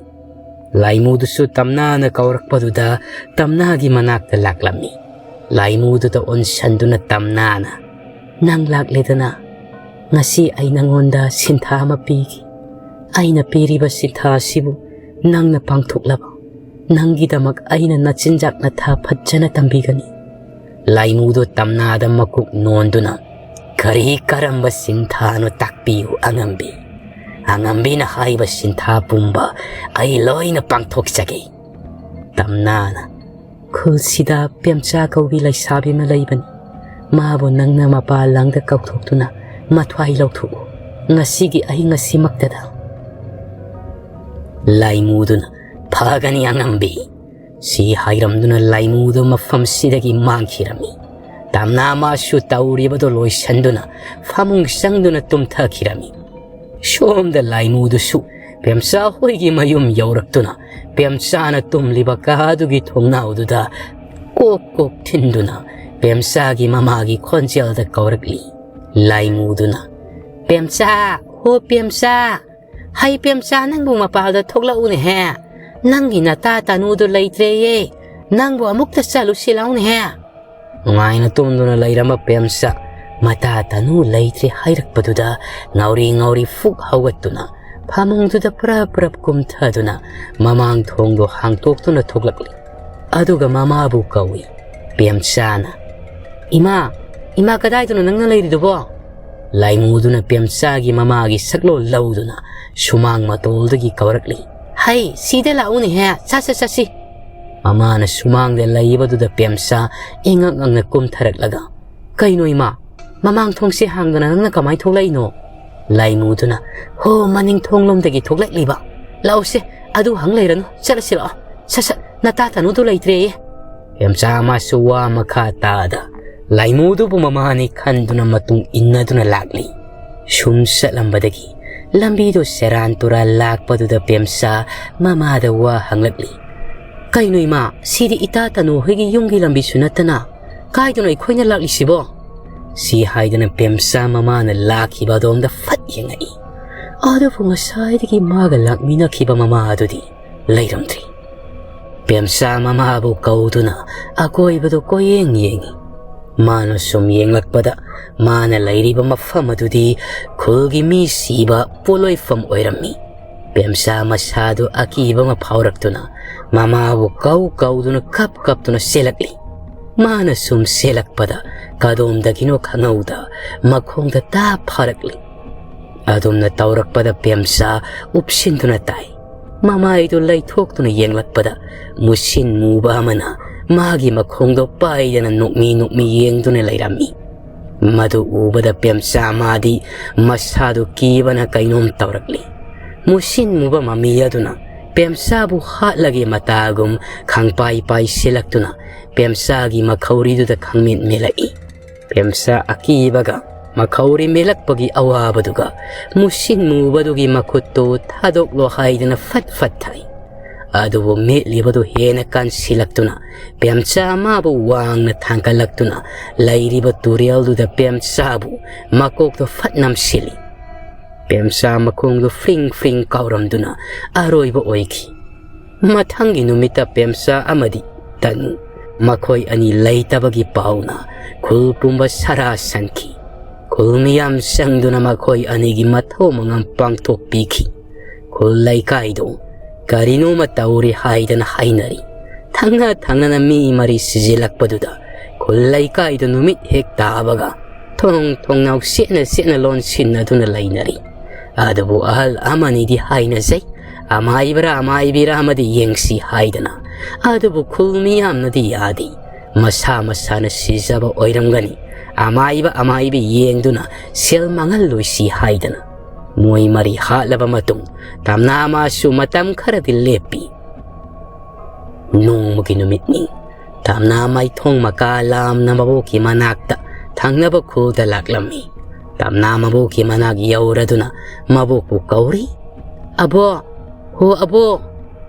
ꯂꯥꯏꯃꯨꯗꯨꯁꯨ ꯇꯝꯅꯥꯅ ꯀꯧꯔꯛꯄꯗꯨꯗ ꯇꯝꯅꯥꯒꯤ ꯃꯅꯥꯛꯇ ꯂꯥꯛꯂꯝꯃꯤ꯫ ꯂꯥꯏꯃꯨꯗꯨꯗ ꯑꯣꯟꯁꯟꯗꯨꯅ ꯇꯝꯅꯥꯅ, "ꯅꯪ ꯂꯥꯛꯂꯦꯗꯅ, ꯉꯁꯤ ꯑꯩ ꯅꯪꯉꯣꯟꯗ ꯁꯤꯟꯊꯥ ꯑꯃ ꯄꯤꯒꯦ꯫ ꯑꯩꯅ ꯄꯤꯔꯤꯕ ꯁꯤꯟꯊꯥ ꯑꯁꯤꯕꯨ ꯅꯪꯅ ꯄꯥꯡꯊꯣꯛꯂꯕ, ꯅꯪꯒꯤꯗꯃꯛ ꯑꯩꯅ ꯅꯆꯤꯟꯖꯥꯛ ꯅꯊꯥ ꯐꯖꯅ ꯇꯝꯕꯤꯒꯅꯤ꯫ ꯂꯥꯏꯃꯨꯗꯨ ꯇꯝꯅꯥꯗ ꯃꯀꯣꯛ ꯅꯣꯟꯗꯨꯅ, "ꯀꯔꯤ ꯀꯔꯝꯕ ꯁꯤꯟꯊꯥꯅꯣ ꯇꯥꯛꯄꯤꯌꯨ ꯑꯉꯝꯕꯤ꯫ ꯑꯉꯝꯕꯤꯅ ꯍꯥꯏꯕ ꯁꯤꯟꯊꯥ ꯄꯨꯝꯕ ꯑꯩ ꯂꯣꯏꯅ ꯄꯥꯡꯊꯣꯛꯆꯒꯦ"꯫ ꯇꯝꯅꯥꯅ, "ꯈꯨꯜꯁꯤꯗ ꯄꯦꯝꯆꯥ ꯀꯧꯕꯤ ꯂꯩꯁꯥꯕꯤ ꯑꯃ ꯂꯩꯕꯅꯤ꯫ ꯃꯥꯕꯨ ꯅꯪꯅ ꯃꯄꯥꯜ ꯂꯝꯗ ꯀꯧꯊꯣꯛꯇꯨꯅ ꯃꯊ꯭ꯋꯥꯏ ꯂꯧꯊꯣꯛꯎ, ꯉꯁꯤꯒꯤ ꯑꯍꯤꯡ ꯑꯁꯤꯃꯛꯇꯗ"꯫ ꯂꯥꯏꯃꯨꯗꯨꯅ, "ꯐꯒꯅꯤ ꯑꯉꯝꯕꯤ"꯫ ꯁꯤ ꯍꯥꯏꯔꯝꯗꯨꯅ ꯂꯥꯏꯃꯨꯗꯨ ꯃꯐꯝꯁꯤꯗꯒꯤ ꯃꯥꯡꯈꯤꯔꯝꯃꯤ꯫ ꯇꯝꯅꯥ ꯃꯥꯁꯨ ꯇꯧꯔꯤꯕꯗꯨ ꯂꯣꯏꯁꯟꯗꯨꯅ ꯐꯃꯨꯡ ꯆꯪꯗꯨꯅ ꯇꯨꯝꯊꯈꯤꯔꯝꯃꯤ꯫ ꯁꯣꯝꯗ ꯂꯥꯏꯃꯨꯗꯨꯁꯨ ꯄꯦꯝꯆꯥ ꯍꯣꯏꯒꯤ ꯃꯌꯨꯝ ꯌꯧꯔꯛꯇꯨꯅ ꯄꯦꯝꯆꯥꯅ ꯇꯨꯝꯂꯤꯕ ꯀꯥꯗꯨꯒꯤ ꯊꯣꯡꯅꯥꯎꯗꯨꯗ ꯀꯣꯛ ꯀꯣꯛ ꯊꯤꯟꯗꯨꯅ ꯄꯦꯝꯆꯥꯒꯤ ꯃꯃꯥꯒꯤ ꯈꯣꯟꯖꯦꯜꯗ ꯀꯧꯔꯛꯂꯤ꯫ ꯂꯥꯏꯃꯨꯗꯨꯅ, "ꯄꯦꯝꯆꯥ, ꯍꯣ ꯄꯦꯝꯆꯥ, ꯍꯩ ꯄꯦꯝꯆꯥ, ꯅꯪꯕꯨ ꯃꯄꯥꯜꯗ ꯊꯣꯛꯂꯛꯎꯅꯦꯍꯦ꯫ ꯅꯪꯒꯤ ꯅꯇꯥ ꯇꯅꯨꯗꯣ ꯂꯩꯇ꯭ꯔꯦꯌꯦ꯫ ꯅꯪꯕꯨ ꯑꯃꯨꯛꯇ ꯆꯠꯂꯨꯁꯤ ꯂꯥꯎꯅꯦꯍꯦ"꯫ ꯅꯨꯡꯉꯥꯏꯅ ꯇꯨꯝꯗꯨꯅ ꯂꯩꯔꯝꯕ ꯄꯦꯝꯆꯥ ꯃꯇꯥ ꯇꯅꯨ ꯂꯩꯇ꯭ꯔꯦ ꯍꯥꯏꯔꯛꯄꯗꯨꯗ ꯉꯥꯎꯔꯤ ꯉꯥꯎꯔꯤ ꯐꯨꯛ ꯍꯧꯒꯠꯇꯨꯅ ꯐꯃꯨꯡꯗꯨꯗ ꯄ꯭ꯔꯞ ꯄ꯭ꯔꯞ ꯀꯨꯝꯊꯗꯨꯅ ꯃꯃꯥꯡ ꯊꯣꯡꯗꯣ ꯍꯥꯡꯇꯣꯛꯇꯨꯅ ꯊꯣꯛꯂꯛꯂꯤ꯫ ꯑꯗꯨꯒ ꯃꯃꯥꯕꯨ ꯀꯧꯏ꯫ ꯄꯦꯝꯆꯥꯅ, "ꯏꯃꯥ, ꯏꯃꯥ, ꯀꯗꯥꯏꯗꯅꯣ ꯅꯪꯅ ꯂꯩꯔꯤꯗꯨꯕꯣ?" ꯂꯥꯏꯃꯨꯗꯨꯅ ꯄꯦꯝꯆꯥꯒꯤ ꯃꯃꯥꯒꯤ ꯁꯛꯂꯣꯟ ꯂꯧꯗꯨꯅ ꯁꯨꯃꯥꯡ ꯃꯇꯣꯜꯗꯒꯤ ꯀꯧꯔꯛꯂꯤ꯫ "ꯍꯩ, ꯁꯤꯗ ꯂꯥꯛꯎꯅꯦꯍꯦ, ꯆꯥꯁꯤ, ꯆꯥꯁꯤ"꯫ ꯃꯃꯥꯅ ꯁꯨꯃꯥꯡꯗ ꯂꯩꯕꯗꯨꯗ ꯄꯦꯝꯆꯥ ꯏꯉꯛ ꯉꯛꯅ ꯀꯨꯝꯊꯔꯛꯂꯒ, "ꯀꯩꯅꯣ ꯏꯃꯥ, ꯃꯃꯥꯡ ꯊꯣꯡꯁꯦ ꯍꯥꯡꯗꯅ ꯅꯪꯅ ꯀꯃꯥꯏ ꯊꯣꯛꯂꯛꯏꯅꯣ?" ꯂꯥꯏꯃꯨꯗꯨꯅ, "ꯍꯣ, ꯃꯅꯤꯡ ꯊꯣꯡꯂꯣꯝꯗꯒꯤ ꯊꯣꯛꯂꯛꯂꯤꯕ꯫ ꯂꯥꯛꯎꯁꯦ, ꯑꯗꯨ ꯍꯪ ꯂꯩꯔꯅꯨ, ꯆꯠꯂꯁꯤ ꯂꯥꯛꯑꯣ꯫ ꯁꯠ ꯁꯠ, ꯅꯇꯥ ꯇꯅꯨꯗꯨ ꯂꯩꯇ꯭ꯔꯦꯌꯦ"꯫ ꯄꯦꯝꯆꯥ ꯃꯥꯁꯨ ꯋꯥ ꯃꯈꯥ ꯇꯥꯗ ꯂꯥꯏꯃꯨꯗꯨꯕꯨ ꯃꯃꯥꯅꯤ ꯈꯟꯗꯨꯅ ꯃꯇꯨꯡ ꯏꯟꯅꯗꯨꯅ ꯂꯥꯛꯂꯤ꯫ ꯁꯨꯝ ꯆꯠꯂꯝꯕꯗꯒꯤ ꯂꯝꯕꯤꯗꯨ ꯁꯦꯔꯥꯟ ꯇꯨꯔꯥꯟ ꯂꯥꯛꯄꯗꯨꯗ ꯄꯦꯝꯆꯥ ꯃꯃꯥꯗ ꯋꯥ ꯍꯪꯂꯛꯂꯤ꯫ "ꯀꯩꯅꯣ ꯏꯃꯥ, ꯁꯤꯗꯤ ꯏꯇꯥ ꯇꯅꯨ ꯍꯣꯏꯒꯤ ꯌꯨꯝꯒꯤ ꯂꯝꯕꯤꯁꯨ ꯅꯠꯇꯅ ꯀꯥꯏꯗꯅꯣ ꯑꯩꯈꯣꯏꯅ ꯂꯥꯛꯂꯤꯁꯤꯕꯣ?" ꯁꯤ ꯍꯥꯏꯗꯅ ꯄꯦꯝꯆꯥ ꯃꯃꯥꯅ ꯂꯥꯛꯈꯤꯕ ꯑꯗꯣꯝꯗ ꯐꯠ ꯌꯦꯡꯉꯛꯏ꯫ ꯑꯗꯨꯕꯨ ꯉꯁꯥꯏꯗꯒꯤ ꯃꯥꯒ ꯂꯥꯛꯃꯤꯟꯅꯈꯤꯕ ꯃꯃꯥ ꯑꯗꯨꯗꯤ ꯂꯩꯔꯝꯗ꯭ꯔꯤ꯫ ꯄꯦꯝꯆꯥ ꯃꯃꯥꯕꯨ ꯀꯧꯗꯨꯅ ꯑꯀꯣꯏꯕꯗꯨ ꯀꯣꯏꯌꯦꯡ ꯌꯦꯡꯉꯤ꯫ ꯃꯥꯅ ꯁꯨꯝ ꯌꯦꯡꯂꯛꯄꯗ ꯃꯥꯅ ꯂꯩꯔꯤꯕ ꯃꯐꯝ ꯑꯗꯨꯗꯤ ꯈꯨꯜꯒꯤ ꯃꯤ ꯁꯤꯕ ꯄꯣꯠꯂꯣꯏꯐꯝ ꯑꯣꯏꯔꯝꯃꯤ꯫ ꯄꯦꯝꯆꯥ ꯃꯁꯥꯗꯨ ꯑꯀꯤꯕ ꯑꯃ ꯐꯥꯎꯔꯛꯇꯨꯅ ꯃꯃꯥꯕꯨ ꯀꯧ ꯀꯧꯗꯨꯅ ꯀꯞ ꯀꯞꯇꯨꯅ ꯆꯦꯜꯂꯛꯂꯤ꯫ ꯃꯥꯅ ꯁꯨꯝ ꯆꯦꯜꯂꯛꯄꯗ ꯀꯗꯣꯝꯗꯒꯤꯅꯣ ꯈꯪꯍꯧꯗ ꯃꯈꯣꯡꯗ ꯇꯥꯞ ꯐꯥꯔꯛꯂꯤ꯫ ꯑꯗꯨꯝꯅ ꯇꯧꯔꯛꯄꯗ ꯄꯦꯝꯆꯥ ꯎꯞꯁꯤꯟꯗꯨꯅ ꯇꯥꯏ꯫ ꯃꯃꯥꯏꯗꯨ ꯂꯩꯊꯣꯛꯇꯨꯅ ꯌꯦꯡꯂꯛꯄꯗ ꯃꯨꯁꯤꯟ ꯃꯨꯕ ꯑꯃꯅ ꯃꯥꯒꯤ ꯃꯈꯣꯡꯗꯣ ꯄꯥꯏꯗꯅ ꯅꯣꯛꯃꯤ ꯅꯣꯛꯃꯤ ꯌꯦꯡꯗꯨꯅ ꯂꯩꯔꯝꯃꯤ꯫ ꯃꯗꯨ ꯎꯕꯗ ꯄꯦꯝꯆꯥ ꯃꯥꯗꯤ ꯃꯁꯥꯗꯨ ꯀꯤꯕꯅ ꯀꯩꯅꯣꯝ ꯇꯧꯔꯛꯂꯤ꯫ ꯃꯨꯁꯤꯟ ꯃꯨꯕ ꯃꯃꯤ ꯑꯗꯨꯅ ꯄꯦꯝꯆꯥꯕꯨ ꯍꯥꯠꯂꯒꯦ ꯃꯇꯥꯒꯨꯝ ꯈꯪꯄꯥꯏ ꯄꯥꯏꯁꯤꯜꯂꯛꯇꯨꯅ ꯄꯦꯝꯆꯥꯒꯤ ꯃꯈꯧꯔꯤꯗꯨꯗ ꯈꯪꯃꯤꯠ ꯃꯦꯜꯂꯛꯏ꯫ ꯄꯦꯝꯆꯥ ꯑꯀꯤꯕꯒ ꯃꯈꯧꯔꯤ ꯃꯦꯜꯂꯛꯄꯒꯤ ꯑꯋꯥꯕꯗꯨꯒ ꯃꯨꯁꯤꯟ ꯃꯨꯕꯗꯨꯒꯤ ꯃꯈꯨꯠꯇꯨ ꯊꯥꯗꯣꯛꯂꯣ ꯍꯥꯏꯗꯅ ꯐꯠ ꯐꯠ ꯊꯥꯏ꯫ ꯑꯗꯨꯕꯨ ꯃꯦꯠꯂꯤꯕꯗꯨ ꯍꯦꯟꯅ ꯀꯟꯁꯤꯜꯂꯛꯇꯨꯅ ꯄꯦꯝꯆꯥ ꯃꯥꯕꯨ ꯋꯥꯡꯅ ꯊꯥꯡꯒꯠꯂꯛꯇꯨꯅ ꯂꯩꯔꯤꯕ ꯇꯨꯔꯦꯜꯗꯨꯗ ꯄꯦꯝꯆꯥꯕꯨ ꯃꯀꯣꯛꯇ ꯐꯠ ꯅꯝꯁꯤꯜꯂꯤ꯫ ꯄꯦꯝꯆꯥ ꯃꯈꯣꯡꯗꯨ ꯐ꯭ꯔꯤꯡ ꯐ꯭ꯔꯤꯡ ꯀꯥꯎꯔꯝꯗꯨꯅ ꯑꯔꯣꯏꯕ ꯑꯣꯏꯈꯤ꯫ ꯃꯊꯪꯒꯤ ꯅꯨꯃꯤꯠꯇ ꯄꯦꯝꯆꯥ ꯑꯃꯗꯤ ꯇꯅꯨ ꯃꯈꯣꯏ ꯑꯅꯤ ꯂꯩꯇꯕꯒꯤ ꯄꯥꯎꯅ ꯈꯨꯜ ꯄꯨꯝꯕ ꯁꯔꯥ ꯁꯟꯈꯤ꯫ ꯈꯨꯜ ꯃꯤꯌꯥꯝ ꯆꯪꯗꯨꯅ ꯃꯈꯣꯏ ꯑꯅꯤꯒꯤ ꯃꯊꯧ ꯃꯉꯝ ꯄꯥꯡꯊꯣꯛꯄꯤꯈꯤ꯫ ꯈꯨꯜ ꯂꯩꯀꯥꯏꯗꯨ ꯀꯔꯤꯅꯣꯃ ꯇꯧꯔꯤ ꯍꯥꯏꯗꯅ ꯍꯥꯏꯅꯔꯤ꯫ ꯊꯪꯅ ꯊꯪꯅꯅ ꯃꯤ ꯃꯔꯤ ꯁꯤꯖꯤꯜꯂꯛꯄꯗꯨꯗ ꯈꯨꯜ ꯂꯩꯀꯥꯏꯗꯨ ꯅꯨꯃꯤꯠ ꯍꯦꯛ ꯇꯥꯕꯒ ꯊꯣꯡ ꯊꯣꯡꯅꯥꯎ ꯁꯦꯠꯅ ꯁꯦꯠꯅ ꯂꯣꯟꯁꯤꯟꯅꯗꯨꯅ ꯂꯩꯅꯔꯤ꯫ ꯑꯗꯨꯕꯨ ꯑꯍꯜ ꯑꯃꯅꯤꯗꯤ ꯍꯥꯏꯅꯖꯩ, ꯑꯃꯥꯏꯕꯔꯥ ꯑꯃꯥꯏꯕꯤꯔꯥ ꯑꯃꯗꯤ ꯌꯦꯡꯁꯤ ꯍꯥꯏꯗꯅ꯫ ꯑꯗꯨꯕꯨ ꯈꯨꯜ ꯃꯤꯌꯥꯝꯅꯗꯤ ꯌꯥꯗꯦ꯫ ꯃꯁꯥ ꯃꯁꯥꯅ ꯁꯤꯖꯕ ꯑꯣꯏꯔꯝꯒꯅꯤ꯫ ꯑꯃꯥꯏꯕ ꯑꯃꯥꯏꯕꯤ ꯌꯦꯡꯗꯨꯅ ꯁꯦꯜ ꯃꯥꯡꯍꯜꯂꯣꯏꯁꯤ ꯍꯥꯏꯗꯅ꯫ ꯃꯣꯏ ꯃꯔꯤ ꯍꯥꯠꯂꯕ ꯃꯇꯨꯡ ꯇꯝꯅꯥ ꯃꯥꯁꯨ ꯃꯇꯝ ꯈꯔꯗꯤ ꯂꯦꯞꯄꯤ꯫ ꯅꯣꯡꯃꯒꯤ ꯅꯨꯃꯤꯠꯅꯤ꯫ ꯇꯝꯅꯥ ꯃꯥꯏꯊꯣꯡ ꯃꯀꯥ ꯂꯥꯝꯅ ꯃꯕꯣꯛꯀꯤ ꯃꯅꯥꯛꯇ ꯊꯪꯅꯕ ꯈꯨꯜꯗ ꯂꯥꯛꯂꯝꯃꯤ꯫ ꯇꯝꯅꯥ ꯃꯕꯣꯛꯀꯤ ꯃꯅꯥꯛ ꯌꯧꯔꯗꯨꯅ ꯃꯕꯣꯛꯄꯨ ꯀꯧꯔꯤ꯫ "ꯑꯕꯣ, ꯍꯣ ꯑꯕꯣ,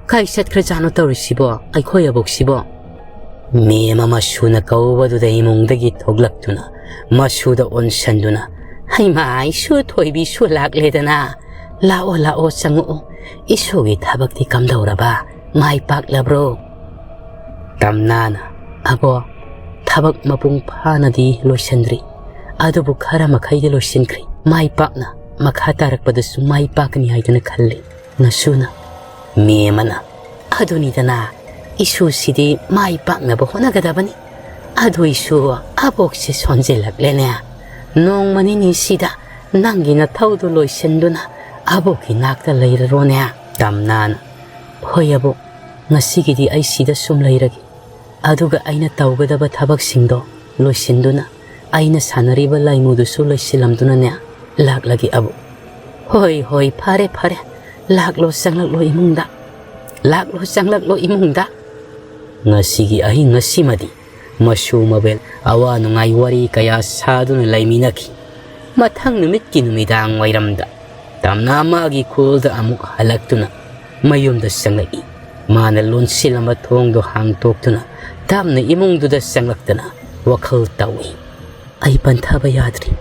ꯀꯥꯏ ꯆꯠꯈ꯭ꯔꯖꯥꯠꯅꯣ ꯇꯧꯔꯤꯁꯤꯕꯣ, ꯑꯩꯈꯣꯏ ꯑꯕꯣꯛꯁꯤꯕꯣ?" ꯃꯦꯝ ꯑꯃꯁꯨꯅ ꯀꯧꯕꯗꯨꯗ ꯏꯃꯨꯡꯗꯒꯤ ꯊꯣꯛꯂꯛꯇꯨꯅ ꯃꯁꯨꯗ ꯑꯣꯟꯁꯟꯗꯨꯅ, "ꯍꯩꯃꯥ, ꯏꯁꯨ ꯊꯣꯏꯕꯤꯁꯨ ꯂꯥꯛꯂꯦꯗꯅ꯫ ꯂꯥꯛꯑꯣ, ꯂꯥꯛꯑꯣ, ꯆꯪꯉꯛꯑꯣ꯫ ꯏꯁꯨꯒꯤ ꯊꯕꯛꯇꯤ ꯀꯝꯗꯧꯔꯕ? ꯃꯥꯏ ꯄꯥꯛꯂꯕ꯭ꯔꯣ?" ꯇꯝꯅꯥꯅ, "ꯑꯕꯣ, ꯊꯕꯛ ꯃꯄꯨꯡ ꯐꯥꯅꯗꯤ ꯂꯣꯏꯁꯤꯟꯗ꯭ꯔꯤ꯫ ꯑꯗꯨꯕꯨ ꯈꯔ ꯃꯈꯩꯗꯤ ꯂꯣꯏꯁꯤꯟꯈ꯭ꯔꯦ꯫ ꯃꯥꯏ ꯄꯥꯛꯅ ꯃꯈꯥ ꯇꯥꯔꯛꯄꯗꯁꯨ ꯃꯥꯏ ꯄꯥꯛꯀꯅꯤ ꯍꯥꯏꯗꯨꯅ ꯈꯜꯂꯤ꯫" ꯅꯁꯨꯅ, ꯃꯦꯝ ꯑꯃꯅ, "ꯑꯗꯨꯅꯤꯗꯅ, ꯏꯁꯨꯁꯤꯗꯤ ꯃꯥꯏ ꯄꯥꯛꯅꯕ ꯍꯣꯠꯅꯒꯗꯕꯅꯤ꯫ "ꯑꯗꯨꯏꯁꯨ ꯑꯕꯣꯛꯁꯦ ꯁꯣꯟꯖꯤꯜꯂꯛꯂꯦꯅꯦ꯫ ꯅꯣꯡꯃ ꯅꯤꯅꯤꯁꯤꯗ ꯅꯪꯒꯤ ꯅꯊꯧꯗꯨ ꯂꯣꯏꯁꯤꯟꯗꯨꯅ ꯑꯕꯣꯛꯀꯤ ꯅꯥꯛꯇ ꯂꯩꯔꯔꯣꯅꯦ?" ꯇꯝꯅꯥꯅ, "ꯍꯣꯏ ꯑꯕꯣꯛ, ꯉꯁꯤꯒꯤꯗꯤ ꯑꯩ ꯁꯤꯗ ꯁꯨꯝ ꯂꯩꯔꯒꯦ꯫ ꯑꯗꯨꯒ ꯑꯩꯅ ꯇꯧꯒꯗꯕ ꯊꯕꯛꯁꯤꯡꯗꯣ ꯂꯣꯏꯁꯤꯟꯗꯨꯅ, ꯑꯩꯅ ꯁꯥꯟꯅꯔꯤꯕ ꯂꯥꯏꯃꯨꯗꯨꯁꯨ ꯂꯣꯏꯁꯤꯜꯂꯝꯗꯨꯅꯅꯦ ꯂꯥꯛꯂꯒꯦ ꯑꯕꯣꯛ꯫" "ꯍꯣꯏ, ꯍꯣꯏ, ꯐꯔꯦ, ꯐꯔꯦ꯫ ꯂꯥꯛꯂꯣ, ꯆꯪꯂꯛꯂꯣ ꯏꯃꯨꯡꯗ꯫ ꯂꯥꯛꯂꯣ, ꯆꯪꯂꯛꯂꯣ ꯏꯃꯨꯡꯗ꯫" ꯉꯁꯤꯒꯤ ꯑꯍꯤꯡ ꯑꯁꯤꯃꯗꯤ ꯃꯁꯨ ꯃꯕꯦꯟ ꯑꯋꯥ ꯅꯨꯡꯉꯥꯏ ꯋꯥꯔꯤ ꯀꯌꯥ ꯁꯥꯗꯨꯅ ꯂꯩꯃꯤꯟꯅꯈꯤ꯫ ꯃꯊꯪ ꯅꯨꯃꯤꯠꯀꯤ ꯅꯨꯃꯤꯗꯥꯡ ꯋꯥꯏꯔꯝꯗ ꯇꯝꯅꯥ ꯃꯥꯒꯤ ꯈꯨꯜꯗ ꯑꯃꯨꯛ ꯍꯜꯂꯛꯇꯨꯅ ꯃꯌꯨꯝꯗ ꯆꯪꯂꯛꯏ꯫ ꯃꯥꯅ ꯂꯣꯟꯁꯤꯜꯂꯝꯕ ꯊꯣꯡꯗꯣ ꯍꯥꯡꯇꯣꯛꯇꯨꯅ ꯇꯞꯅ ꯏꯃꯨꯡꯗꯨꯗ ꯆꯪꯂꯛꯇꯅ ꯋꯥꯈꯜ ꯇꯧꯏ꯫ "ꯑꯩ ꯄꯟꯊꯕ ꯌꯥꯗ꯭ꯔꯤ꯫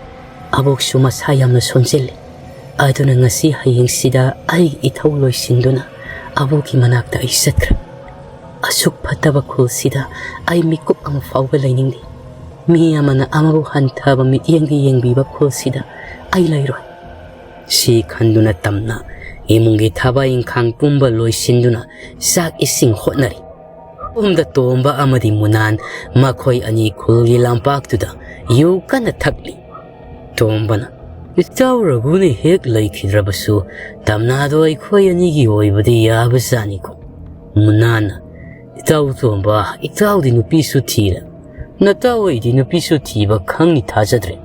ꯑꯕꯣꯛꯁꯨ ꯃꯁꯥ ꯌꯥꯝꯅ ꯁꯣꯟꯖꯤꯜꯂꯤ꯫ ꯑꯗꯨꯅ ꯉꯁꯤ ꯍꯌꯦꯡꯁꯤꯗ ꯑꯩꯒꯤ ꯏꯊꯧ ꯂꯣꯏꯁꯤꯟꯗꯨꯅ ꯑꯕꯣꯛꯀꯤ ꯃꯅꯥꯛꯇ ꯑꯩ ꯆꯠꯈ꯭ꯔꯦ꯫ ꯑꯁꯨꯛ ꯐꯠꯇꯕ ꯈꯨꯜꯁꯤꯗ ꯑꯩ ꯃꯤꯀꯨꯞ ꯑꯃ ꯐꯥꯎꯕ ꯂꯩꯅꯤꯡꯗꯦ꯫ ꯃꯤ ꯑꯃꯅ ꯑꯃꯕꯨ ꯍꯟꯊꯕ ꯃꯤꯠꯌꯦꯡꯒꯤ ꯌꯦꯡꯕꯤꯕ ꯈꯨꯜꯁꯤꯗ ꯑꯩ ꯂꯩꯔꯣꯏ꯫" ꯁꯤ ꯈꯟꯗꯨꯅ ꯇꯝꯅ ꯏꯃꯨꯡꯒꯤ ꯊꯕꯛ ꯏꯪꯈꯥꯡ ꯄꯨꯝꯕ ꯂꯣꯏꯁꯤꯟꯗꯨꯅ ꯆꯥꯛ ꯏꯁꯤꯡ ꯍꯣꯠꯅꯔꯤ꯫ ꯁꯣꯝꯗ ꯇꯣꯝꯕ ꯑꯃꯗꯤ ꯃꯨꯅꯥꯟ ꯃꯈꯣꯏ ꯑꯅꯤ ꯈꯨꯜꯒꯤ ꯂꯝꯄꯥꯛꯇꯨꯗ ꯌꯨ ꯀꯟꯅ ꯊꯛꯂꯤ꯫ ꯇꯣꯝꯕꯅ, "ꯏꯇꯥꯎ ꯔꯘꯨꯅ ꯍꯦꯛ ꯂꯩꯈꯤꯗ꯭ꯔꯕꯁꯨ ꯇꯝꯅꯥꯗꯣ ꯑꯩꯈꯣꯏ ꯑꯅꯤꯒꯤ ꯑꯣꯏꯕꯗꯤ ꯌꯥꯕꯖꯥꯠꯅꯤꯀꯣ꯫" ꯃꯨꯅꯥꯟꯅ, "ꯏꯇꯥꯎ ꯇꯣꯝꯕ, ꯏꯇꯥꯎꯗꯤ ꯅꯨꯄꯤꯁꯨ ꯊꯤꯔꯦ꯫ ꯅꯇꯥꯎ ꯑꯩꯗꯤ ꯅꯨꯄꯤꯁꯨ ꯊꯤꯕ ꯈꯪꯅꯤ ꯊꯥꯖꯗ꯭ꯔꯦ꯫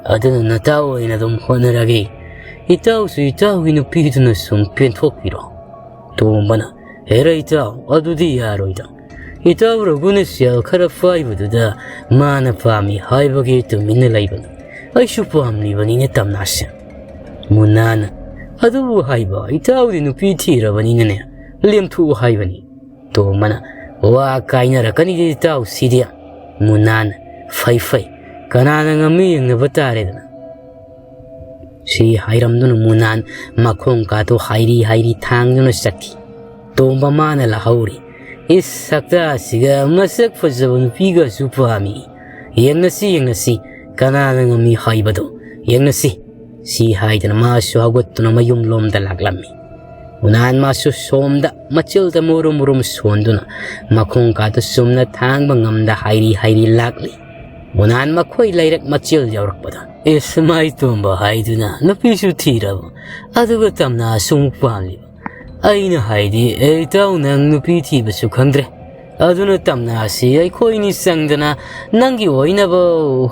ꯑꯗꯨꯅ ꯅꯇꯥꯎ ꯑꯣꯏꯅ ꯑꯗꯨꯝ ꯍꯣꯠꯅꯔꯒꯦ꯫ ꯏꯇꯥꯎꯁꯨ ꯏꯇꯥꯎꯒꯤ ꯅꯨꯄꯤꯗꯨꯅ ꯁꯨꯝ ꯄꯦꯟꯊꯣꯛꯄꯤꯔꯣ꯫" ꯇꯣꯝꯕꯅ, "ꯍꯦꯔꯥ ꯏꯇꯥꯎ, ꯑꯗꯨꯗꯤ ꯌꯥꯔꯣꯏꯗ꯫ ꯏꯇꯥꯎ ꯔꯘꯨꯅ ꯁꯦꯜ ꯈꯔ ꯄꯥꯏꯕꯗꯨꯗ ꯃꯥꯅ ꯄꯥꯝꯃꯤ ꯍꯥꯏꯕꯒꯤ ꯇꯨꯃꯤꯟꯅ ꯂꯩꯕꯅꯤ꯫ ꯑꯩꯁꯨ ꯄꯥꯝꯂꯤꯕꯅꯤꯅꯦ ꯇꯝꯅꯥꯁꯦ꯫" ꯃꯨꯅꯥꯅ, "ꯑꯗꯨꯕꯨ ꯍꯥꯏꯕ, ꯏꯇꯥꯎꯗꯤ ꯅꯨꯄꯤ ꯊꯤꯔꯕꯅꯤꯅꯅꯦ, ꯂꯦꯝꯊꯣꯛꯎ ꯍꯥꯏꯕꯅꯤ꯫" ꯇꯣꯝꯕꯅ, "ꯋꯥ ꯀꯥꯏꯅꯔꯛꯀꯅꯤꯗꯤ ꯏꯇꯥꯎꯁꯤꯗꯤ꯫" ꯃꯨꯅꯥꯅ, "ꯐꯩ ꯐꯩ, ꯀꯅꯥꯅ ꯉꯝꯃꯤ ꯌꯦꯡꯅꯕ ꯇꯥꯔꯦꯗꯅ꯫" ꯁꯤ ꯍꯥꯏꯔꯝꯗꯨꯅ ꯃꯨꯅꯥꯟ ꯃꯈꯣꯡ ꯀꯥꯗꯨ ꯍꯥꯏꯔꯤ ꯍꯥꯏꯔꯤ ꯊꯥꯡꯗꯨꯅ ꯆꯠꯈꯤ꯫ ꯇꯣꯝꯕ ꯃꯥꯅ ꯂꯥꯍꯧꯔꯤ꯫ "ꯏꯁ, ꯁꯛꯇꯥꯁꯤꯒ ꯃꯁꯛ ꯐꯖꯕ ꯅꯨꯄꯤꯒꯁꯨ ꯄꯥꯝꯃꯤ꯫ ꯌꯦꯡꯅꯁꯤ, ꯌꯦꯡꯅꯁꯤ, ꯀꯅꯥꯅ ꯉꯝꯃꯤ ꯍꯥꯏꯕꯗꯣ ꯌꯦꯡꯅꯁꯤ꯫" ꯁꯤ ꯍꯥꯏꯗꯨꯅ ꯃꯥꯁꯨ ꯍꯧꯒꯠꯇꯨꯅ ꯃꯌꯨꯝꯂꯣꯝꯗ ꯂꯥꯛꯂꯝꯃꯤ꯫ ꯃꯨꯅꯥꯟ ꯃꯥꯁꯨ ꯁꯣꯝꯗ ꯃꯆꯤꯜꯗ ꯃꯨꯔꯨꯝ ꯃꯨꯔꯨꯝ ꯁꯣꯟꯗꯨꯅ ꯃꯈꯣꯡ ꯀꯥꯗꯨ ꯆꯨꯝꯅ ꯊꯥꯡꯕ ꯉꯝꯗ ꯍꯥꯏꯔꯤ ꯍꯥꯏꯔꯤ ꯂꯥꯛꯂꯤ꯫ ꯃꯨꯅꯥꯟ ꯃꯈꯣꯏ ꯂꯩꯔꯛ ꯃꯆꯤꯜ ꯌꯧꯔꯛꯄꯗ, "ꯑꯦ, ꯁꯨꯃꯥꯏ ꯇꯣꯝꯕ ꯍꯥꯏꯗꯨꯅ ꯅꯨꯄꯤꯁꯨ ꯊꯤꯔꯕ, ꯑꯗꯨꯒ ꯇꯝꯅꯥꯁꯨ ꯑꯃꯨꯛ ꯄꯥꯝꯂꯤꯕ? ꯑꯩꯅ ꯍꯥꯏꯗꯤ, ꯑꯦ, ꯏꯇꯥꯎ, ꯅꯪ ꯅꯨꯄꯤ ꯊꯤꯕꯁꯨ ꯈꯪꯗ꯭ꯔꯦ, ꯑꯗꯨꯅ ꯇꯝꯅꯥꯁꯤ ꯑꯩꯈꯣꯏꯅꯤ ꯆꯪꯗꯅ ꯅꯪꯒꯤ ꯑꯣꯏꯅꯕ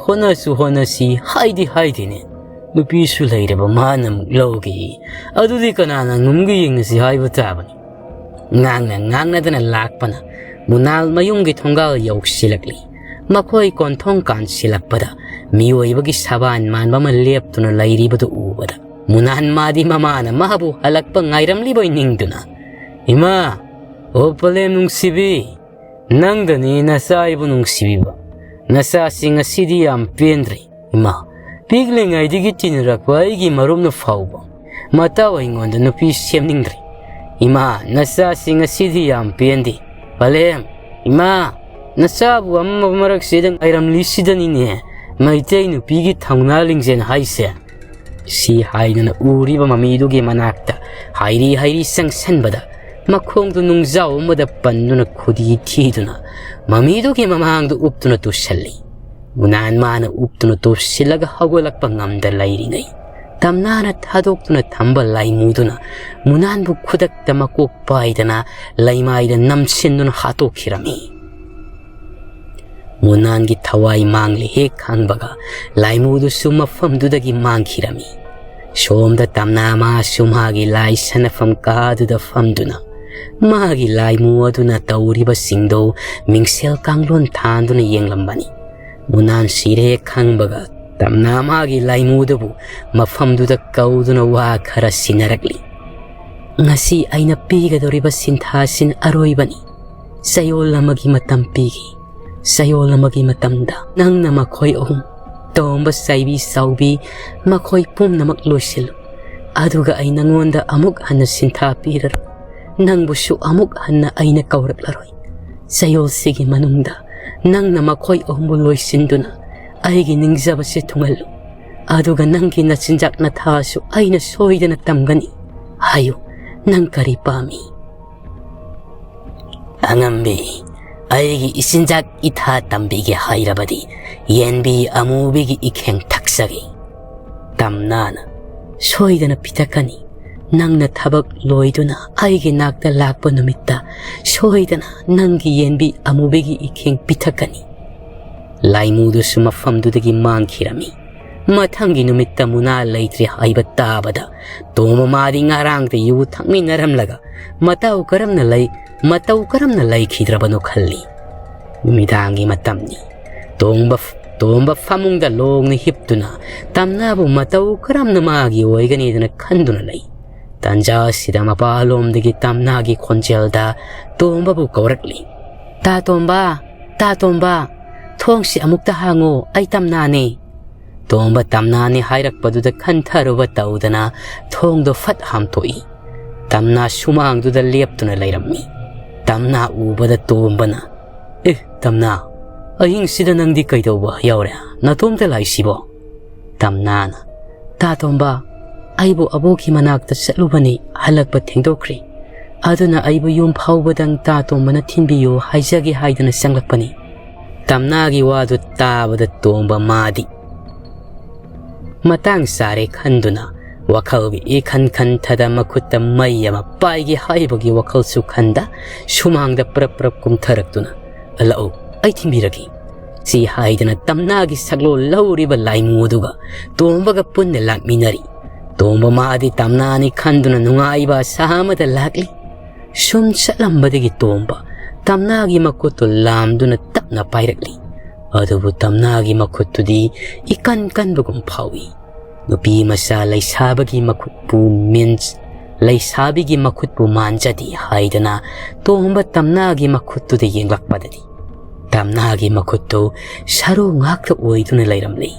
ꯍꯣꯠꯅꯁꯨ ꯍꯣꯠꯅꯁꯤ ꯍꯥꯏꯗꯤ ꯍꯥꯏꯗꯦꯅꯦ꯫ ꯅꯨꯄꯤꯁꯨ ꯂꯩꯔꯕ ꯃꯥꯅ ꯑꯃꯨꯛ ꯂꯧꯒꯦ꯫ ꯑꯗꯨꯗꯤ ꯀꯅꯥꯅ ꯉꯝꯒꯦ ꯌꯦꯡꯅꯁꯤ ꯍꯥꯏꯕ ꯇꯥꯕꯅꯤ"꯫ ꯉꯥꯡꯅ ꯉꯥꯡꯅꯗꯅ ꯂꯥꯛꯄꯅ ꯃꯨꯅꯥꯟ ꯃꯌꯨꯝꯒꯤ ꯊꯣꯡꯒꯥꯜ ꯌꯧꯁꯤꯜꯂꯛꯂꯤ꯫ ꯃꯈꯣꯏ ꯀꯣꯟꯊꯣꯡ ꯀꯥꯟꯁꯤꯜꯂꯛꯄꯗ ꯃꯤꯑꯣꯏꯕꯒꯤ ꯁꯕꯥꯟ ꯃꯥꯟꯕ ꯑꯃ ꯂꯦꯞꯇꯨꯅ ꯂꯩꯔꯤꯕꯗꯨ ꯎꯕꯗ, ꯃꯨꯅꯥꯟ ꯃꯥꯗꯤ ꯃꯃꯥꯅ ꯃꯥꯕꯨ ꯍꯜꯂꯛꯄ ꯉꯥꯏꯔꯝꯂꯤꯕꯣꯏ ꯅꯤꯡꯗꯨꯅ, "ꯏꯃꯥ, ꯑꯣ ꯄꯂꯦꯝ ꯅꯨꯡꯁꯤꯕꯤ, ꯅꯪꯗꯅꯤ ꯅꯆꯥ ꯑꯩꯕꯨ ꯅꯨꯡꯁꯤꯕꯤꯕ꯫ ꯅꯆꯥꯁꯤ ꯉꯁꯤꯗꯤ ꯌꯥꯝ ꯄꯦꯟꯗ꯭ꯔꯦ꯫ ꯏꯃꯥ, ꯄꯤꯛꯂꯤꯉꯩꯗꯒꯤ ꯇꯤꯟꯅꯔꯛꯄ ꯑꯩꯒꯤ ꯃꯔꯨꯞꯅ ꯐꯥꯎꯕ ꯃꯇꯥꯎ ꯑꯩꯉꯣꯟꯗ ꯅꯨꯄꯤ ꯁꯦꯝꯅꯤꯡꯗ꯭ꯔꯦ꯫ ꯏꯃꯥ, ꯅꯆꯥꯁꯤ ꯉꯁꯤꯗꯤ ꯌꯥꯝ ꯄꯦꯟꯗꯦ꯫ ꯄꯂꯦꯝ, ꯏꯃꯥ, ꯅꯆꯥꯕꯨ ꯑꯃꯝꯕ ꯃꯔꯛꯁꯤꯗ ꯉꯥꯏꯔꯝꯂꯤꯁꯤꯗꯅꯤꯅꯦ ꯃꯩꯇꯩ ꯅꯨꯄꯤꯒꯤ ꯊꯧꯅꯥ ꯂꯤꯡꯖꯦꯜ ꯍꯥꯏꯁꯦ"꯫ ꯁꯤ ꯍꯥꯏꯗꯨꯅ ꯎꯔꯤꯕ ꯃꯃꯤꯗꯨꯒꯤ ꯃꯅꯥꯛꯇ ꯍꯥꯏꯔꯤ ꯍꯥꯏꯔꯤ ꯆꯪꯁꯟꯕꯗ, ꯃꯈꯣꯡꯗꯨ ꯅꯨꯡꯖꯥꯎ ꯑꯃꯗ ꯄꯟꯗꯨꯅ ꯈꯨꯗꯤ ꯊꯤꯗꯨꯅ ꯃꯃꯤꯗꯨꯒꯤ ꯃꯃꯥꯡꯗ ꯎꯞꯇꯨꯅ ꯇꯨꯁꯜꯂꯤ꯫ ꯃꯨꯅꯥꯟ ꯃꯥꯅ ꯎꯞꯇꯨꯅ ꯇꯨꯁꯤꯜꯂꯒ ꯍꯧꯒꯠꯂꯛꯄ ꯉꯝꯗ ꯂꯩꯔꯤꯉꯩ, ꯇꯝꯅꯥꯅ ꯊꯥꯗꯣꯛꯇꯨꯅ ꯊꯝꯕ ꯂꯥꯏꯃꯨꯗꯨꯅ ꯃꯨꯅꯥꯟꯕꯨ ꯈꯨꯗꯛꯇ ꯃꯀꯣꯛ ꯄꯥꯏꯗꯅ ꯂꯩꯃꯥꯏꯗ ꯅꯝꯁꯤꯟꯗꯨꯅ ꯍꯥꯠꯇꯣꯛꯈꯤꯔꯝꯃꯤ꯫ ꯃꯨꯅꯥꯟꯒꯤ ꯊꯋꯥꯏ ꯃꯥꯡꯂꯦ ꯍꯦꯛ ꯈꯪꯕꯒ ꯂꯥꯏꯃꯨꯗꯨꯁꯨ ꯃꯐꯝꯗꯨꯗꯒꯤ ꯃꯥꯡꯈꯤꯔꯝꯃꯤ꯫ ꯁꯣꯝꯗ ꯇꯝꯅꯥ ꯃꯥꯁꯨ ꯃꯥꯒꯤ ꯂꯥꯏ ꯁꯥꯟꯅꯐꯝ ꯀꯥꯗꯨꯗ ꯐꯝꯗꯨꯅ ꯃꯥꯒꯤ ꯂꯥꯏꯃꯨ ꯑꯗꯨꯅ ꯇꯧꯔꯤꯕꯁꯤꯡꯗꯨ ꯃꯤꯡꯁꯦꯜ ꯀꯥꯡꯂꯣꯟ ꯊꯥꯟꯗꯨꯅ ꯌꯦꯡꯂꯝꯕꯅꯤ꯫ ꯃꯨꯅꯥꯟ ꯁꯤꯔꯦ ꯈꯪꯕꯒ ꯇꯝꯅꯥ ꯃꯥꯒꯤ ꯂꯥꯏꯃꯨꯗꯨꯕꯨ ꯃꯐꯝꯗꯨꯗ ꯀꯧꯗꯨꯅ ꯋꯥ ꯈꯔ ꯁꯤꯟꯅꯔꯛꯂꯤ꯫ "ꯉꯁꯤ ꯑꯩꯅ ꯄꯤꯒꯗꯧꯔꯤꯕ ꯁꯤꯟꯊꯥꯁꯤꯅ ꯑꯔꯣꯏꯕꯅꯤ꯫ ꯆꯌꯣꯜ ꯑꯃꯒꯤ ꯃꯇꯝ ꯄꯤꯒꯦ꯫ ꯆꯌꯣꯜ ꯑꯃꯒꯤ ꯃꯇꯝꯗ ꯅꯪꯅ ꯃꯈꯣꯏ ꯑꯍꯨꯝ, ꯇꯣꯝꯕ, ꯆꯥꯏꯕꯤ, ꯆꯥꯎꯕꯤ, ꯃꯈꯣꯏ ꯄꯨꯝꯅꯃꯛ ꯂꯣꯏꯁꯤꯜꯂꯨ꯫ ꯑꯗꯨꯒ ꯑꯩ ꯅꯉꯣꯟꯗ ꯑꯃꯨꯛ ꯍꯟꯅ ꯁꯤꯟꯊꯥ ꯄꯤꯔꯔꯣꯏ꯫ ꯅꯪꯕꯨꯁꯨ ꯑꯃꯨꯛ ꯍꯟꯅ ꯑꯩꯅ ꯀꯧꯔꯛꯂꯔꯣꯏ꯫ ꯆꯌꯣꯜꯁꯤꯒꯤ ꯃꯅꯨꯡꯗ ꯅꯪꯅ ꯃꯈꯣꯏ ꯑꯍꯨꯝꯕꯨ ꯂꯣꯏꯁꯤꯟꯗꯨꯅ ꯑꯩꯒꯤ ꯅꯤꯡꯖꯕꯁꯦ ꯊꯨꯡꯍꯜꯂꯨ꯫ ꯑꯗꯨꯒ ꯅꯪꯒꯤ ꯅꯆꯤꯟꯖꯥꯛ ꯅꯊꯥꯁꯨ ꯑꯩꯅ ꯁꯣꯏꯗꯅ ꯇꯝꯒꯅꯤ꯫ ꯍꯥꯏꯌꯨ, ꯅꯪ ꯀꯔꯤ ꯄꯥꯝꯃꯤ? ꯑꯉꯝꯕꯤ, ꯑꯩꯒꯤ ꯏꯆꯤꯟꯖꯥꯛ ꯏꯊꯥ ꯇꯝꯕꯤꯒꯦ ꯍꯥꯏꯔꯕꯗꯤ ꯌꯦꯟꯕꯤ ꯑꯃꯨꯕꯤꯒꯤ ꯏꯈꯦꯡ ꯊꯛꯆꯒꯦ꯫ ꯇꯝꯅꯥꯅ, ꯁꯣꯏꯗꯅ ꯄꯤꯊꯛꯀꯅꯤ꯫ ꯅꯪꯅ ꯊꯕꯛ ꯂꯣꯏꯗꯨꯅ ꯑꯩꯒꯤ ꯅꯥꯛꯇ ꯂꯥꯛꯄ ꯅꯨꯃꯤꯠꯇ ꯁꯣꯏꯗꯅ ꯅꯪꯒꯤ ꯌꯦꯟꯕꯤ ꯑꯃꯨꯕꯤꯒꯤ ꯏꯈꯦꯡ ꯄꯤꯊꯛꯀꯅꯤ꯫ ꯂꯥꯏꯃꯨꯗꯨꯁꯨ ꯃꯐꯝꯗꯨꯗꯒꯤ ꯃꯥꯡꯈꯤꯔꯝꯃꯤ꯫ ꯃꯊꯪꯒꯤ ꯅꯨꯃꯤꯠꯇ ꯃꯨꯅꯥ ꯂꯩꯇ꯭ꯔꯦ ꯍꯥꯏꯕ ꯇꯥꯕꯗ ꯇꯣꯝꯕ ꯃꯥꯗꯤ ꯉꯔꯥꯡꯗ ꯌꯨ ꯊꯛꯃꯤꯟꯅꯔꯝꯂꯒ ꯃꯇꯧ ꯀꯔꯝꯅ ꯂꯩ, ꯃꯇꯧ ꯀꯔꯝꯅ ꯂꯩꯈꯤꯗ꯭ꯔꯕꯅꯣ ꯈꯜꯂꯤ꯫ ꯅꯨꯃꯤꯗꯥꯡꯒꯤ ꯃꯇꯝꯅꯤ꯫ ꯇꯣꯝꯕ, ꯇꯣꯝꯕ ꯐꯃꯨꯡꯗ ꯂꯣꯡꯅ ꯍꯤꯞꯇꯨꯅ ꯇꯝꯅꯥꯕꯨ ꯃꯇꯧ ꯀꯔꯝꯅ ꯃꯥꯒꯤ ꯑꯣꯏꯒꯅꯤꯗꯅ ꯈꯟꯗꯨꯅ ꯂꯩ꯫ ꯇꯥꯟꯖꯥ ꯑꯁꯤꯗ ꯃꯄꯥꯂꯣꯝꯗꯒꯤ ꯇꯝꯅꯥꯒꯤ ꯈꯣꯟꯖꯦꯜꯗ ꯇꯣꯝꯕꯕꯨ ꯀꯧꯔꯛꯂꯤ꯫ "ꯇꯥ ꯇꯣꯝꯕ, ꯇꯥ ꯇꯣꯝꯕ, ꯊꯣꯡꯁꯤ ꯑꯃꯨꯛꯇ ꯍꯥꯡꯉꯣ, ꯑꯩ ꯇꯝꯅꯥꯅꯦ꯫" ꯇꯣꯝꯕ ꯇꯝꯅꯥꯅꯦ ꯍꯥꯏꯔꯛꯄꯗꯨꯗ ꯈꯟꯊꯔꯨꯕ ꯇꯧꯗꯅ ꯊꯣꯡꯗꯣ ꯐꯠ ꯍꯥꯝꯇꯣꯛꯏ꯫ ꯇꯝꯅꯥ ꯁꯨꯃꯥꯡꯗꯨꯗ ꯂꯦꯞꯇꯨꯅ ꯂꯩꯔꯝꯃꯤ꯫ ꯇꯝꯅꯥ ꯎꯕꯗ ꯇꯣꯝꯕꯅ, "ꯑꯦ ꯇꯝꯅꯥ, ꯑꯍꯤꯡꯁꯤꯗ ꯅꯪꯗꯤ ꯀꯩꯗꯧꯕ ꯌꯥꯎꯔꯦ? ꯅꯇꯣꯝꯇ ꯂꯥꯛꯏꯁꯤꯕꯣ?" ꯇꯝꯅꯥꯅ, "ꯇꯥ ꯇꯣꯝꯕ, ꯑꯩꯕꯨ ꯑꯕꯣꯛꯀꯤ ꯃꯅꯥꯛꯇ ꯆꯠꯂꯨꯕꯅꯤ, ꯍꯜꯂꯛꯄ ꯊꯦꯡꯗꯣꯛꯈ꯭ꯔꯦ꯫ ꯑꯗꯨꯅ ꯑꯩꯕꯨ ꯌꯨꯝ ꯐꯥꯎꯕꯗꯪ ꯇꯥ ꯇꯣꯝꯕꯅ ꯊꯤꯟꯕꯤꯌꯨ ꯍꯥꯏꯖꯒꯦ ꯍꯥꯏꯗꯅ ꯆꯪꯂꯛꯄꯅꯤ꯫" ꯇꯝꯅꯥꯒꯤ ꯋꯥꯗꯨ ꯇꯥꯕꯗ ꯇꯣꯝꯕ ꯃꯥꯗꯤ ꯃꯇꯥꯡ ꯆꯥꯔꯦ ꯈꯟꯗꯨꯅ ꯋꯥꯈꯜꯒꯤ ꯏꯈꯟ ꯈꯟꯊꯗ ꯃꯈꯨꯠꯇ ꯃꯩ ꯑꯃ ꯄꯥꯏꯒꯦ ꯍꯥꯏꯕꯒꯤ ꯋꯥꯈꯜꯁꯨ ꯈꯟꯗ ꯁꯨꯃꯥꯡꯗ ꯄ꯭ꯔꯞ ꯄ꯭ꯔꯞ ꯀꯨꯝꯊꯔꯛꯇꯨꯅ, "ꯂꯥꯛꯎ, ꯑꯩ ꯊꯤꯟꯕꯤꯔꯒꯦ," ꯁꯤ ꯍꯥꯏꯗꯅ ꯇꯝꯅꯥꯒꯤ ꯁꯛꯂꯣꯟ ꯂꯧꯔꯤꯕ ꯂꯥꯏꯃꯨ ꯑꯗꯨꯒ ꯇꯣꯝꯕꯒ ꯄꯨꯟꯅ ꯂꯥꯛꯃꯤꯟꯅꯔꯤ꯫ ꯇꯣꯝꯕ ꯃꯥꯗꯤ ꯇꯝꯅꯥꯅꯤ ꯈꯟꯗꯨꯅ ꯅꯨꯡꯉꯥꯏꯕ ꯑꯁꯥ ꯑꯃꯗ ꯂꯥꯛꯂꯤ꯫ ꯁꯨꯝ ꯆꯠꯂꯝꯕꯗꯒꯤ ꯇꯣꯝꯕ ꯇꯝꯅꯥꯒꯤ ꯃꯈꯨꯠꯇꯨ ꯂꯥꯝꯗꯨꯅ ꯇꯞꯅ ꯄꯥꯏꯔꯛꯂꯤ꯫ ꯑꯗꯨꯕꯨ ꯇꯝꯅꯥꯒꯤ ꯃꯈꯨꯠꯇꯨꯗꯤ ꯏꯀꯟ ꯀꯟꯕꯒꯨꯝ ꯐꯥꯎꯏ꯫ ꯅꯨꯄꯤ ꯃꯆꯥ ꯂꯩꯁꯥꯕꯒꯤ ꯃꯈꯨꯠꯄꯨ ꯃꯤꯟꯁ, ꯂꯩꯁꯥꯕꯤꯒꯤ ꯃꯈꯨꯠꯄꯨ ꯃꯥꯟꯖꯗꯦ ꯍꯥꯏꯗꯅ ꯇꯣꯝꯕ ꯇꯝꯅꯥꯒꯤ ꯃꯈꯨꯠꯇꯨꯗ ꯌꯦꯡꯂꯛꯄꯗꯗꯤ ꯇꯝꯅꯥꯒꯤ ꯃꯈꯨꯠꯇꯨ ꯁꯔꯨ ꯉꯥꯛꯇ ꯑꯣꯏꯗꯨꯅ ꯂꯩꯔꯝꯂꯤ꯫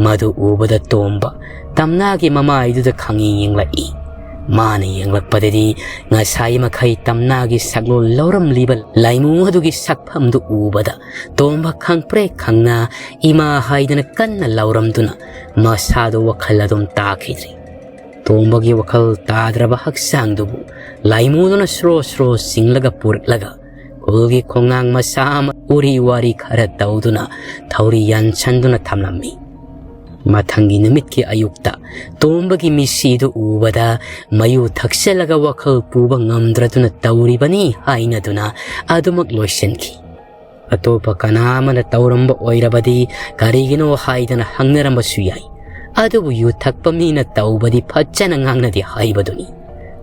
ꯃꯗꯨ ꯎꯕꯗ ꯇꯣꯝꯕ ꯇꯝꯅꯥꯒꯤ ꯃꯃꯥꯏꯗꯨꯗ ꯈꯪꯌꯦꯡ ꯌꯦꯡꯂꯛꯏ꯫ ꯃꯥꯅ ꯌꯦꯡꯂꯛꯄꯗꯗꯤ ꯉꯁꯥꯏ ꯃꯈꯩ ꯇꯝꯅꯥꯒꯤ ꯁꯛꯂꯣꯟ ꯂꯧꯔꯝꯂꯤꯕ ꯂꯥꯏꯃꯨ ꯑꯗꯨꯒꯤ ꯁꯛꯐꯝꯗꯨ ꯎꯕꯗ ꯇꯣꯝꯕ ꯈꯪꯄ꯭ꯔꯦꯛ ꯈꯪꯅ ꯏꯃꯥ ꯍꯥꯏꯗꯅ ꯀꯟꯅ ꯂꯥꯎꯔꯝꯗꯨꯅ ꯃꯁꯥꯗꯨ ꯋꯥꯈꯜ ꯑꯗꯨꯝ ꯇꯥꯈꯤꯗ꯭ꯔꯦ꯫ ꯇꯣꯝꯕꯒꯤ ꯋꯥꯈꯜ ꯇꯥꯗ꯭ꯔꯕ ꯍꯛꯆꯥꯡꯗꯨꯕꯨ ꯂꯥꯏꯃꯨꯗꯨꯅ ꯁ꯭ꯔꯣ ꯁ꯭ꯔꯣ ꯆꯤꯡꯂꯒ ꯄꯨꯔꯛꯂꯒ ꯈꯨꯜꯒꯤ ꯈꯣꯡꯅꯥꯡ ꯃꯆꯥ ꯑꯃ ꯎꯔꯤ ꯋꯥꯔꯤ ꯈꯔ ꯇꯧꯗꯨꯅ ꯊꯧꯔꯤ ꯌꯥꯟꯁꯟꯗꯨꯅ ꯊꯝꯂꯝꯃꯤ꯫ ꯃꯊꯪꯒꯤ ꯅꯨꯃꯤꯠꯀꯤ ꯑꯌꯨꯛꯇ ꯇꯣꯝꯕꯒꯤ ꯃꯤꯠꯁꯤꯗꯨ ꯎꯕꯗ ꯃꯌꯨ ꯊꯛꯆꯜꯂꯒ ꯋꯥꯈꯜ ꯄꯨꯕ ꯉꯝꯗ꯭ꯔꯗꯨꯅ ꯇꯧꯔꯤꯕꯅꯤ ꯍꯥꯏꯅꯗꯨꯅ ꯑꯗꯨꯃꯛ ꯂꯣꯏꯁꯤꯟꯈꯤ꯫ ꯑꯇꯣꯞꯄ ꯀꯅꯥ ꯑꯃꯅ ꯇꯧꯔꯝꯕ ꯑꯣꯏꯔꯕꯗꯤ ꯀꯔꯤꯒꯤꯅꯣ ꯍꯥꯏꯗꯅ ꯍꯪꯅꯔꯝꯕꯁꯨ ꯌꯥꯏ꯫ ꯑꯗꯨꯕꯨ ꯌꯨ ꯊꯛꯄ ꯃꯤꯅ ꯇꯧꯕꯗꯤ ꯐꯖꯅ ꯉꯥꯡꯅꯗꯦ ꯍꯥꯏꯕꯗꯨꯅꯤ꯫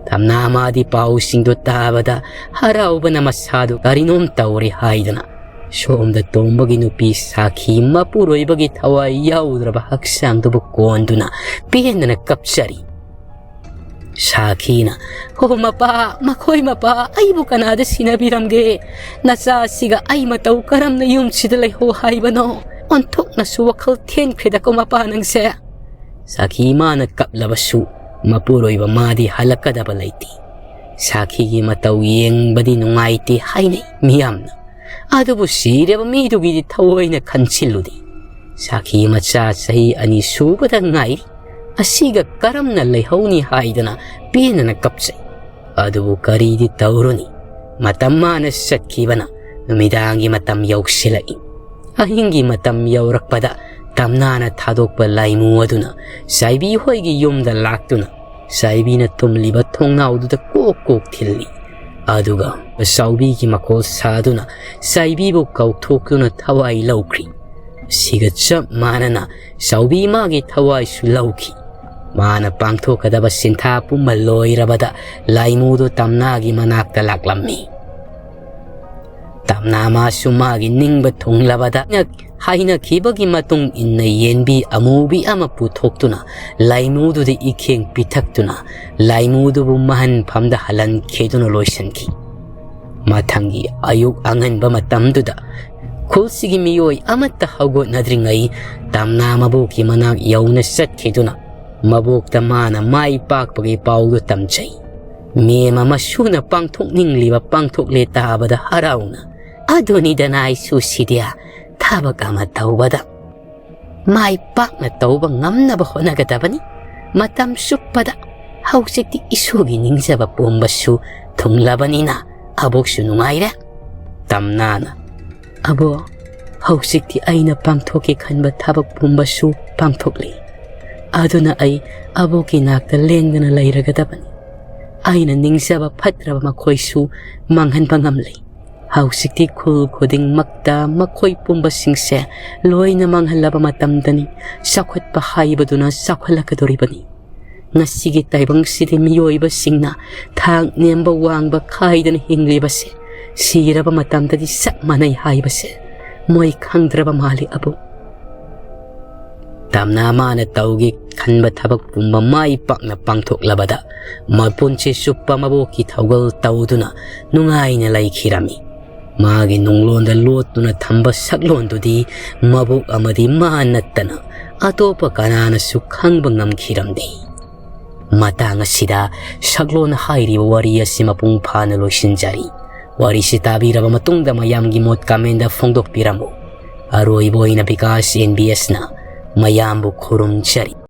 ꯇꯝꯅꯥ ꯃꯥꯗꯤ ꯄꯥꯎꯁꯤꯡꯗꯨ ꯇꯥꯕꯗ ꯍꯔꯥꯎꯕꯅ ꯃꯁꯥꯗꯨ ꯀꯔꯤꯅꯣꯝ ꯇꯧꯔꯦ ꯍꯥꯏꯗꯅ ꯁꯣꯝꯗ ꯇꯣꯝꯕꯒꯤ ꯅꯨꯄꯤ ꯁꯥꯈꯤ ꯃꯄꯨꯔꯣꯏꯕꯒꯤ ꯊꯋꯥꯏ ꯌꯥꯎꯗ꯭ꯔꯕ ꯍꯛꯆꯥꯡꯗꯨꯕꯨ ꯀꯣꯟꯗꯨꯅ ꯄꯦꯟꯗꯅ ꯀꯞꯆꯔꯤ꯫ ꯁꯥꯈꯤꯅ, "ꯍꯣ ꯃꯄꯥ, ꯃꯈꯣꯏ ꯃꯄꯥ, ꯑꯩꯕꯨ ꯀꯅꯥꯗ ꯁꯤꯟꯅꯕꯤꯔꯝꯒꯦ? ꯅꯆꯥꯁꯤꯒ ꯑꯩ ꯃꯇꯧ ꯀꯔꯝꯅ ꯌꯨꯝꯁꯤꯗ ꯂꯩꯍꯧ ꯍꯥꯏꯕꯅꯣ? ꯑꯣꯟꯊꯣꯛꯅꯁꯨ ꯋꯥꯈꯜ ꯊꯦꯟꯈ꯭ꯔꯦꯗꯀꯣ ꯃꯄꯥ ꯅꯪꯁꯦ꯫" ꯁꯥꯈꯤ ꯃꯥꯅ ꯀꯞꯂꯕꯁꯨ ꯃꯄꯨꯔꯣꯏꯕ ꯃꯥꯗꯤ ꯍꯜꯂꯛꯀꯗꯕ ꯂꯩꯇꯦ꯫ ꯁꯥꯈꯤꯒꯤ ꯃꯇꯧ ꯌꯦꯡꯕꯗꯤ ꯅꯨꯡꯉꯥꯏꯇꯦ ꯍꯥꯏꯅꯩ ꯃꯤꯌꯥꯝꯅ꯫ ꯑꯗꯨꯕꯨ ꯁꯤꯔꯕ ꯃꯤꯗꯨꯒꯤꯗꯤ ꯊꯑꯣꯏꯅ ꯈꯟꯁꯤꯜꯂꯨꯗꯦ꯫ ꯁꯥꯈꯤ ꯃꯆꯥ ꯆꯍꯤ ꯑꯅꯤ ꯁꯨꯕꯗ ꯉꯥꯏꯔꯤ꯫ ꯑꯁꯤꯒ ꯀꯔꯝꯅ ꯂꯩꯍꯧꯅꯤ ꯍꯥꯏꯗꯅ ꯄꯦꯟꯅꯅ ꯀꯞꯆꯩ꯫ ꯑꯗꯨꯕꯨ ꯀꯔꯤꯗꯤ ꯇꯧꯔꯨꯅꯤ? ꯃꯇꯝ ꯃꯥꯅ ꯆꯠꯈꯤꯕꯅ ꯅꯨꯃꯤꯗꯥꯡꯒꯤ ꯃꯇꯝ ꯌꯧꯁꯤꯜꯂꯛꯏ꯫ ꯑꯍꯤꯡꯒꯤ ꯃꯇꯝ ꯌꯧꯔꯛꯄꯗ ꯇꯝꯅꯥꯅ ꯊꯥꯗꯣꯛꯄ ꯂꯥꯏꯃꯨ ꯑꯗꯨꯅ ꯆꯥꯏꯕꯤ ꯍꯣꯏꯒꯤ ꯌꯨꯝꯗ ꯂꯥꯛꯇꯨꯅ ꯆꯥꯏꯕꯤꯅ ꯇꯨꯝꯂꯤꯕ ꯊꯣꯡꯅꯥꯎꯗꯨꯗ ꯀꯣꯛ ꯀꯣꯛ ꯊꯤꯜꯂꯤ꯫ ꯑꯗꯨꯒ ꯆꯥꯎꯕꯤꯒꯤ ꯃꯈꯣꯜ ꯁꯥꯗꯨꯅ ꯆꯥꯏꯕꯤꯕꯨ ꯀꯧꯊꯣꯛꯇꯨꯅ ꯊꯋꯥꯏ ꯂꯧꯈ꯭ꯔꯤ꯫ ꯁꯤꯒ ꯆꯞ ꯃꯥꯟꯅꯅ ꯆꯥꯎꯕꯤ ꯃꯥꯒꯤ ꯊꯋꯥꯏꯁꯨ ꯂꯧꯈꯤ꯫ ꯃꯥꯅ ꯄꯥꯡꯊꯣꯛꯀꯗꯕ ꯁꯤꯟꯊꯥ ꯄꯨꯝꯕ ꯂꯣꯏꯔꯕꯗ ꯂꯥꯏꯃꯨꯗꯨ ꯇꯝꯅꯥꯒꯤ ꯃꯅꯥꯛꯇ ꯂꯥꯛꯂꯝꯃꯤ꯫ ꯇꯝꯅꯥ ꯃꯥꯁꯨ ꯃꯥꯒꯤ ꯅꯤꯡꯕ ꯊꯨꯡꯂꯕꯗ ꯍꯥꯏꯅꯈꯤꯕꯒꯤ ꯃꯇꯨꯡ ꯏꯟꯅ ꯌꯦꯟꯕꯤ ꯑꯃꯨꯕꯤ ꯑꯃ ꯄꯨꯊꯣꯛꯇꯨꯅ ꯂꯥꯏꯃꯨꯗꯨꯗ ꯏꯈꯦꯡ ꯄꯤꯊꯛꯇꯨꯅ ꯂꯥꯏꯃꯨꯗꯨꯕꯨ ꯃꯍꯟꯐꯝꯗ ꯍꯜꯍꯟꯈꯤꯗꯨꯅ ꯂꯣꯏꯁꯤꯟꯈꯤ꯫ ꯃꯊꯪꯒꯤ ꯑꯌꯨꯛ ꯑꯉꯟꯕ ꯃꯇꯝꯗꯨꯗ ꯈꯨꯜꯁꯤꯒꯤ ꯃꯤꯑꯣꯏ ꯑꯃꯠꯇ ꯍꯧꯒꯠꯅꯗ꯭ꯔꯤꯉꯩ ꯇꯝꯅꯥ ꯃꯕꯣꯛꯀꯤ ꯃꯅꯥꯛ ꯌꯧꯅ ꯆꯠꯈꯤꯗꯨꯅ ꯃꯕꯣꯛꯇ ꯃꯥꯅ ꯃꯥꯏ ꯄꯥꯛꯄꯒꯤ ꯄꯥꯎꯗꯨ ꯇꯝꯖꯩ꯫ ꯃꯦꯝ ꯑꯃ ꯁꯨꯅ ꯄꯥꯡꯊꯣꯛꯅꯤꯡꯂꯤꯕ ꯄꯥꯡꯊꯣꯛꯂꯦ ꯇꯥꯕꯗ ꯍꯔꯥꯎꯅ, "ꯑꯗꯨꯅꯤꯗꯅ ꯑꯩꯁꯨ ꯁꯤꯗꯤ ꯊꯕꯛ ꯑꯃ ꯇꯧꯕꯗ ꯃꯥꯏ ꯄꯥꯛꯅ ꯇꯧꯕ ꯉꯝꯅꯕ ꯍꯣꯠꯅꯒꯗꯕꯅꯤ꯫ ꯃꯇꯝ ꯆꯨꯞꯄꯗ ꯍꯧꯖꯤꯛꯇꯤ ꯏꯁꯨꯒꯤ ꯅꯤꯡꯖꯕ ꯄꯨꯝꯕꯁꯨ ꯊꯨꯡꯂꯕꯅꯤꯅ ꯑꯕꯣꯛꯁꯨ ꯅꯨꯡꯉꯥꯏꯔꯦ꯫ ꯇꯝꯅꯥꯅ, "ꯑꯕꯣ, ꯍꯧꯖꯤꯛꯇꯤ ꯑꯩꯅ ꯄꯥꯡꯊꯣꯛꯀꯦ ꯈꯟꯕ ꯊꯕꯛ ꯄꯨꯝꯕꯁꯨ ꯄꯥꯡꯊꯣꯛꯂꯤ꯫ ꯑꯗꯨꯅ ꯑꯩ ꯑꯕꯣꯛꯀꯤ ꯅꯥꯛꯇ ꯂꯦꯡꯗꯅ ꯂꯩꯔꯒꯗꯕꯅꯤ꯫ ꯑꯩꯅ ꯅꯤꯡꯖꯕ ꯐꯠꯇ꯭ꯔꯕ ꯃꯈꯣꯏꯁꯨ ꯃꯥꯡꯍꯟꯕ ꯉꯝꯂꯤ꯫ ꯍꯧꯖꯤꯛꯇꯤ ꯈꯨꯜ ꯈꯨꯗꯤꯡꯃꯛꯇ ꯃꯈꯣꯏ ꯄꯨꯝꯕꯁꯤꯡꯁꯦ ꯂꯣꯏꯅ ꯃꯥꯡꯍꯜꯂꯕ ꯃꯇꯝꯗꯅꯤ ꯆꯥꯎꯈꯠꯄ ꯍꯥꯏꯕꯗꯨꯅ ꯆꯥꯎꯈꯠꯂꯛꯀꯗꯧꯔꯤꯕꯅꯤ꯫ ꯉꯁꯤꯒꯤ ꯇꯥꯏꯕꯪꯁꯤꯗꯤ ꯃꯤꯑꯣꯏꯕꯁꯤꯡꯅ ꯊꯥꯛ ꯅꯦꯝꯕ ꯋꯥꯡꯕ ꯈꯥꯏꯗꯅ ꯍꯤꯡꯂꯤꯕꯁꯦ ꯁꯤꯔꯕ ꯃꯇꯝꯗꯗꯤ ꯆꯞ ꯃꯥꯟꯅꯩ ꯍꯥꯏꯕꯁꯦ ꯃꯣꯏ ꯈꯪꯗ꯭ꯔꯕ ꯃꯥꯜꯂꯤ ꯑꯕꯣꯛ꯫" ꯇꯝꯅ ꯃꯥꯅ ꯇꯧꯒꯦ ꯈꯟꯕ ꯊꯕꯛ ꯄꯨꯝꯕ ꯃꯥꯏ ꯄꯥꯛꯅ ꯄꯥꯡꯊꯣꯛꯂꯕꯗ ꯃꯄꯨꯟꯁꯤ ꯆꯨꯞꯄ ꯃꯕꯣꯛꯀꯤ ꯊꯧꯒꯜ ꯇꯧꯗꯨꯅ ꯅꯨꯡꯉꯥꯏꯅ ꯂꯩꯈꯤꯔꯝꯃꯤ꯫ ꯃꯥꯒꯤ ꯅꯨꯡꯂꯣꯟꯗ ꯂꯣꯠꯇꯨꯅ ꯊꯝꯕ ꯁꯛꯂꯣꯟꯗꯨꯗꯤ ꯃꯕꯣꯛ ꯑꯃꯗꯤ ꯃꯥ ꯅꯠꯇꯅ ꯑꯇꯣꯞꯄ ꯀꯅꯥꯅꯁꯨ ꯈꯪꯕ ꯉꯝꯈꯤꯔꯝꯗꯦ꯫ ꯃꯇꯥꯡ ꯑꯁꯤꯗ ꯁꯛꯂꯣꯟ ꯍꯥꯏꯔꯤꯕ ꯋꯥꯔꯤ ꯑꯁꯤ ꯃꯄꯨꯡ ꯐꯥꯅ ꯂꯣꯏꯁꯤꯟꯖꯔꯤ꯫ ꯋꯥꯔꯤꯁꯤ ꯇꯥꯕꯤꯔꯕ ꯃꯇꯨꯡꯗ ꯃꯌꯥꯝꯒꯤ ꯃꯣꯠ comment ꯐꯣꯡꯗꯣꯛꯄꯤꯔꯝꯃꯨ꯫ ꯑꯔꯣꯏꯕ ꯑꯣꯏꯅ ꯕꯤꯀꯥꯁ ꯑꯦꯟ ꯕꯤ ꯑꯦꯁꯅ ꯃꯌꯥꯝꯕꯨ ꯈꯨꯔꯨꯝꯖꯔꯤ꯫